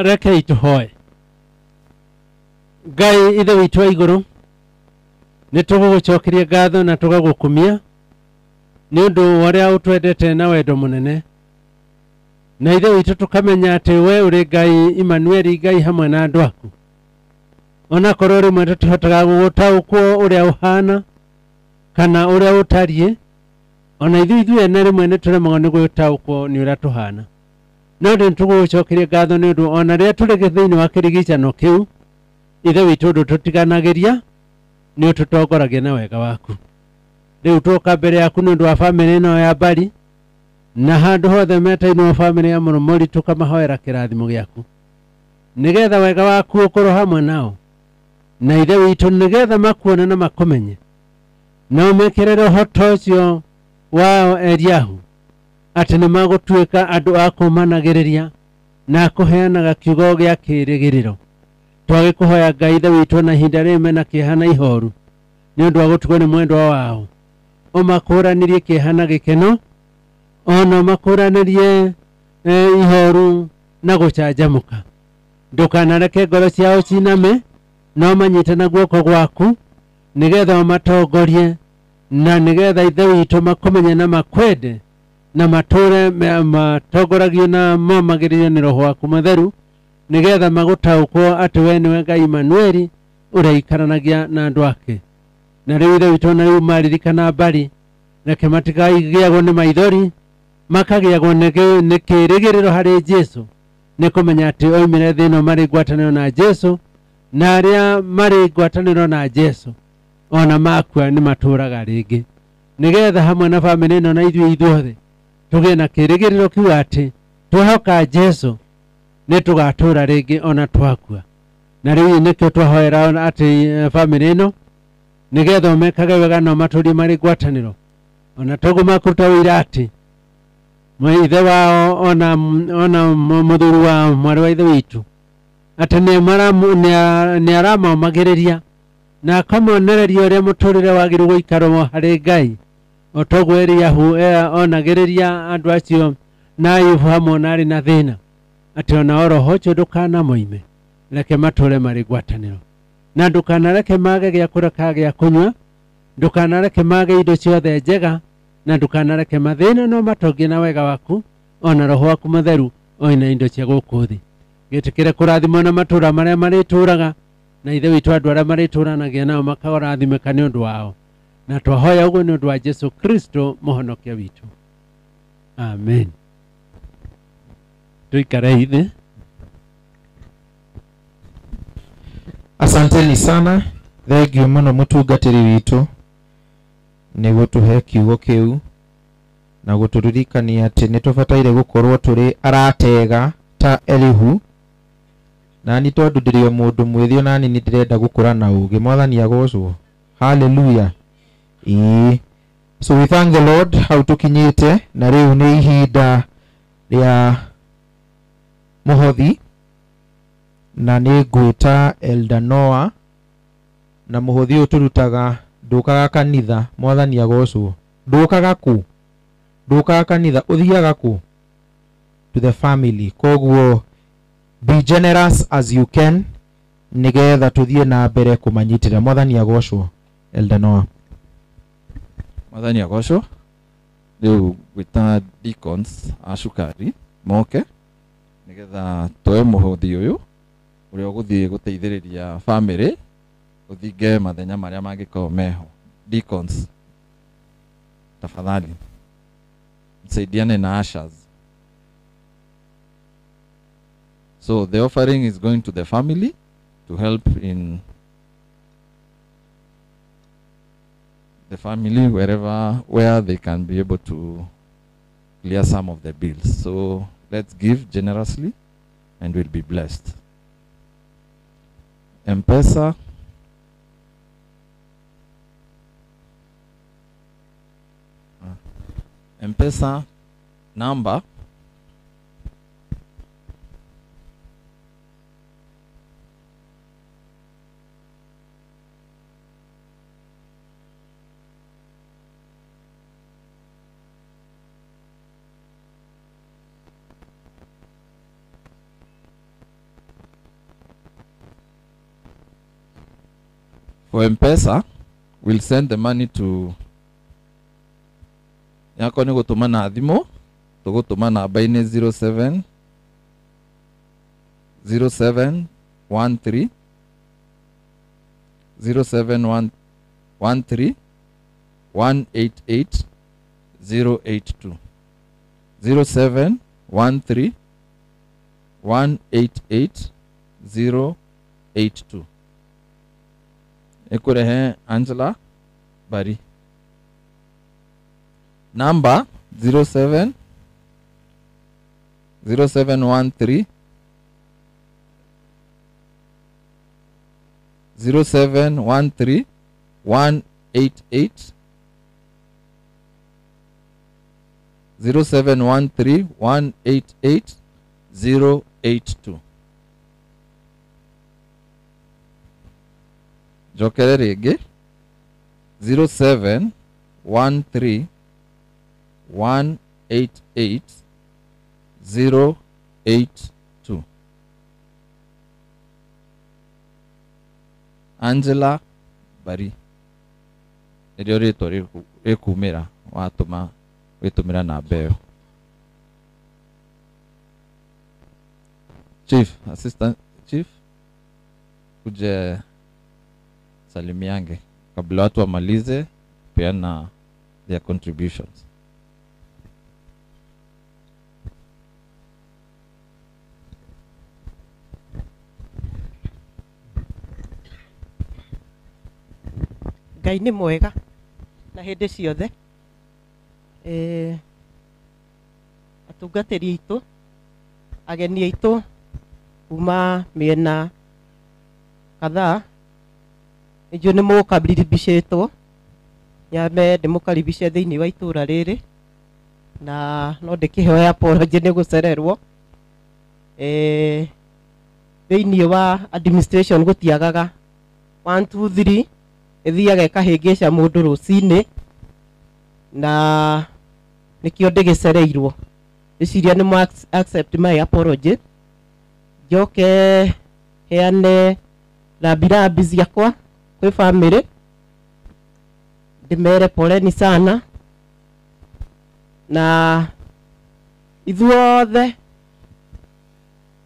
Rekei tũhoe. Ngai ithe witũ wa igũrũ, nĩ tũgũgũcokeria ngatho na tũgagũkumia nĩ ũndũ wa ũrĩa ũtwendete na wendo mũnene. Na ithe witũ tũkamenya atĩ we ũrĩ Ngai Imanueli, Ngai hamwe na andũ aku. Onakorwo rĩmwe tũtihotaga gũgũtaũkwo ũrĩa ũhana kana ũrĩa ũtariĩ, ona ithuĩ ithuĩ ene rĩmwe nĩ tũremagwo nĩ gũtaũkwo nĩ ũrĩa tũhana. No nĩ tũgũgũcokeria ngatho nĩ ũndũ ona rĩrĩa tũrĩ thĩinĩ wa kĩrigicano kĩu, ithe witũ ũndũ tũtiganagĩria nĩ ũtũtongoragia na wega waku. Rĩu tũka mbere yaku nĩ ũndũ wa bamĩrĩ ĩno ya Mbari na handũ hothe metainwo bamĩrĩ ya Mũrũmũri, tũkamahoera kĩrathimo gĩaku nĩgetha wega waku ũkorwo hamwe nao, na ithe witũ nĩgetha makuone na makũmenye, na ũmekĩrĩre ũhoto ũcio wao Eliahu atĩ nĩ magũtuĩka andũ a kũmanagĩrĩria na kũheanaga kiugo gĩa kĩĩrĩgĩrĩro. Twagĩkũhoya Ngai ithe witũ na ihinda rĩrĩ mena kĩeha na ihoru nĩ ũndũ wa gũtigwo nĩ mwendwa wao, ũmakũranĩrie kĩeha na gĩkeno, ona ũmakũranĩrie ihoru na gũcanjamũka. Ndũkanareke ngoro ciao ciname, no manyite na guoko gwaku nĩgetha ũmatongorie na nĩgetha ithe witũ makũmenye na makwende na matũre matongoragio na momagĩrĩrio nĩ Roho waku Mũtheru, nĩgetha magũtaũkwo atĩ we nĩwe Ngai Imanueli ũrĩa ikaranagia na andũ ake. Na rĩu ithe witũ na rĩu maririkana Mbari, reke matikagĩagwo nĩ maithori, makagĩagwo nĩ kĩĩrĩgĩrĩro harĩ Jesũ, nĩ kũmenya atĩ oimire thĩ ĩno marĩ ngwatanĩro na Jesũ, na arĩa marĩ ngwatanĩro na Jesũ ona makua nĩ matũraga rĩngĩ, nĩgetha hamwe na bamĩrĩ ĩno na ithuĩ ithuothe tũgĩe na kĩĩrĩgĩrĩro kĩu atĩ twehoka Jesũ nĩ tũgatũra rĩngĩ ona twakua. Na rĩu nĩkĩo twahoera atĩ bamĩrĩ ĩno nĩgetha ũmekage wega na ũmatũrie marĩ ngwatanĩro, ona toguo makũruta ũira atĩ ithe wao ona mũthuri wa mwarĩ wa ithe witũ atĩ nĩ aramomagĩrĩria na akamonereria ũrĩa mũtũrĩre wagĩrĩirwo gũikarwo harĩ Ngai, o toguo Eliahu onagĩrĩria andũ acio na Ayubu hamwe na arĩ na thĩna, atĩ ona roho ũcio ndũkanamoime, reke matũre marĩ ngwatanĩro, na ndũkanareke mage gĩa kũrĩa kana gĩa kũnyua, ndũkanareke mage indo ciothe njega, na ndũkanareke mathĩna no matongie na wega waku ona Roho waku Mũtheru oina indo cia gũkũ thĩ. Gĩtĩkĩre kũrathimwo na matũra marĩa marĩtũraga, na ithe witũ andũ arĩa marĩtũranagia nao makarathimĩka nĩ ũndũ wao. Na twahoya ũguo nĩ ũndũ wa Jesũ Kristo mũhonokia witũ. Amen. Tuikare thĩ. Asanteni sana, thengio mũno mũtungatĩri witũ nĩ gũtũhe kiugo kĩu na gũtũririkania atĩ nĩ tũbataire gũkorwo tũrĩ aratega ta Elihu. Na nĩ tondũ ndĩrĩ o mũndũ mwĩthĩ onani nĩ ndĩrenda gũkũra na ũũgĩ. Mwathani agocwo. Hallelujah. Ĩĩ. So we thank the Lord hau tũkinyĩte, na rĩu nĩ ihinda rĩa mũhothi, na nĩ ngwĩta Elder Noah, na mũhothi ũyũ tũrutaga ndũkaga kanitha. Mwathani agocwo. Ndũkaga kũ? Ndũkaga kanitha, ũthiaga kũ? To the family. Koguo be generous as you can nĩgetha tũthiĩ na mbere kũmanyitĩra. Mwathani agocwo. Elder Noah. Mwathani agocwo. Rĩu gwĩta deacons a cukari moke nĩgetha tuoe mũhothi ũyũ ũrĩa ũgũthiĩ gũteithĩrĩria family ũthinge mathenya marĩa mangĩkorwo meho. Deacons, tafadhali msaidiane na ushers. So the offering is going to the family. to help in the family wherever where they can be able to clear some of the bills. So let's give generously and we'll be blessed. M-Pesa. M-Pesa number for M-Pesa, we'll send the money to yako ni gutuma na thimu, tugutuma namba-inĩ 07 0713 0713 188 082 0713 188 082. Ikurehe Angela Bari. Number 07 0713 0713 188 0713 188 082. Njokere rĩngĩ 0713 188 082. Angela Bari nĩrĩo rĩtwa rĩkumĩra watũma wĩtũmĩra namba ĩyo. Chief, Assistant Chief, kuje salimiange kabla watu wamalize peana their contributions. Ngai nĩ mwega na hĩndĩ ciothe. Atungatĩri aitũ, ageni aitũ kuma mĩena kadhaa, nĩnjũĩ nĩ mũkaribicĩtwo, nyambe ndĩmũkaribice thĩinĩ wa itũra rĩrĩ, na no ndĩkĩhoe apology nĩ gũcererwo. Thĩinĩ wa administration gũtiagaga 1 2 3 ĩthiaga ĩkahĩngĩca mũndũ rũcinĩ, na nĩkĩo ndĩgĩcereirwo. Ndĩciria nĩ mũ accept my apology. Njoke heane rambirambi ciakwa kwĩ family, ndĩmere poleni sana, na ithuothe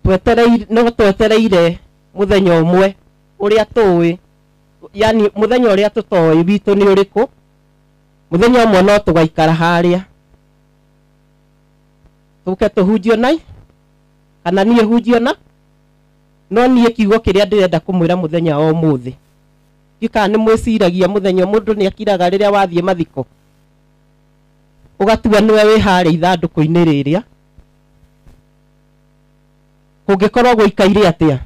twetereire, no twetereire mũthenya ũmwe ũrĩa tũĩ, yani mũthenya ũrĩa tũtoĩ witũ nĩ ũrĩkũ. Mũthenya ũmwe no tũgaikara harĩa tũke tũhunjio nai kana niĩ hunjio na no niĩ kiugo kĩrĩa ndĩrenda kũmwĩra mũthenya wa ũmũthĩ. Ndiũĩ kana nĩ mwĩciragia mũthenya mũndũ nĩ akiraga rĩrĩa wathiĩ mathiko, ũgatua nĩwe wĩ harĩa ithandũkũ-inĩ rĩrĩa, kũngĩkorwo gũikaire atĩa?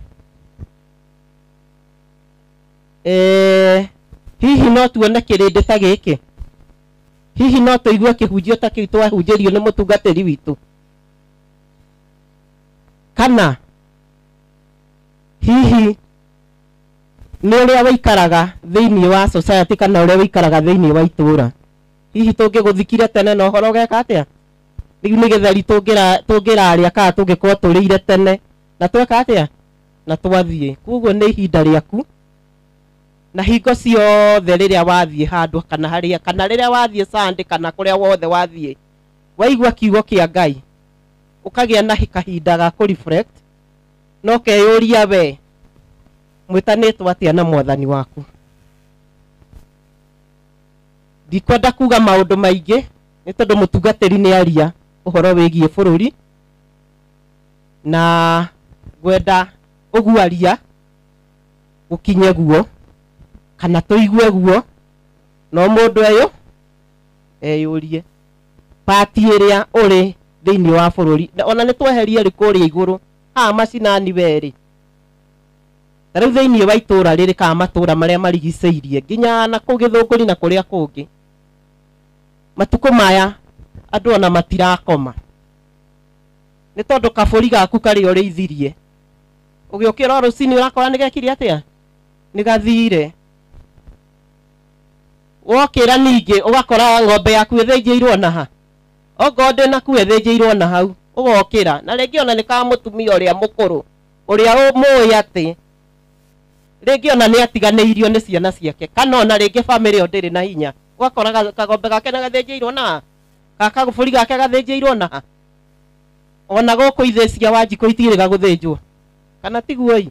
Hihi no tuone kĩrĩndĩ ta gĩkĩ? Hihi no tũigue kĩhunjio ta kĩu twahunjĩrio nĩ mũtungatĩri witũ? Kana hihi nĩ ũrĩa wĩikaraga thĩinĩ wa society kana ũrĩa wĩikaraga thĩinĩ wa itũra, hihi tũngĩgũthikire tene na ũhoro ũgeka atĩa? Rĩu nĩ gĩtheri tũngĩrarĩa kana tũngĩkorwo tũrĩire tene na tweka atĩa? Na twathiĩ. Koguo nĩ ihinda rĩaku, na hingo ciothe rĩrĩa wathiĩ handũ kana harĩa, kana rĩrĩa wathiĩ Sunday kana kũrĩa wothe wathiĩ, waigua kiugo kĩa Ngai ũkagĩa na kahinda ga kũ reflect, no keyũria we mwĩtanĩtwo atĩa na mwathani waku. Ndikwenda kuga maũndũ maingĩ nĩ tondũ mũtungatĩri nĩ aria ũhoro wĩgiĩ bũrũri, na ngwenda ũguaria Gũkinye guo kana tũigue guo no mũndũ eyo eyũrie pati ĩrĩa ũrĩ thĩinĩ wa bũrũri ona nĩ tweherie rĩ kũrĩa igũrũ haha macinani werĩ ta rĩu thĩinĩ wa itũra rĩrĩ kana matũra marĩa marigicĩirie nginya na kũu Gĩthũngũri na kũrĩa kũngĩ matukũ maya andũ ona matirakoma nĩ tondũ kabũri gaku karĩa ũrĩithirie ũgĩũkĩra rũcinĩ ũrakora nĩ gekire atĩa nĩ gathire wokĩra ningĩ ũgakora ng'ombe yaku ĩthĩnjĩirwo na ha okorwo ndĩnaku ĩthĩnjĩirwo na hau ũgokĩra na rĩngĩ ona nĩ ka mũtumia ũrĩa mũkũrũ ũrĩa mũĩ atĩ rĩngĩ ona nĩ atiganĩirio nĩ ciana ciake kana ona rĩngĩ bamĩrĩ ĩyo ndĩrĩ na hinya ũgakora kagombe gake nĩ gathĩnjĩirwo na ha kabũri gake gathĩnjĩirwo na ha ona gũkũ ithĩ cia Wanjikũ itirĩga gũthĩnjwo kana tiguo ĩ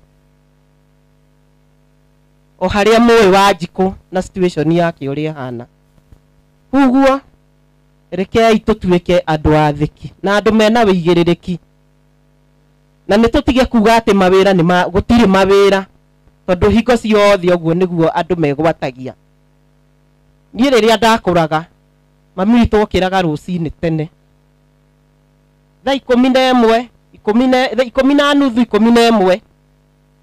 o harĩa mũĩ Wanjikũ na situation yake ũrĩa ĩhana koguo rekei tũtuĩke andũ athĩki na andũ mena wĩigĩrĩrĩki na nĩ tũtige kuga atĩ mawĩra nĩ gũtirĩ mawĩra tondũ hingo ciothe ũguo nĩguo andũ megwatagia. Niĩ rĩrĩa ndakũraga mami witũ okĩraga rũcinĩ tene thaa 11 10:30 11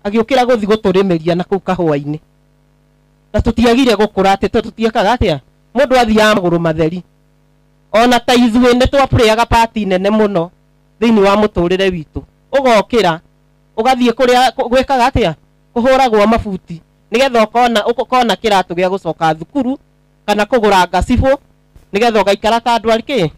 agĩũkĩra gũthiĩ gũtũrĩmĩria na kũu kahũa-inĩ na tũtiagire gũkũra atĩ tũtiekaga atĩa mũndũ athiaga magũrũ matheri ona ta ithuĩ nĩ twapũrĩaga pati nene mũno thĩinĩ wa mũtũrĩre witũ ũgokĩra ũgathiĩ kũrĩa gwĩkaga atĩa kũhũragwo mabuti nĩgetha ũkona kĩratũ gĩa gũcoka thukuru kana kũgũra ngacibũ nĩgetha ũgaikara ta andũ arĩ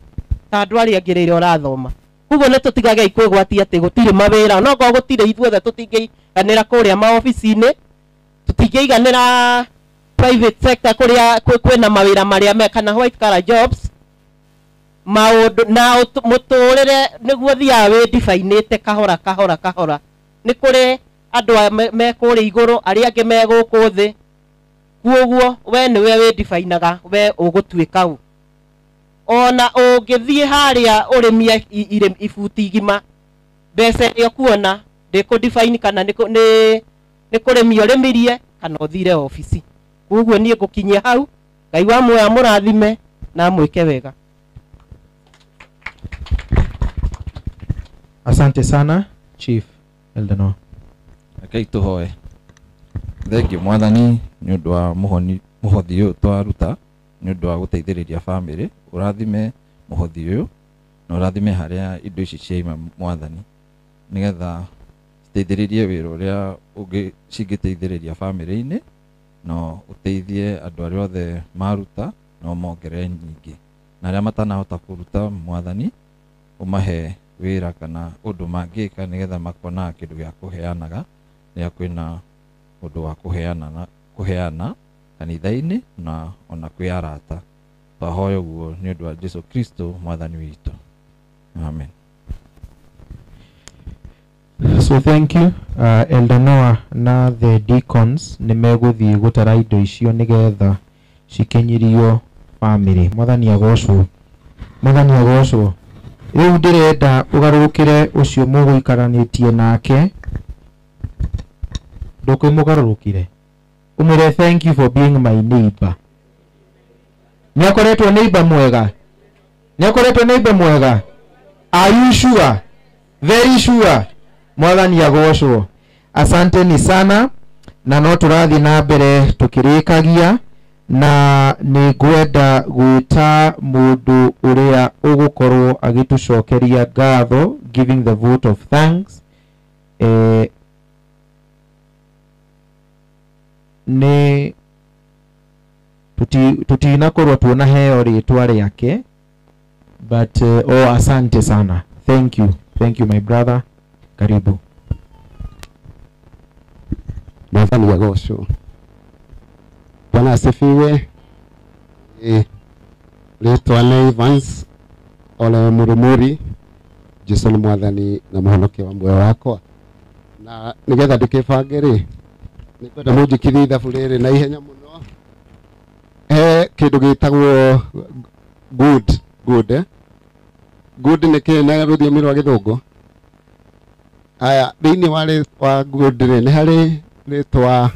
ta andũ arĩa angĩ rĩrĩa ũrathoma. Koguo nĩ tũtigagei kwĩgwatia atĩ gũtirĩ mawĩra no korwo gũtirĩ ithuothe tũtingĩiganĩra kũrĩa maobici-inĩ tũtingĩiganĩra private sector kũrĩa kwĩna mawĩra marĩa me kana white collar jobs maũndũ na mũtũrĩre nĩguo thiaga wĩndibainĩte kahora kahora kahora nĩ kũrĩ andũ me kũrĩa igũrũ arĩa angĩ me gũkũ thĩ koguo we nĩwe wĩndibainaga we ũgũtuĩka ũ ona ũngĩthiĩ harĩa ũrĩmie ibuti igima mbeca ĩrĩa ũkuona ndĩkũdibaini kana nĩ kũrĩmia ũrĩmirie kana ũthire obici. Koguo niĩ ngũkinyia hau. Ngai wa muoyo amũrathime na amwĩke wega. Asante sana Chief Eldano. Rekei tũhoe. Thengiũ Mwathani nĩ ũndũ wa mũhothi ũyũ twaruta nĩ ũndũ wa gũteithĩrĩria bamĩrĩ ũrathime mũhothi ũyũ na ũrathime harĩa indo ici ciaima Mwathani nĩgetha citeithĩrĩrie wĩra ũrĩa cingĩteithĩrĩria bamĩrĩ-inĩ no ũteithie andũ arĩa othe maruta no mongerere nyingĩ na arĩa matanahota kũruta Mwathani ũmahe wĩra kana ũndũ mangĩka nĩgetha makonaga kĩndũ gĩa kũheanaga rĩrĩa kwĩna ũndũ wa kũheana kanitha-inĩ na ona kwĩ arata. Twahoya ũguo nĩ ũndũ wa Jesu Kristo Mwathani witũ. Amen. So thank you Elder Noah na the deacons nĩ megũthiĩ gũtara indo icio nĩgetha cikinyirio family. Mwathani agocwo. Mwathani agocwo. Rĩu ndĩrenda ũgarũrũkĩre ũcio mũgũikaranĩtie nake ndũkwĩmũgarũrũkire ũmwĩre thank you for being my neighbor. Nĩ akoretwo neighbor mwega? Nĩ akoretwo neighbor mwega? Are you sure? Very sure. Mwathani agocwo. Asanteni sana na no tũrathiĩ na mbere tũkĩrĩkagia na nĩ ngwenda gwĩta mũndũ ũrĩa ũgũkorwo agĩtũcokeria ngatho, giving the vote of thanks. Nĩ tutinakorwo tuona heo rĩtwa rĩake but oh, asante sana. Thank you. Thank you my brother. Karibu. Mwathani agocwo. Bwana asifiwe. Rĩtwa nĩ Evans Ole Mũrũmũri. Jesu nĩ Mwathani na mũhonokia wa muoyo wakwa. Na nĩgetha ndĩkĩbange rĩ, nĩngwenda mũnjĩkithie ithabu rĩrĩ na ihenya mũno. He kĩndũ gĩtagwo good, good. Good nĩ kĩ na rũthiomi rwa Gĩthũngũ? Aya, thĩinĩ wa good rĩ, nĩ harĩ rĩtwa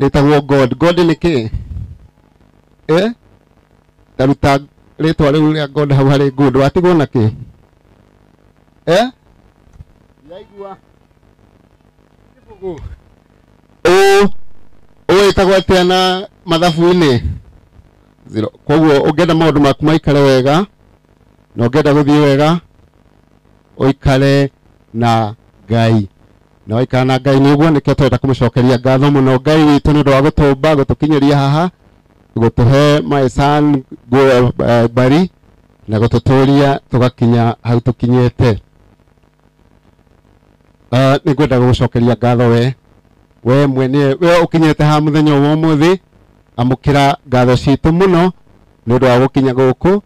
Rĩtagwo God. God nĩ kĩ? Taruta rĩtwa rĩu rĩa God hau harĩ good, watigwo na kĩ? Yaigua. Ũ ĩtagwo atĩa na mathabu-inĩ? Zero. Koguo ũngĩenda maũndũ maku maikare wega na ũngĩenda gũthiĩ wega, ũikare na Ngai. Na waikara na Ngai nĩguo, nĩkĩo tũrenda kũmũcokeria ngatho mũno Ngai witũ nĩ ũndũ wa gũtũmba, gũtũkinyĩria haha, gũtũhe my son Bari na gũtũtũria tũgakinya hau tũkinyĩte. Nĩngwenda gũgũcokeria ngatho we mwene we ũkinyĩte haha mũthenya wa ũmũthĩ. Amũkĩra ngatho citũ mũno nĩ ũndũ wa gũkinya gũkũ,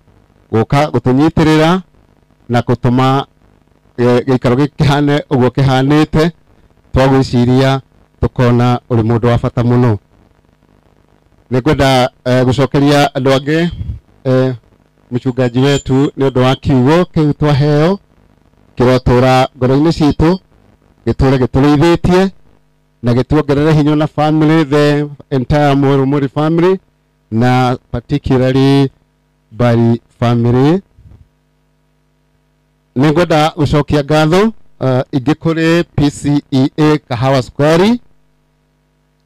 gũka gũtũnyitĩrĩra na gũtũma gĩikaro gĩkĩ kĩhane ũguo kĩhanĩte. Twagwĩciria tũkona ũrĩ mũndũ wa bata mũno. Nĩngwenda gũcokeria andũ angĩ, mũchungaji wetu nĩ ũndũ wa kiugo kĩu twaheo, kĩrotũra ngoro-inĩ citũ, gĩtũre gĩtũrĩithĩtie na gĩtuongerere hinya na family, the entire Murumuri family na particularly Bari family. Nĩngwenda gũcokia ngatho ingĩ kũrĩ PCEA Kahawa Sukari,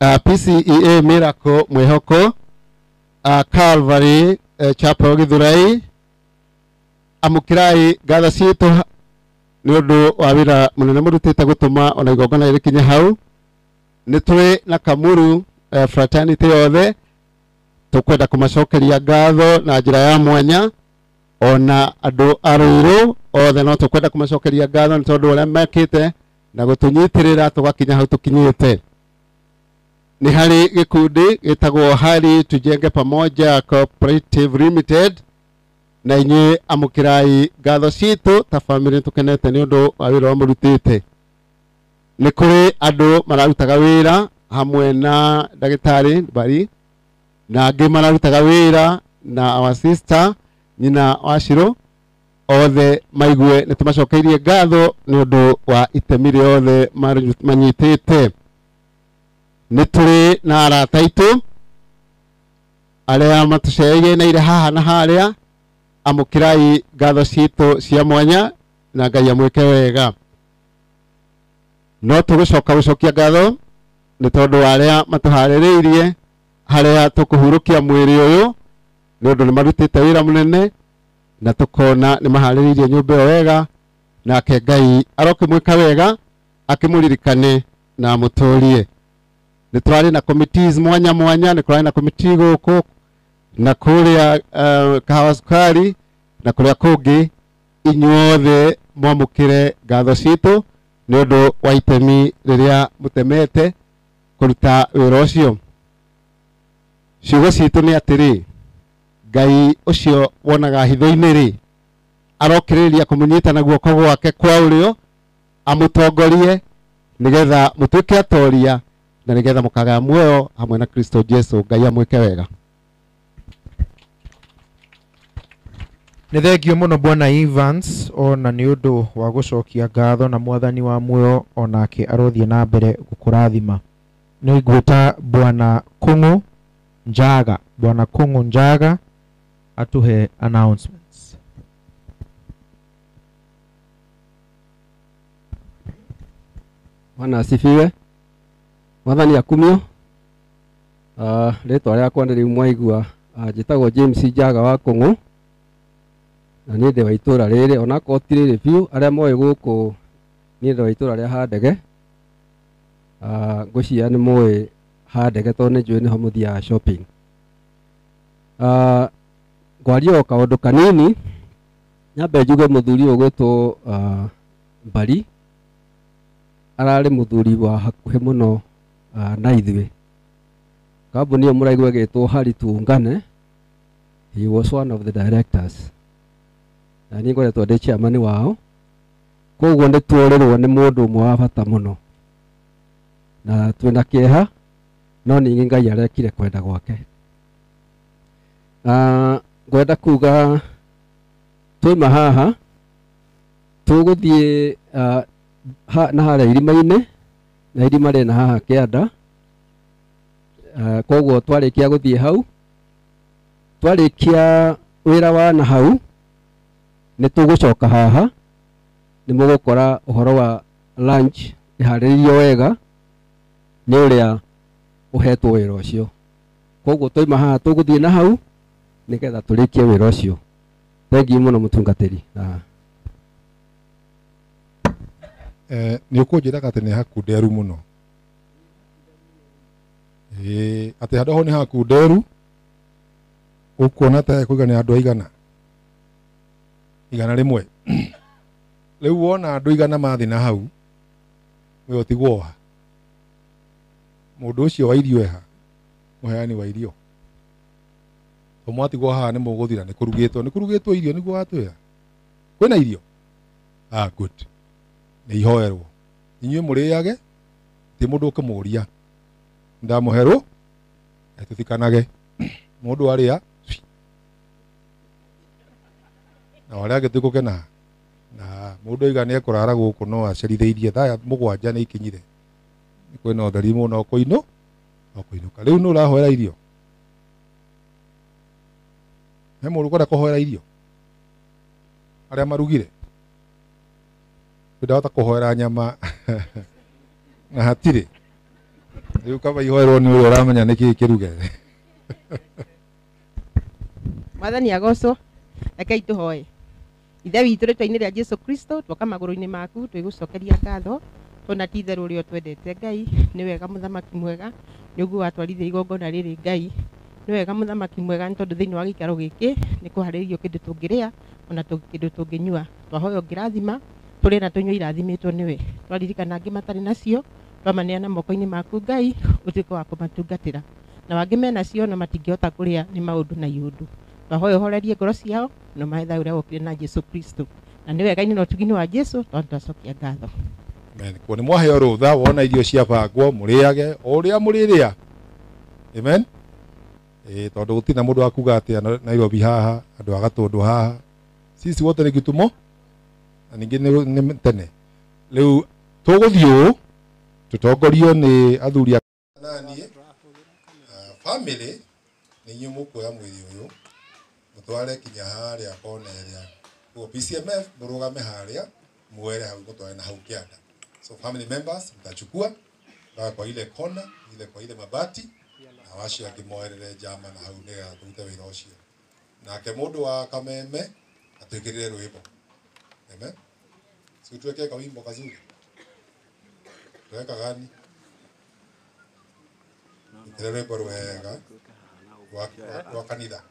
PCEA Miracle Mwĩhoko, Calvary Chapel Githurai. Amũkĩrai ngatho citũ nĩ ũndũ wa wĩra mũnene mũrutĩte gũtũma ona igongona rĩkinye hau. Nĩ tũrĩ na Kamuru fraternity yothe, tũkwenda kũmacokeria ngatho na njĩra ya mwanya. Ona andũ a Ruiru othe no tũkwenda kũmacokeria ngatho nĩ tondũ ũrĩa mekĩte na gũtũnyitĩrĩra tũgakinya hau tũkinyĩte. Nĩ harĩ gĩkundi gĩtagwo Hari Tujenge Pamoja Cooperative Limited, na inyuĩ amũkĩrai ngatho citũ ta family, tũkenete nĩ ũndũ wa wĩra ũrĩa mũrutĩte. Nĩ kũrĩ andũ mararutaga wĩra hamwe na ndagĩtarĩ Bari, na angĩ mararutaga wĩra na our sister nyina wa Shiro. Othe maigue nĩ tũmacokeirie ngatho nĩ ũndũ wa itemi rĩothe manyitĩte. Nĩ tũrĩ na arata aitũ arĩa matũcereire haha na harĩa, amũkĩrai ngatho citũ cia mwanya na Ngai amwĩke wega. No tũgũcoka gũcokia ngatho nĩ tondũ wa arĩa matũharĩrĩirie harĩa tũkũhurũkia mwĩrĩ ũyũ, nĩ ũndũ nĩ marutĩte wĩra mũnene na tũkona nĩ maharĩrĩirie nyũmba ĩyo wega, nake Ngai arokĩmwĩka wega, akĩmũririkane na amũtũrie. Nĩ tũrarĩ na committees mwanya mwanya, nĩ kũrarĩ na committee gũkũ na kũrĩa Kahawa Sukari na kũrĩa kũngĩ. Inyuothe mwamũkĩre ngatho citũ nĩ ũndũ wa itemi rĩrĩa mũtemete kũruta wĩra ũcio. Ciugo citũ nĩ atĩrĩ, Ngai ũcio wonaga hitho-inĩ rĩ, arokĩrĩria kũmũnyita na guoko gwake kwa ũrĩo, amũtongorie nĩgetha mũtuĩke atoria na nĩgetha mũkagaya muoyo hamwe na Kristo Jesu. Ngai amwĩke wega. Nĩ thengio mũno Bwana Evans ona nĩ ũndũ wa gũcokia ngatho, na mwathani wa muoyo onake arothiĩ na mbere gũkũrathima. Nĩ ngwĩta Bwana Kũng'ũ Njaga, Bwana Kũng'ũ Njaga atuhe announcements. Bwana asifiwe. Mwathani akumio. Rĩtwa rĩakwa nĩ rĩu mwaigua, njĩtagwo James Njaga wa Kũng'ũ, na niĩ ndĩ wa itũra rĩrĩ, onakorwo ti rĩrĩ biũ, arĩa moĩ gũkũ niĩ ndĩ wa itũra rĩa Handege. Ngwĩciria nĩ mũĩ Handege tondũ nĩ njũĩ nĩho mũthiaga shopping. Ngwaria o kaũndũ kanini, nyambe njuge mũthuri ũyũ ũgwĩtwo Mbari ararĩ mũthuri wa hakuhĩ mũno na ithuĩ. Kambuni ĩyo mũraigua ĩgĩtwo Hari Tuungane, he was one of the directors, na niĩ ngoretwo ndĩ chairman wao. Koguo nĩ tuorĩrwo nĩ mũndũ ũmwe wa bata mũno, na twĩna kĩeha, no ningĩ Ngai arekire kwenda gwake. Ngwenda kuga twauma haha tũgũthiĩ na harĩa irima-inĩ, na irima rĩna haha kĩanda, Koguo twarikia guthie hau, twarikia wira wa na hau ni tugucoka haha, ni mugukora uhoro wa lunch iharĩrĩirio wega nĩ ũrĩa ũhetwo wĩra ũcio. Koguo twaima haha tũgũthiĩ na hau nĩgetha tũrĩkie wĩra ũcio. Thengiũ mũno mũtungatĩri. Nĩ ũkũnjĩraga atĩ nĩ hakunderu mũno. Ĩĩ, atĩ handũ hau nĩ hakunderu, ũkuona ta hekũigana andũ aigana? 100. Rĩu wona andũ 100 mathiĩ na hau, we ũtigwo ha? Mũndũ ũcio wa irio eha? Mũheani wa irio. To mwatigwo haha nĩ mũgũthira, nĩ kũrugĩtwo, nĩ kũrugĩtwo irio nĩguo watwĩra. Kwĩna irio? Ah, good. Nĩ ihoerwo. Inyuĩ mũrĩage, ti mũndũ ũkĩmũria. Ndamũherwo, tũthikanage. Mũndũ arĩa, na arĩa angĩ tũgũkena. Na mũndũ oiga nĩ ekũrara gũkũ no acerithĩirie thaa 7 nĩ ikinyire. Kwĩna ũtheri mũno kũinũ, no kũinũka. Rĩu nũ ũrahoera irio? He mũndũ ũkwenda kũhoera irio? Arĩa marugire? Ndahota kũhoera nyama na hatirĩ. Rĩu kaba ihoerwo nĩ ũrĩa ũramenya nĩkĩĩ kĩruge. Mwathani agocwo, rekei tũhoe. Ithe witũ rĩtwa-inĩ rĩa Jesu Kristo, twoka magũrũ-inĩ maku twĩgũcokeria ngatho, tona ti itherũ ũrĩa ũtwendete Ngai, nĩ wega mũthamaki mwega, nĩ ũguo watwarithia igongona rĩrĩ Ngai. Nĩ wega mũthamaki mwega nĩ tondũ thĩinĩ wa gĩikaro gĩkĩ nĩ kũharĩrĩirio kĩndũ tũngĩrĩa ona kĩndũ tũngĩnyua. Twahoya ũngĩrathima tũrĩe na tũnyue irathimĩtwo nĩwe. Twaririkana angĩ matarĩ nacio, twamaneana moko-inĩ maku Ngai, ũtuĩke wa kũmatungatĩra. Na angĩ menacio na matingĩhota kũrĩa nĩ maũndũ na iũndũ. Twahoya ũhorerie ngoro ciao na ũmahe thayũ ũrĩa wokire na Jesu Kristo. Na nĩ wega-inĩ na ũtugi-inĩ wa Jesu tondũ twacokia ngatho. Amen. Kuo nĩ mwaheo rũtha wona irio ciabangwo mũrĩage o ũrĩa mũrĩrĩa. Amen. Tondũ gũtirĩ na mũndũ wa kuga atĩ Nairobi haha, andũ a Gatũndũ haha, sisi wote nĩ gĩtumo na ningĩ nĩ tene. Rĩu tũgũthiĩ ũũ tũtongorio nĩ athuri a naniĩ, family nĩ inyuĩ mũkuoya mwĩrĩ ũyũ mũtware kinya harĩa kona ĩrĩa. Koguo PCMF mũrũgame harĩa muere hau mũtware na hau kĩanda. So family members mtachukua mpaka kwa ile kona ile kwa ile mabati na wacio angĩ moerere njama na hau nĩgetha tũrute wĩra ũcio. Nake mũndũ wa Kameme atwĩkĩrĩre rwĩmbo. Amen. Si tuweke kawimbo kazuri. Tuweka gani? Ĩkĩre rwĩmbo rwega rwa kanitha.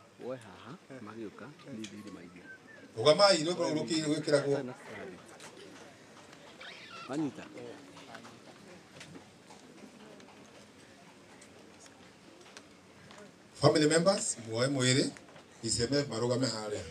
Rũgamai rwĩmbo rũu rwĩkĩragwo. Family members, muoe mwĩrĩ, PCMF marũgame harĩa.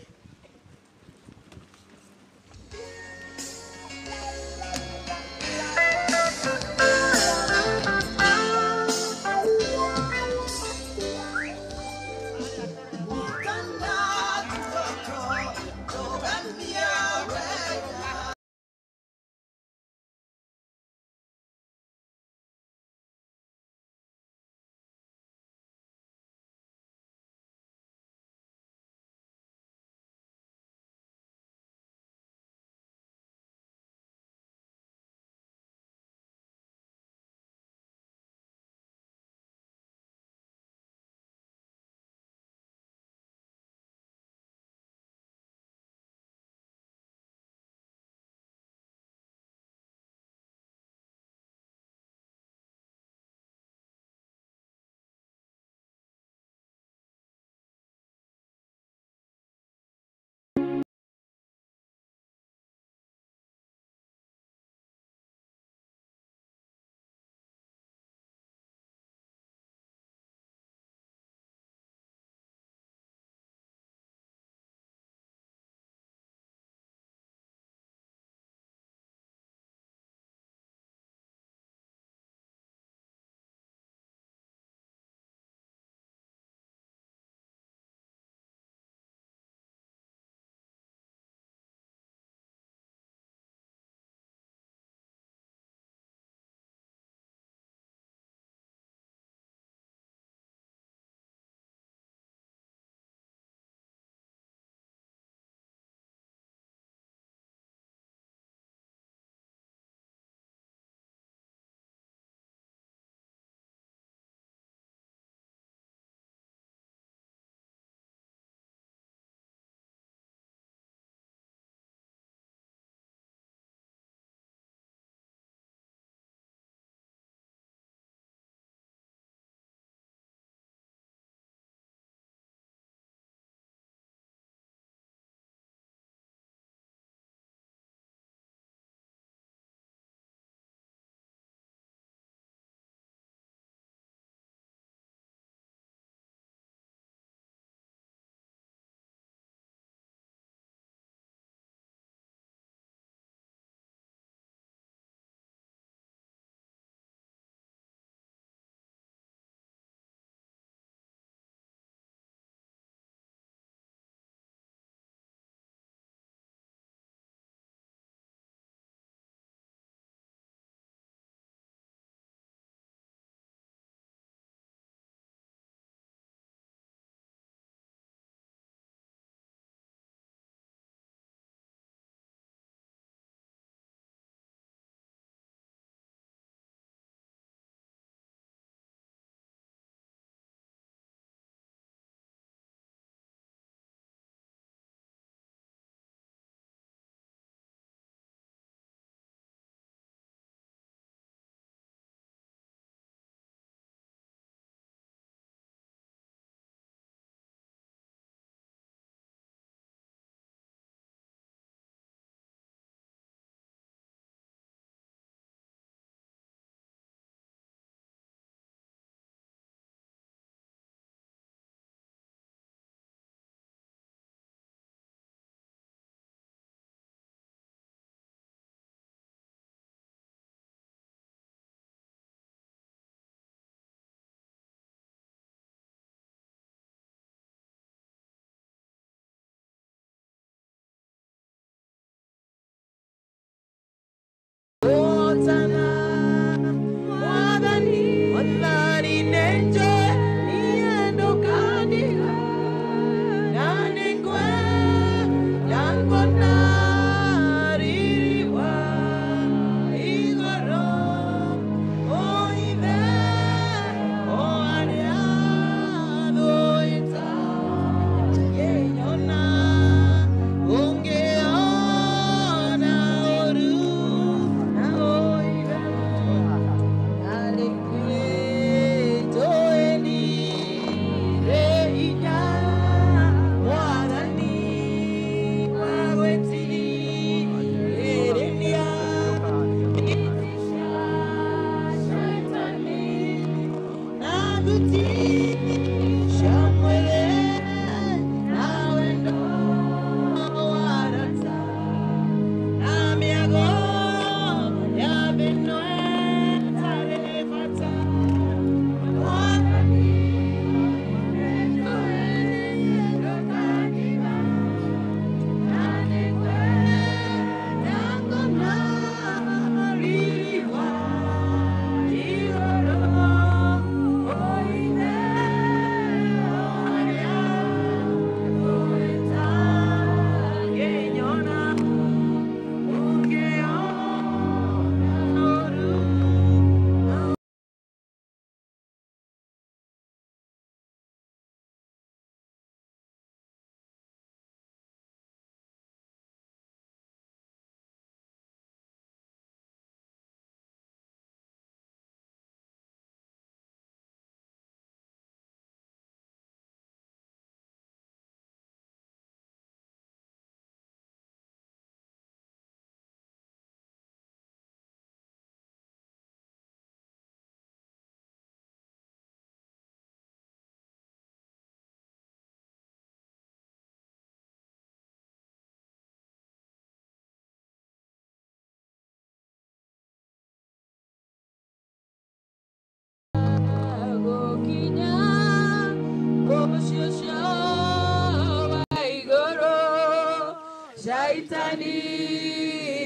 Shaitani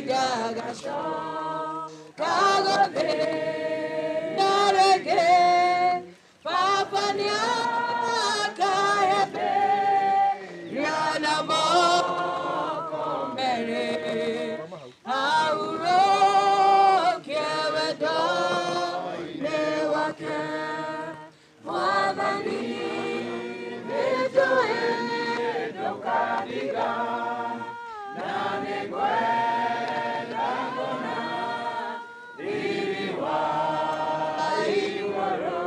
ndagacoka gũthĩna rĩngĩ. Baba nĩakahĩmbĩria na moko merĩ, ahurũkie wendo-inĩ wake. Mwathani nĩnjũĩ ndũkandiga, na nĩngwenda kuona riri wa igũrũ.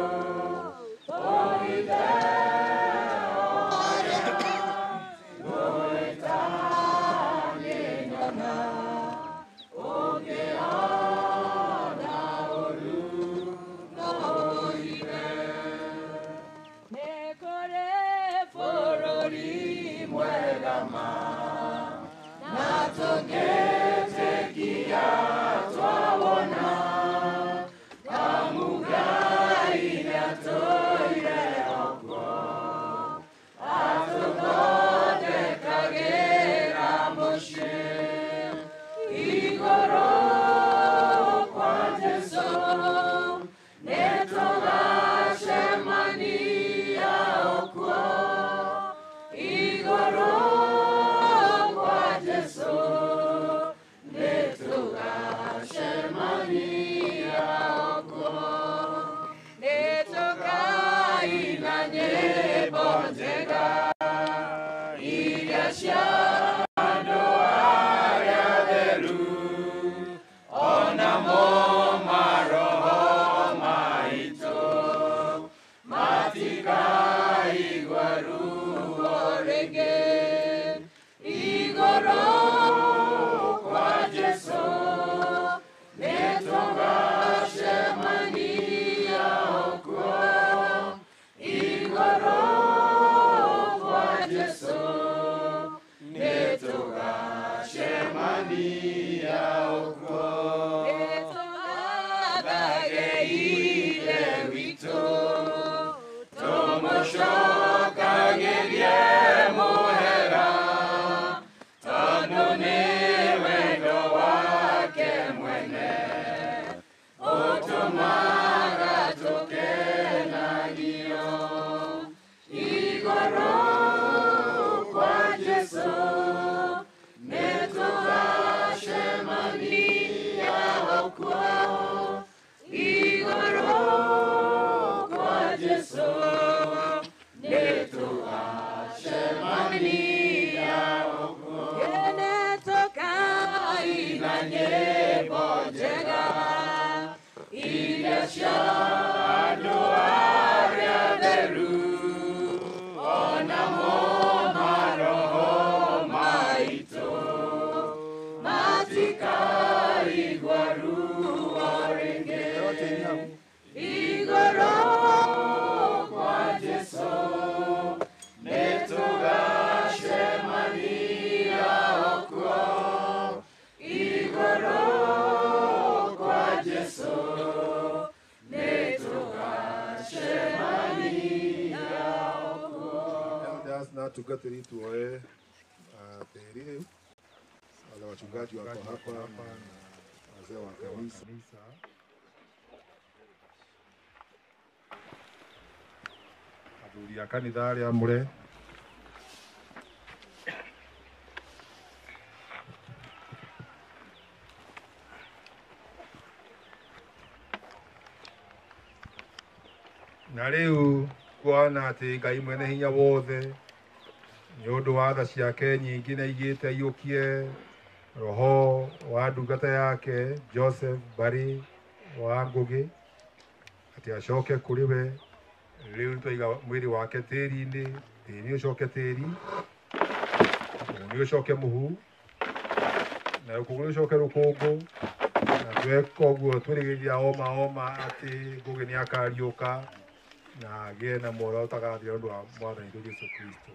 Ũhithe ũrĩa ngwĩta nĩnyona, ũngĩona ũũru no ũhithe. Nĩ kũrĩ bũrũri mwega ma, na tũngĩtĩkia twawona, amu Ngai nĩatũire okuo, atũthondekagĩra mũciĩ. Igũrũ kwa Jesũ nĩtũgacemania okuo, igũrũ kwa Jesũ nĩtũgacemania okuo. Nĩtũkaina nyĩmbo njega iria cia andũ arĩa atheru, onamo maroho maitũ matikaigua ruo rĩngĩ. Igũrũ kwa Jesũ nĩtũgacemania okuo, igũrũ kwa Jesũ nĩtũgacemania okuo. Nĩtũgathage Ithe witũ, tũmũcokagĩrie mũhera, tondũ nĩ wendo wake mwene ũtũmaga tũkenagio. Igũrũ kwa Jesũ nĩtũgacemania okuo, igũrũ kwa Jesũ nĩtũgacemania okuo. Nĩtũkaina nyĩmbo njega iria cia andũ arĩa atheru, onamo maroho maitũ matikaigua ruo rĩngĩ. Igũrũ kwa Jesũ nĩtũgacemania okuo, igũrũ kwa Jesũ nĩtũgacemania okuo. Elders na atungatĩri tuoe tĩri rĩu. Wale wachungaji wako hapa na wazee wa kanisa. Athuri a kanitha arĩa amũre, na rĩu kuona atĩ Ngai mwene hinya wothe nĩ ũndũ wa tha ciake nyingĩ nĩ aigĩte aiyũkie roho wa ndungata yake Joseph Barry wa Ngũgĩ atĩ acoke kũrĩ we. Rĩu nĩtwaiga mwĩrĩ wake tĩri-inĩ, tĩri ũcoke tĩri, mũhu nĩ ũcoke mũhu, na rũkũngũ rũcoke rũkũngũ. Na tweka ũguo twĩrĩgĩrĩria oma oma atĩ Ngũgĩ nĩ akariũka na agĩe na muoyo ũtagathira ũndũ wa Mwathani witũ Jesũ Kristo.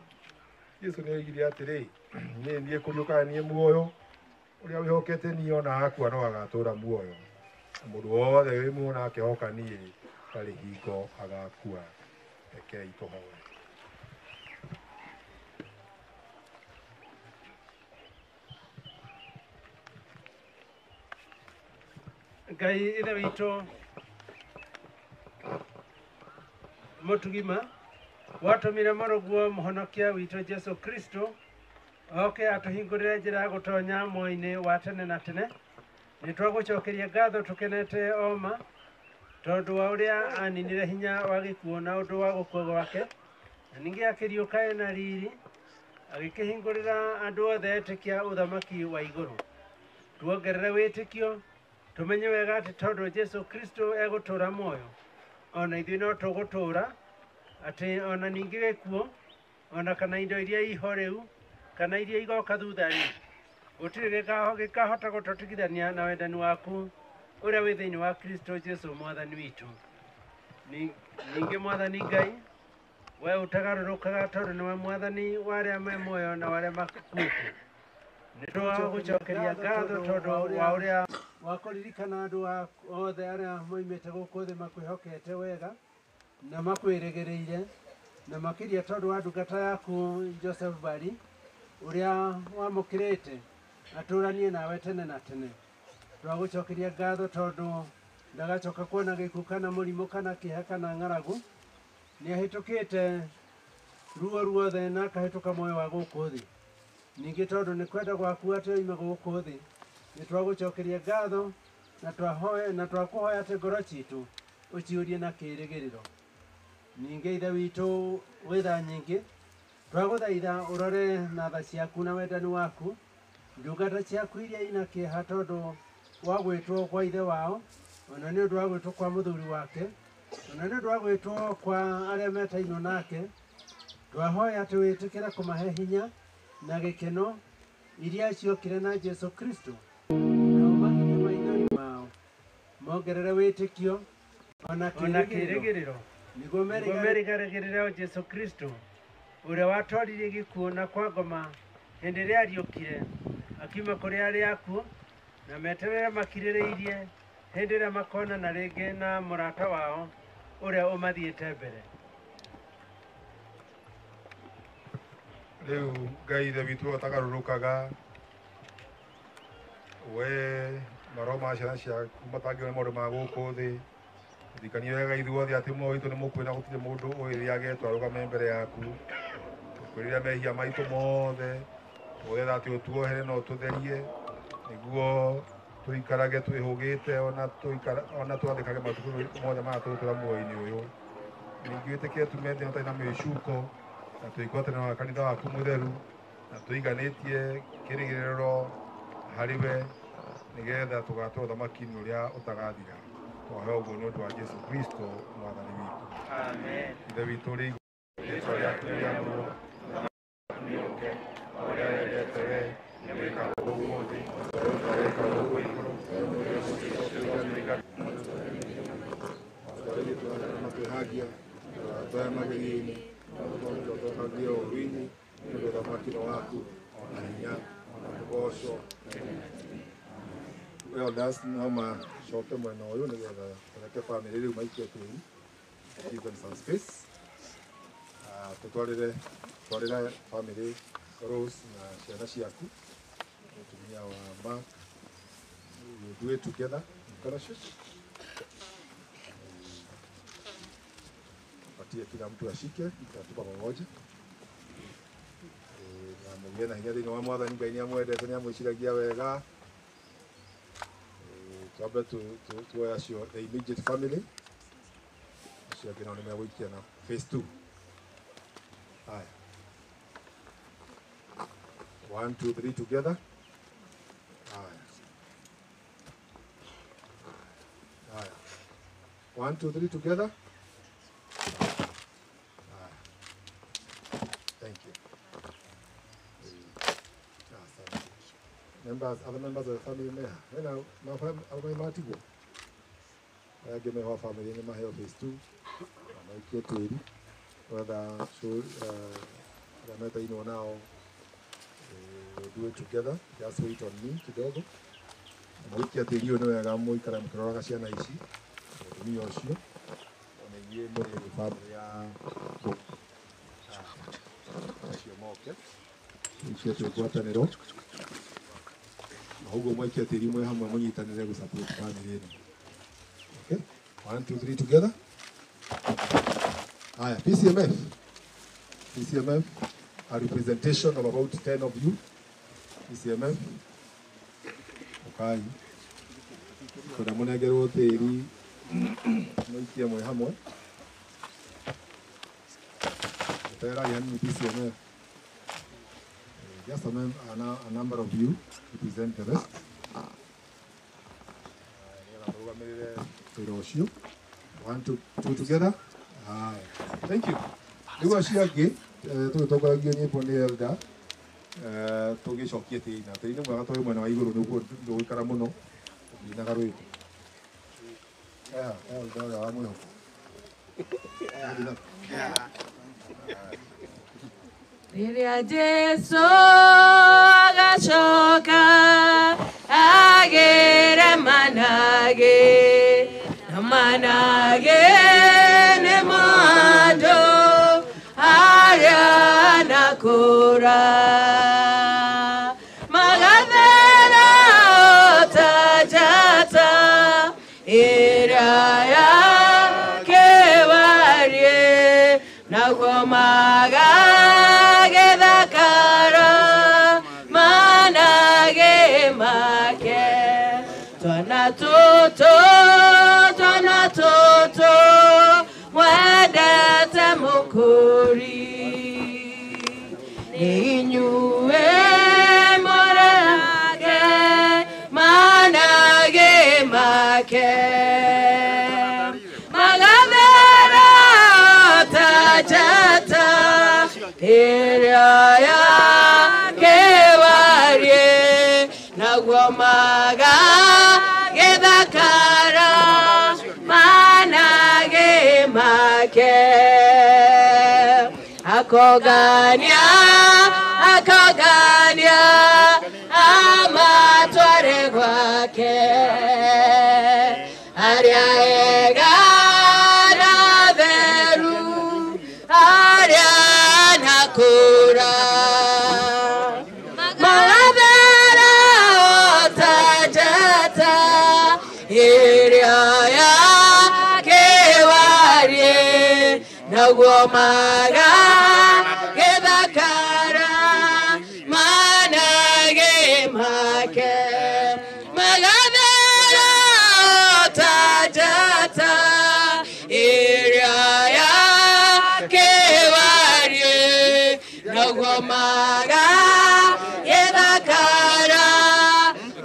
Jesũ nĩ oigire atĩrĩ, niĩ niĩ kũriũka na niĩ muoyo, ũrĩa wĩhokete niĩ ona akua no agatũũra muoyo. Na mũndũ wothe wĩ muoyo na akehoka niĩ ndarĩ hingo agakua. Rekei tũhoe. Ngai ithe witũ mũtugima watũmire mũrũguo mũhonokia witũ Jesu Kristo oke atũhingũrĩre njĩra ya gũtonya muoyo-inĩ wa tene na tene. Nĩ twagũcokeria ngatho tũkenete oma tondũ wa ũrĩa aninire hinya wa gĩkuũ na ũndũ wa gũkua gwake, na ningĩ akĩriũka ena riri agĩkĩhingũrĩra andũ othe etĩkia ũthamaki wa igũrũ. Tuongerere wĩtĩkio tũmenye wega atĩ tondũ Jesu Kristo egũtũũra muoyo ona ithuĩ no tũgũtũũra, atĩ ona ningĩ gĩkuũ ona kana indo iria iho rĩu kana iria igoka thutha rĩ, gũtirĩ gĩkahota gũtũtigithania na wendani waku ũrĩa wĩ thĩinĩ wa Kristo Jesu mwathani witũ. Ningĩ mwathani Ngai, we ũtagarũrũkaga tondũ nĩwe mwathani wa arĩa me muoyo na wa arĩa makuĩte, nĩ twagũcokeria ngatho tondũ wa ũrĩa wa kũririkana andũ othe arĩa moimĩte gũkũ thĩ makwĩhokete wega na makwĩrĩgĩrĩire, na makĩria tondũ wa ndungata yaku Joseph Bari ũrĩa wamũkĩrĩte atũranie nawe tene na tene. Twagũcokeria ngatho tondũ ndagacoka kuona gĩkuũ kana mũrimũ kana kĩeha kana ng'aragu. Nĩahĩtũkĩte ruo ruothe na akahĩtũka muoyo wa gũkũ thĩ. Ningĩ tondũ nĩ kwenda gwaku atĩ oime gũkũ thĩ, nĩ twagũcokeria ngatho na twakũhoya atĩ ngoro citũ ũciũrie na kĩĩrĩgĩrĩro. Ningĩ ithe witũ wĩ tha nyingĩ, twagũthaitha ũrore na tha ciaku na wendani waku ndungata ciaku iria ina kĩeha tondũ wa gwĩtwo kwa ithe wao, ona nĩ ũndũ wa gwĩtwo kwa mũthuri wake, ona nĩ ũndũ wa gwĩtwo kwa arĩa metainwo nake. Twahoya atĩ wĩtĩkĩre kũmahe hinya na gĩkeno iria ciokire na Jesu Kristo, na ũmahinyie maithori mao, mongerere wĩtĩkio ona kĩĩrĩgĩrĩro, nĩguo merĩgagĩrĩre o Jesu Kristo ũrĩa watoririe gĩkuũ na kwa ngoma hĩndĩ ĩrĩa ariũkire akiuma kũrĩ arĩa akuũ, na meterere makirĩrĩirie hĩndĩ ĩrĩa makonana rĩngĩ na mũrata wao ũrĩa ũmathiĩte mbere. Rĩu Ngai ithe witũ ũtagarũrũkaga, we maroho ma ciana ciaku matangĩona maũndũ ma gũkũ thĩ, ririkania wega ithuothe atĩ muoyo witũ nĩ mũkuhĩ na gũtirĩ mũndũ ũĩ rĩrĩa agetwo arũgame mbere yaku. Tũkwĩrĩra mehia maitũ mothe, tũgũthaitha atĩ ũtuohere na ũtũtherie nĩguo tũikarage twĩhũgĩte ona twathĩkage matukũ mothe marĩa tũgũtũũra muoyo-inĩ ũyũ. Ningĩ wĩtĩkĩre tume thĩ ĩno tũtarĩ na mĩcuko na twĩgwatanĩro na kanitha waku mũtheru na tũiganĩtie kĩrĩgĩrĩro harĩ we nĩgetha tũgatũra ũthamaki-inĩ ũrĩa ũtagathira. Twahoya ũguo nĩ ũndũ wa Jesu Kristo mwathani witũ. Amen. Ithe witũ ũrĩ igũrũ, rĩĩtwa rĩaku nĩrĩamũrwo, ũthamaki nĩũũke, ũrĩa wendete we nĩwĩkagwo gũkũ thĩ o ta ũrĩa wĩkagwo kũu igũrũ. Matwĩhagia, twaya magerio-inĩ, tũtongorie ũũru-inĩ, nĩ ũndũ ũthamaki nĩ waku, ona hinya, ona rũgoco. Elders no macoke mwena ũyũ nĩgetha tũreke famĩlĩ rĩu maikie tĩri, give them some space. Tũtwarĩre famĩlĩ Rose na ciana ciaku, mũtumia wa Mark. We do it together in fellowship. Patie kila mtu ashike, tutatupa pamoja. Na mũgĩe na hinya thĩinĩ wa mwathani. Ngai nĩamwendete, nĩamwĩciragia wega. Twambe tuoe acio the immediate family, acio angĩ nao nĩmegũikia na phase 2. Haya, 1 2 3 together. Haya, haya, 1 2 3 together. Haya, thank you. Asante. Members, other members of the family meha hena arũme matigwo arĩa angĩ meho family nĩ maheo phase 2 na maikie tĩri whether arĩa metainwo nao, we'll do it together. Just wait on me kidogo. Mũikia tĩri ũyũ nĩ wega mũikare mũkĩroraga ciana ici mũtumia ũcio ona inyuĩ mũrĩ family ya acio moke icio twĩ ngwatanĩro na ũguo mwaikia tĩri mwĩ hamwe mũnyitanĩre gũ support family ĩno. Okay, 1 2 3 together. Haya, PCMF. PCMF, a representation of about 10 of you. PCMF. Okay. Kuna munegerwo tĩri mũikie mwĩ hamwe. Tera yani PCMF. Just a number of you represent the rest. 1 2 2 together. Thank you. Rĩu acio angĩ tũgĩtongoragia nyĩmbo nĩ elder, tũgĩcokie tĩri na tĩri nĩ mwega tondũ mwena wa igũrũ nĩguo ndũgũikara mũno ũkĩinaga rwĩmbo. Elder ũrĩa wa mwĩhoko. Rĩrĩa Jesũ agacoka agĩre manage na manage nĩ mandũ arĩa nakũra magathera ta njata ĩrĩa ya kĩwarie naguo magagĩthakara manage make twana tũtũ mwendete mũkũri nĩ inyuĩ mũrage manage make magathera ta njata ĩrĩa ya kĩwarie naguo magagĩthakara manage make akogania akogania amatware gwake arĩa ega na theru arĩa nakũra magathera ta njata ĩrĩa ya kĩwarie naguo magagĩthakara manage make magathera ta njata ĩrĩa ya kĩwarie naguo magagĩthakara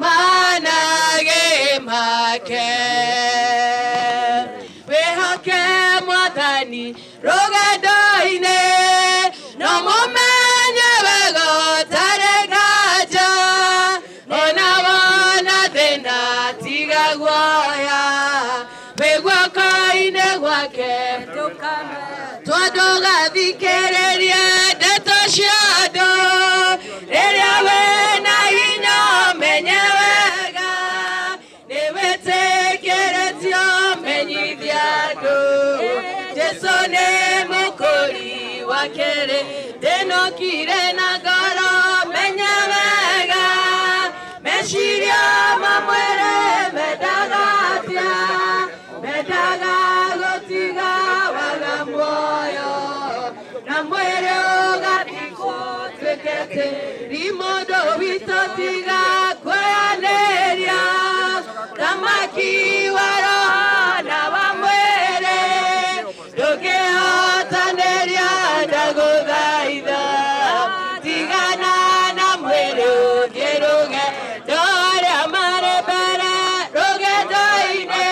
manage make wĩhoke mwathani rũgendo-inĩ no mũmenye wega ũtarĩ nganja ona wona thĩna tiga guoya wĩ guoko-inĩ gwake tondũgathikĩrĩrie ndeto cia andũ rĩrĩa wĩna hinya menye wega nĩ wĩtĩkĩrĩtio menyithia andũ Jesũ nĩ mũkũri wa kĩrĩ ndĩnokire na ngoro menye wega meciria ma mwĩrĩ mendaga atĩa mendaga gũtiga waga muoyo na mwĩrĩ ũgathikwo ũtuĩke tĩri mũndũ witũ tiga kwĩanĩria thamaki wa roho na wa mwĩrĩ ndũngĩhotanĩria ndagũthaitha tigana na mwĩrĩ ũthiĩ rũgendo arĩa marĩ mbere rũgendo-inĩ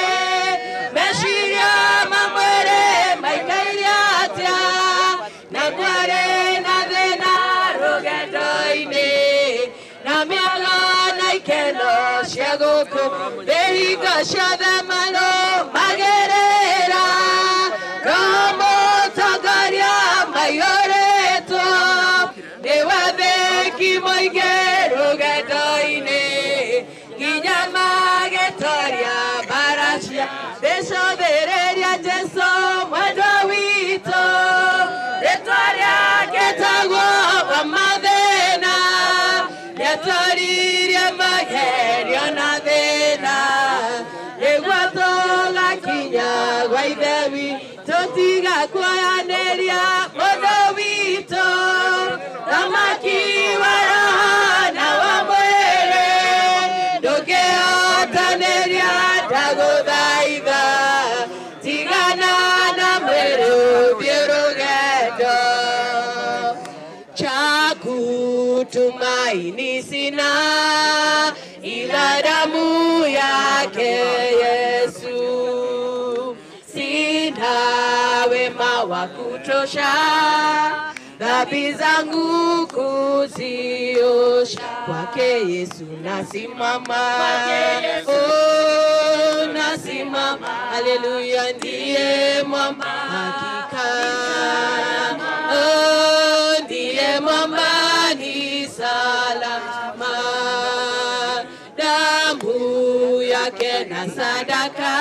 meciria ma mwĩrĩ maikaire atĩa na kwarĩ na thĩna rũgendo-inĩ na mĩago na ikeno cia gũkũ thĩ hingo ciothe marũmagĩrĩra roho mũtongoria maiyũrĩtwo nĩ wathĩki mũingĩ rũgendo-inĩ nginya magĩtoria mbara cia thĩ cũthĩrĩria Jesũ mwendwa witũ rĩtwa rĩake tagwo wa mathĩna nĩatoririe magerio na thĩna nĩguo tũgakinya wa ithe witũ tiga kuoyanĩria mũndũ witũ thamaki wa roho na wa mwĩrĩ ndũngĩhotanĩria ndagũthaitha tigana na mwĩrĩ ũthiĩ rũgendo cha kutumaini sina ila damu yake Yesu, sina wema wa kutosha dhambi zangu kuziosha, kwake Yesu nasimama, oh nasimama, haleluya ndiye mwamba hakika, oh ndiye mwamba ni salama, damu yake na sadaka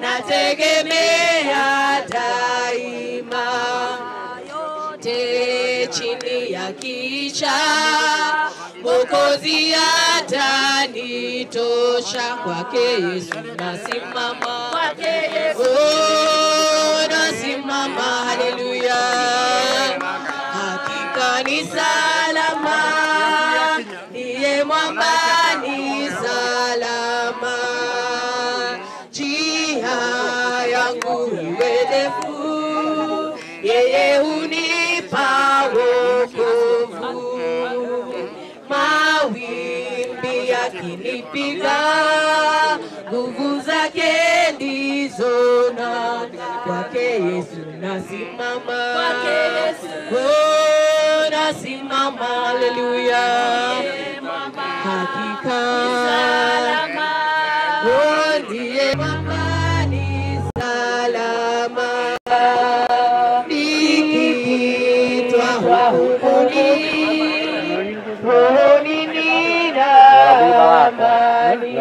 nategemea daima, yote chini ya kisha Mwokozi atanitosha, kwake Yesu nasimama, oh nasimama, haleluya hakika ni salama, ndiye mwamba ni salama, njia yangu iwe ndefu, yeye hunipa wokovu, mawimbi yakinipiga nguvu zake ndizo na kwake Yesu nasimama, oh nasimama, haleluya hakika oh ndiye mwamba ni salama, nikiitwa hukumuni rohoni nina amani,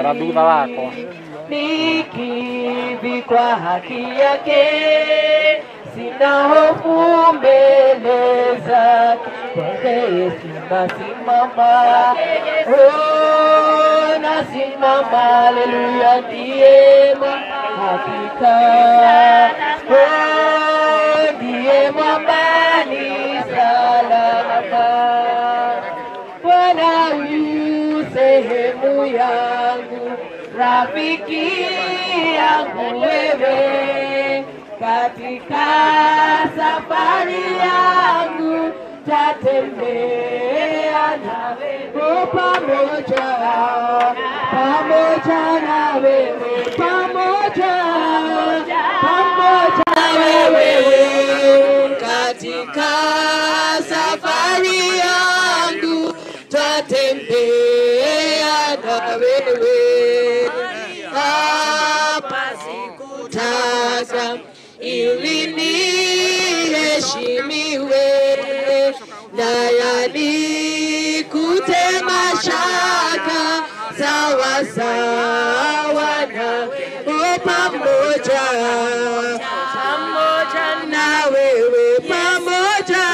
nikivikwa haki yake sina hofu mbele zake, kwake Yesu nasimama, oh nasimama, haleluya ndiye mwamba hakika, oh ndiye mwamba ni salama, Bwana u sehemu yangu, rafiki yangu wewe, katika safari yangu tatembea nawe, pamoja pamoja na wewe, pamoja pamoja na wewe, katika safari yangu tatembea na wewe, hapa sikutaka ili niheshimiwe, na yanikute mashaka sawa sawa na pamoja pamoja na wewe, pamoja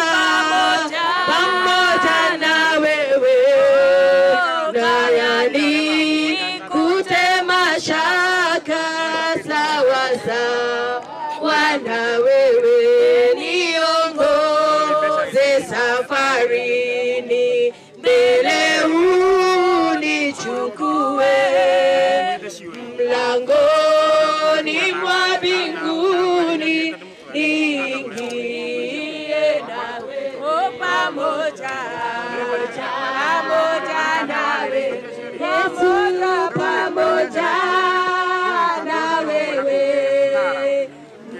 pamoja na wewe, na yanikute mashaka sawa sawa na wewe, niongoze safarini mbele unichukue, mlangoni mwa mbinguni niingie nawe, pamoja pamoja nawe Yesu, pamoja na wewe,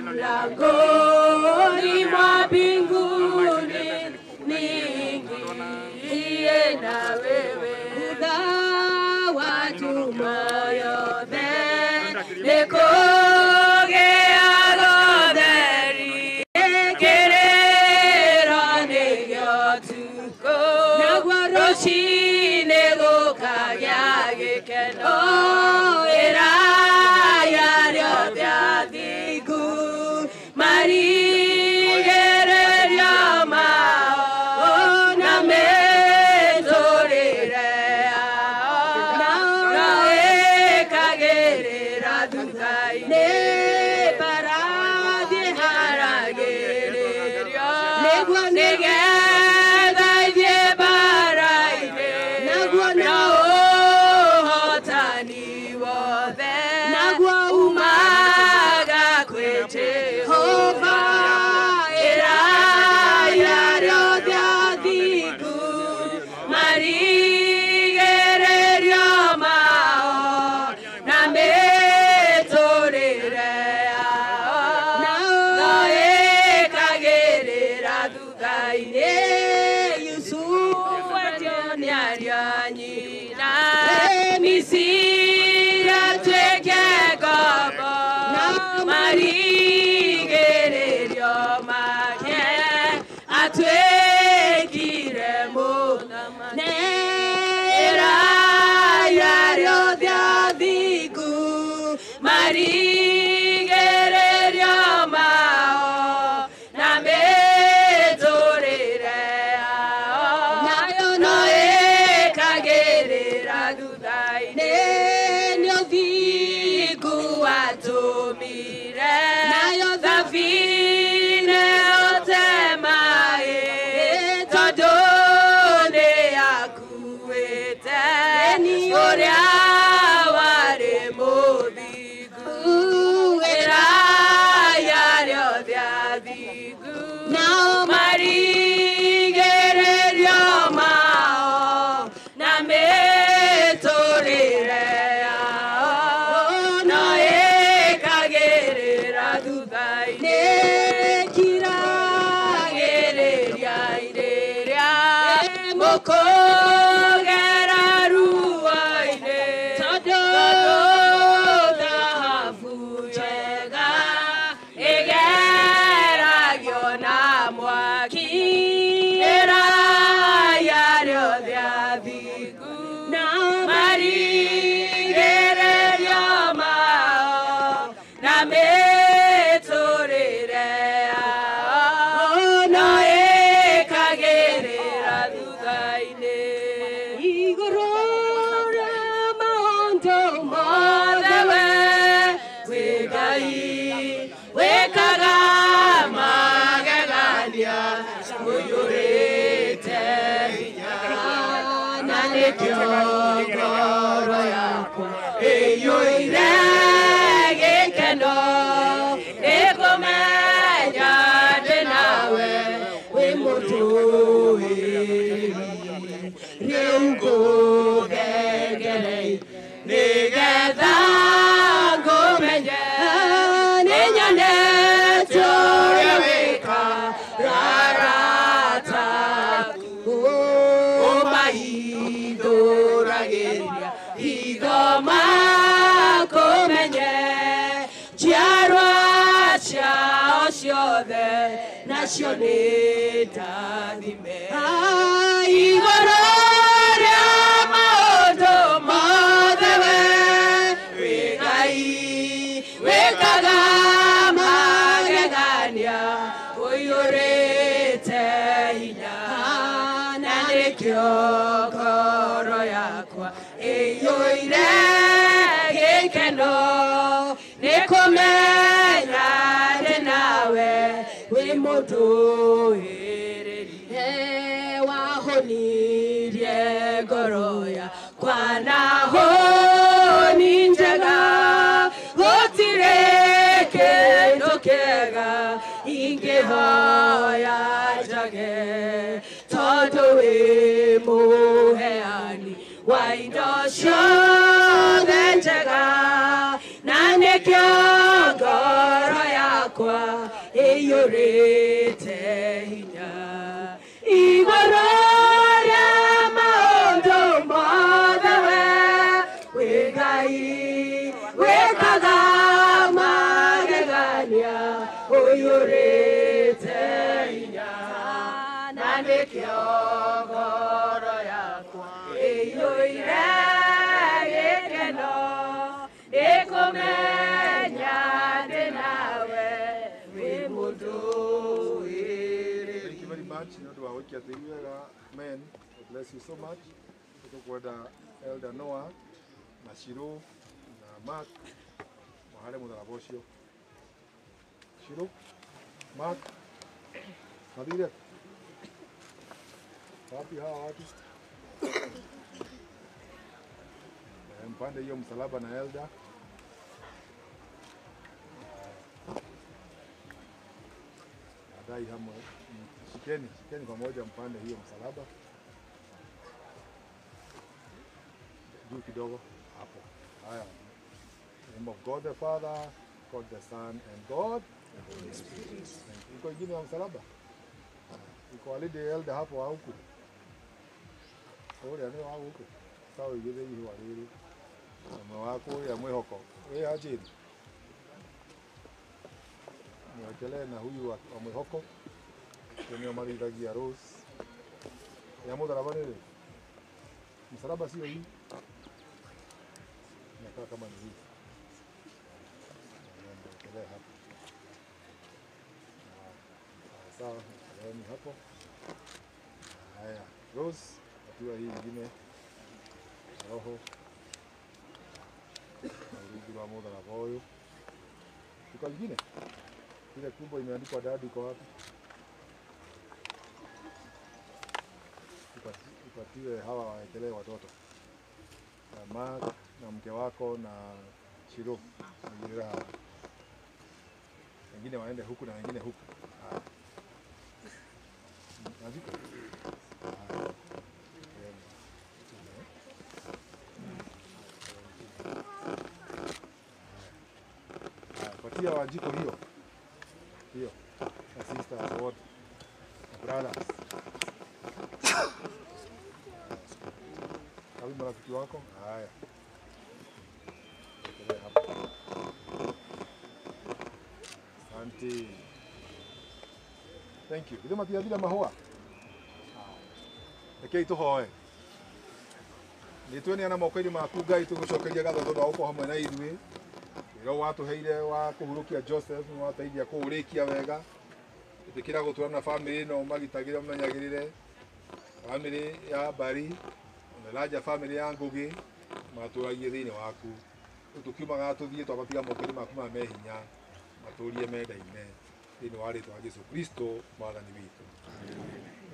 mlangoni mwa mbinguni niingie na wewe, thutha wa juma yothe nĩkũgĩa gũtheri, kĩrĩro nĩkĩo tukũ, naguo rũciinĩ gũkagĩa gĩkeno, ĩrai arĩa othe athingu marigĩrĩrio mao na mĩtũrĩre yao, na ĩkagĩrĩra thutha-inĩ. Marigĩrĩrio mao na mĩtũrĩre yao no ĩkagĩrĩra thutha-inĩ. Yusufu etio nĩ ariũ a nyina Misiri atuĩke ngombo marigĩrĩrio make atuĩkire mũthamaki. Ĩraya rĩothe athingu marigĩrĩrio mao na mĩtũrĩre yao no ĩkagĩrĩra thutha-inĩ. Nĩ ũthingu watũmire thabina yote maĩ tondũ nĩ yakuĩte ũrĩa warĩ mũthingu. Ĩraya rĩothe athingu marigĩrĩrio mao na mĩtũrĩre yao no ĩkagĩrĩra thutha-inĩ. Kiragĩrĩria rĩrĩa mũkũgera ruo-inĩ tondũ thahabu njega ĩgeragio na mwaki. Ĩraya rĩothe athingu marigĩrĩrio mao na mĩtũrĩre yao no ĩkagĩrĩra thutha-inĩ. Igũrũ rĩa maũndũ mothe we wĩ Ngai wĩkaga magegania ũiyũrĩte hinya na nĩkĩo ngoro yakwa ĩiyũire gĩkeno nĩkũmenya ndĩ nawe wĩ mũtũĩri. Rĩu ngũthengerei nĩgetha ngũmenye nĩnyonete ũrĩa wĩkaga arata aku ũmahithũragĩria hitho makũmenye njiarwa ciao ciothe nacio nĩ ndathime. Igũrũ rĩa maũndũ mothe we wĩ Ngai wĩkaga magegania ũiyũrĩte hinya na nĩkĩo ngoro yakwa ĩiyũire gĩkeno nĩkũmenya ndĩ nawe wĩ mũtũĩrĩri. Wahonirie ngoro yakwa na honi njega gũtirĩ kĩndũ kĩega ingĩhoya njage tondũ wĩ mũheani wa indo ciothe njega na nĩkĩo ngoro yakwa ĩiyũrĩte hinya. Igũrũ rĩa maũndũ mothe we wĩ Ngai wĩkaga magegania ũiyũrĩte hinya na nĩkĩo ngoro yakwa ĩiyũire gĩkeno nĩkũmenya ndĩ nawe wĩ mũtũĩrĩri. Thank you very much nĩ ũndũ wa gũikia tĩri wega men. God bless you so much. Tũkwenda Elder Noah na Shiro na Mark mahare mũtharaba ũcio. Shiro, Mark, mathire wapi hawa watu? Mpande hiyo msalaba na Elder. Adai hamwe. Shikeni, shikeni pamoja mpande hiyo msalaba. Juu kidogo hapo. Haya. In the name of God the Father, God the Son and God the Holy Spirit. Iko ingine ya msalaba? Iko alide elder hapo huku. Ore ni wa huku. Sawa igire ihwa riri. Mwe wako ya mwihoko. We ajiri. Mwekelee na huyu wa mwihoko. Ndio marithagia Rose. Ya mutharaba nĩ rĩ? Msalaba sio hii. Inakaa kama ni hii. Mwekelee hapo. Sawa, mwekeleeni hapo. Haya, Rose, hatua hii ingine. Roho. Rungu rwa mutharaba ũyũ. Iko ingine? Ile kubwa imeandikwa dadi iko wapi? Ipatiwe hawa wawekelee watoto na Mark na mke wako na Shiro na hawa wengine waende huku na wengine huku. Naziko patia Wajiko hiyo hiyo na sisters wote na brothers. Kabi marafiki wako. Haya. Hapo. Asante. Thank you. Githĩ matiathire mahũa? Rekei tũhoe. Nĩ tweneana moko-inĩ maku Ngai tũgũcokeria ngatho tondũ wa gũkorwo hamwe na ithuĩ. Wĩra watũheire wa kũhurũkia Joseph nĩ wateithia kũũrĩkia wega. Ĩtĩkĩra gũtũra na bamĩrĩ ĩno magitagĩre ũmenyagĩrĩre. Bamĩrĩ ya Bari Elijah family ya Ngugi matũragie thĩinĩ waku. Rĩu tũkiumaga tũthiĩ twabatiga moko-inĩ maku ma me hinya matũrie mendaine thĩinĩ wa rĩtwa Jesu Kristo mwathani witũ.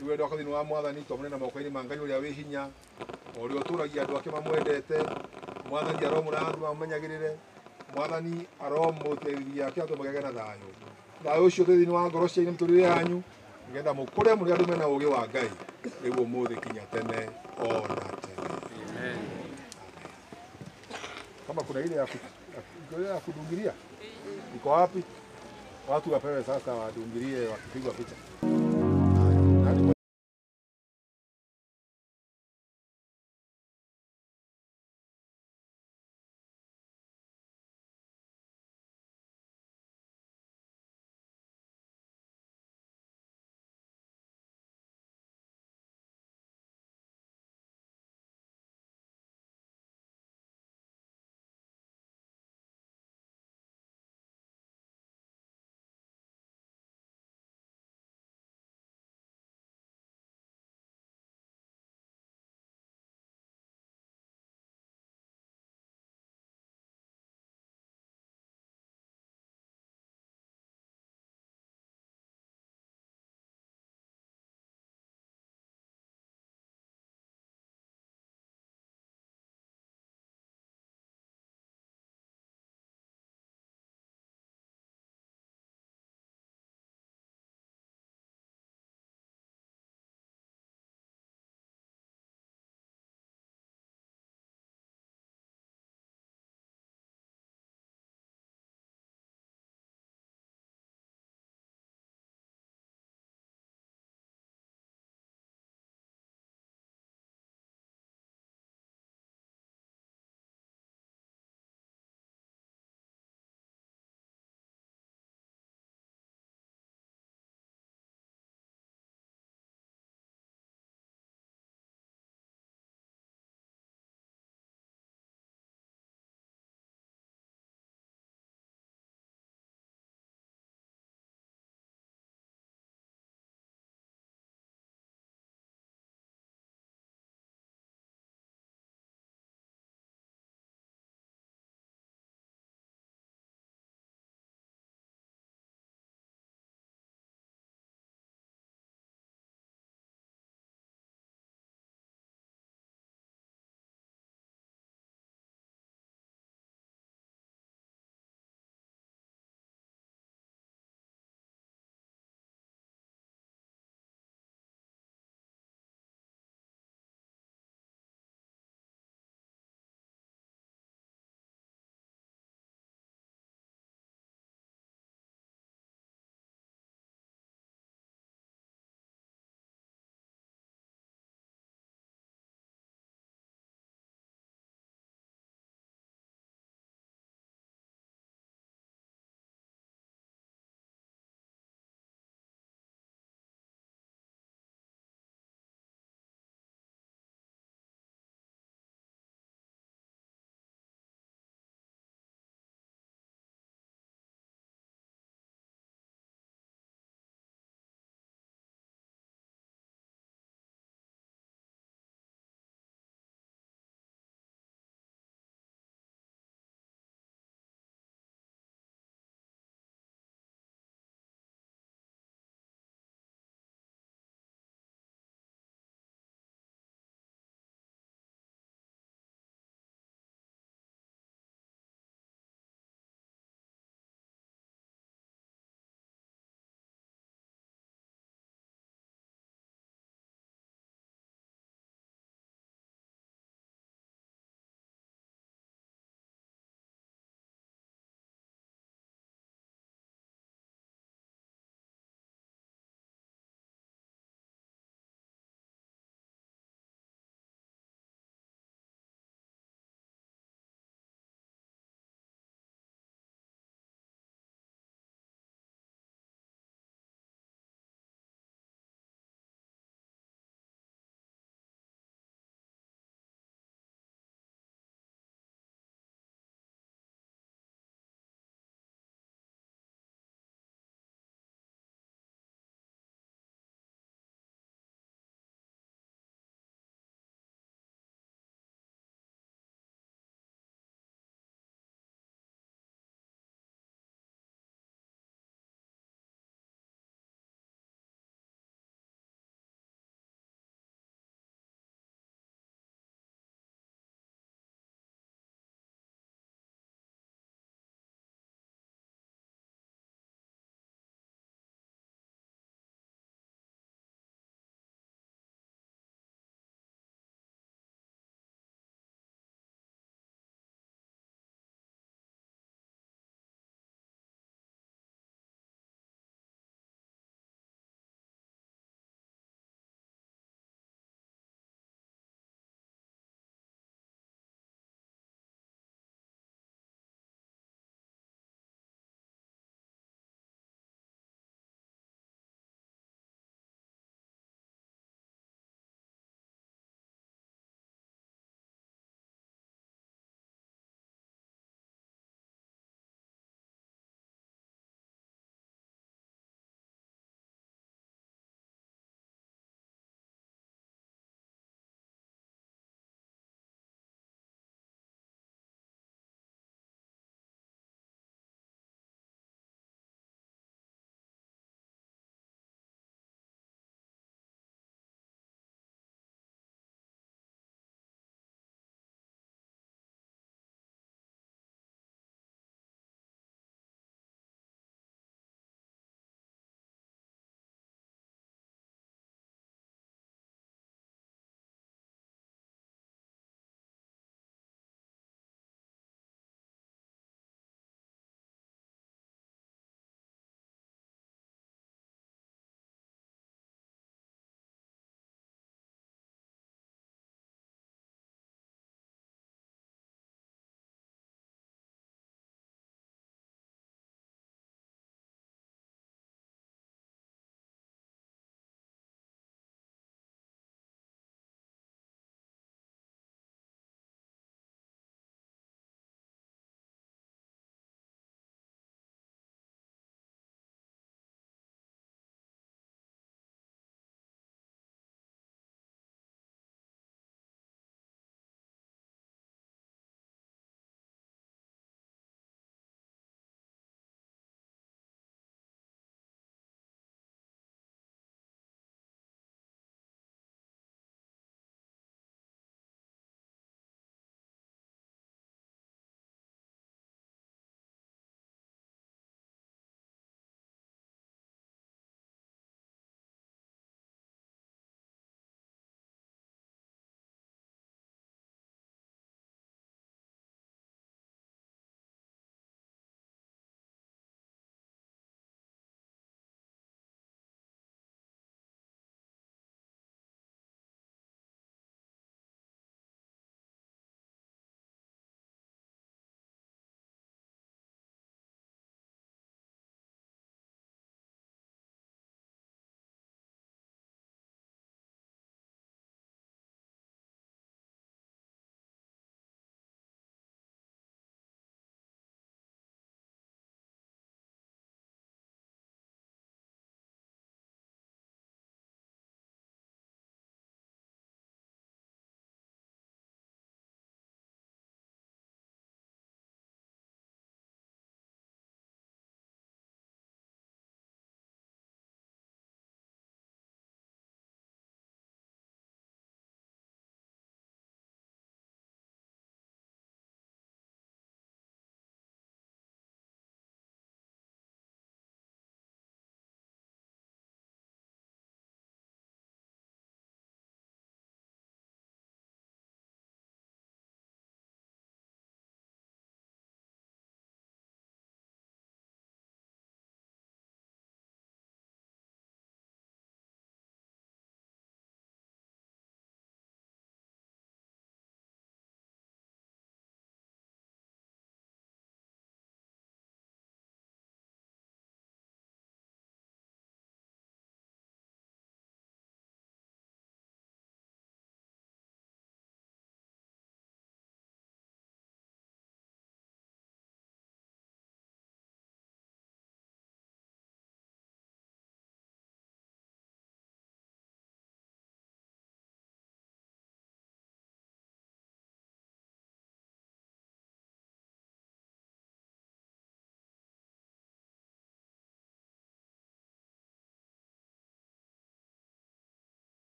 Rĩu wendo wako thĩinĩ wa mwathani twamũne na moko-inĩ ma Ngai ũrĩa wĩ hinya o ũrĩa ũtũragia andũ ake mamwendete. Mwathani aromũrathima amenyagĩrĩre. Mwathani aromũteithia akĩatũ mũgĩage na thayũ. Thayũ ũcio ũtĩ thĩinĩ wa ngoro cianyu na mĩtũrĩre yanyu nĩgetha mũkũre mũrĩ andũ mena ũũgĩ wa Ngai rĩu ũmũthĩ kinya tene ona tene. Amen. Kama kuna ile ya kudungiria iko wapi? Watu wapewe sasa wadungirie wakipigwa picha.